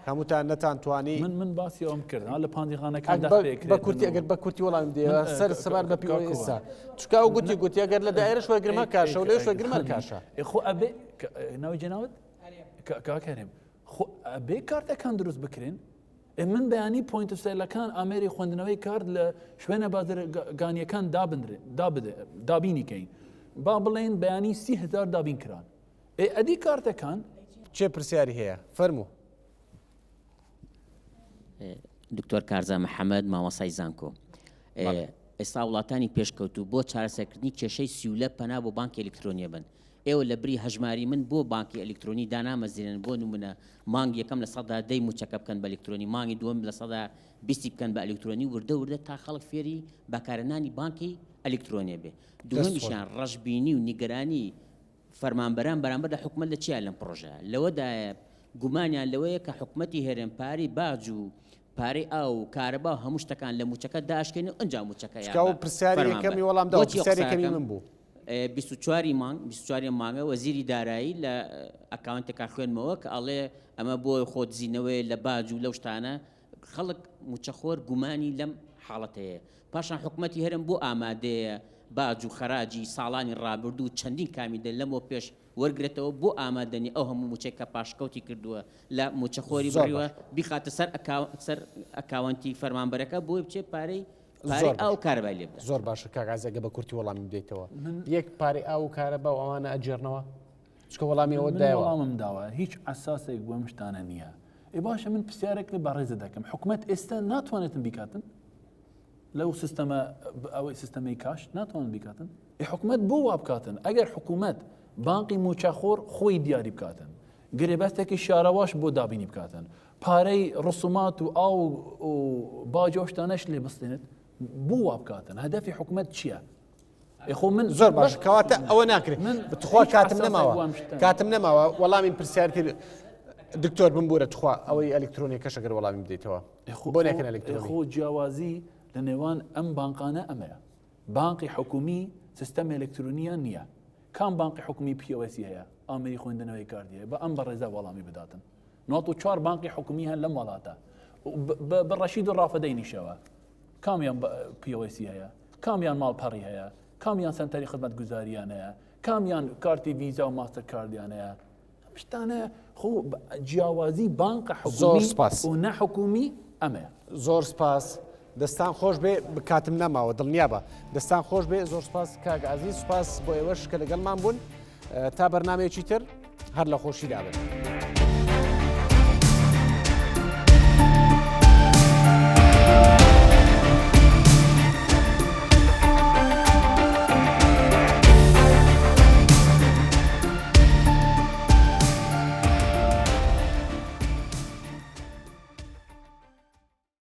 هەمووتان نەتان توانی من من باسی ئەوم کرد لە پاندیخانەکان بە کورتی ئەگەر بە کورتی وەڵام دێوە سەر سەبار بە پێوە ئێستا چکا و گوتی گوتی ئەگەر لە دایرەش وەرگرمە کاشە و لێش وەرگرمە کاشە خۆ ئەبێ ناوی جەناوت کاک هەرێم خۆ ئەبێ کارتەکان دروست بکرێن من بەیانی point sale ەکان ئامێری خوێندنەوەی کارت لە شوێنە بازرگانیەکان دابنرێن دابینی کەین با بڵێن بەیانی 30هزار دابین کران ئێ ئەدی کارتەکان؟ کێ پرسیاری هەیە فەرموو. دکتۆر کارزان محەمەد مامۆستای زانکۆ ئێستا وڵاتانی پێشکەوتوو بۆ چارەسەرکردنی کێشەی سیولە پەنا بۆ بانکی ئەلیکترۆنیە بن ئێوە لە بری هەژماری من بۆ بانکی ئەلیکترۆنی دانامەزرێنن بۆ نمونە مانگ یەکەم 10% موچەکە بکەن بە ئەلیکترۆنی مانگی دووەم 20% بکەن بە ئەلیکترۆنی وردە وردە تا خەڵک فێری بەکارهێنانی بانکی ئەلیکترۆنیە بێ دووەمیشیان ڕەشبینی و نیگەرانی فەرمانبەران بەرامبەر لە حکومەت لە چیە لەم پڕۆژەیە؟ لەوەدایە گومانیان لەوەیە کە حکومەتی هەرێم پارەی باج و پارەی ئاو و کارەبا و هەموو شتەکان لە موچەکە داشکێنێ و ئنجا موچەکە یا چکا و بە پرسیاری فەرمانبەر. یەکەمی وەڵام داوە بۆچی ئەو پرسیاری قسە یەکەمی ئەکەم؟ من بوو. 24 ی مانگ 24 ی ئەم مانگە وەزیری دارایی لە ئەکاونتێکا خوێندمەوە کە ئەڵێ ئەمە بۆ خۆدزینەوەیە لە باج و لەو شتانە خەڵک موچەخۆر گومانی لەم حاڵەتەیە پاشان حکومەتی هەرێم بۆ ئامادەیە باج و خەراجی ساڵانی ڕابردوو چەندین کامیدە لەمەوە پێش وەرگرێتەوە بۆ ئامادەنی ئەو هەموو موچەی کە پاشکەوتی کردووە لە موچەخۆری زۆر بڕیوە باش. بیخاتە سەر ئەکاو سەر ئەکاوەنتی فەرمانبەرەکە بۆی بچێ پارەی پارەی زۆر ئاو باش. و کارەبای لێ بدات. زۆر باشە کاک عەزیز ئەگەر بە کورتی وەڵامی بدەیتەوە یەک پارەی ئاو و کارەبا و ئەوانە ئەگێڕنەوە؟ چونکە وەڵامی ئەوەت من دایەوە. وەڵامم داوە هیچ عەساسێک بۆ ئەم شتانە نییە. ئێ باشە من پرسیارێک لە بەڕێزت دەکەم حکومەت ئێستا ناتوانێتن بیکاتن؟ لەو سیستەمە ئەوەی سیستەمەی کاش ناتوانن بیکاتن؟ ئێ حکومەت بۆ وا بکاتن؟ ئەگەر حکومەت بانقی مووچەخۆر خۆی دیاری بکاتن گرێبەستێکی شارەواش بۆ دابینی بکاتن پارەی ڕسومات و ئاو و باج و شتانەش لێ بستێنێت بۆ وا بکاتن؟ هەدەفی حکومەت چییە؟ خۆ من زۆر باش کەواتە ئەوە ناکرێت بتخوا کاتم نەماوە کاتم نەماوە وەڵامی پرسیارتر دکتۆر بمبوورە تخوا ئەوەی ئەلکترۆنیەکەش ئەگەر وەڵامی بدەیتەوە بۆ نەکەن ئەلکترۆنی خۆ جیاوازی لە نێوان ئەم بانقانە ئەمەیە بانقی حکومی سیستەمی ئەلکترۆنیان نییە کام بانقی حکومی POS هەیە ئامری خوێندنەوەی کارتی هەیە بە ئەم بەڕێزە وەڵامی بداتن 94 بانقی حکومی هەن لەم وڵاتە بە ڕەشید و ڕافدەینیشەوە کامیان POS هەیە کامیان ماڵپەڕی هەیە کامیان سەنتەری خزمەتگوزاریان هەیە کامیان کارتی ڤیزا و ماستەر کاردیان هەیە ئەم شتانە خۆ جیاوازی بانقە زۆر حکومی سپاس. و نەحکومی ئەمەیە. زۆر سپاس دەستان خۆش بێ کاتم نەماوە دڵنیابە دەستان خۆش بێ زۆر سپاس کاک عزیز سپاس بۆ ئێوەش کە لەگەڵمان بوون تا بەرنمەیەکی تر هەر لە خۆشیدا بن.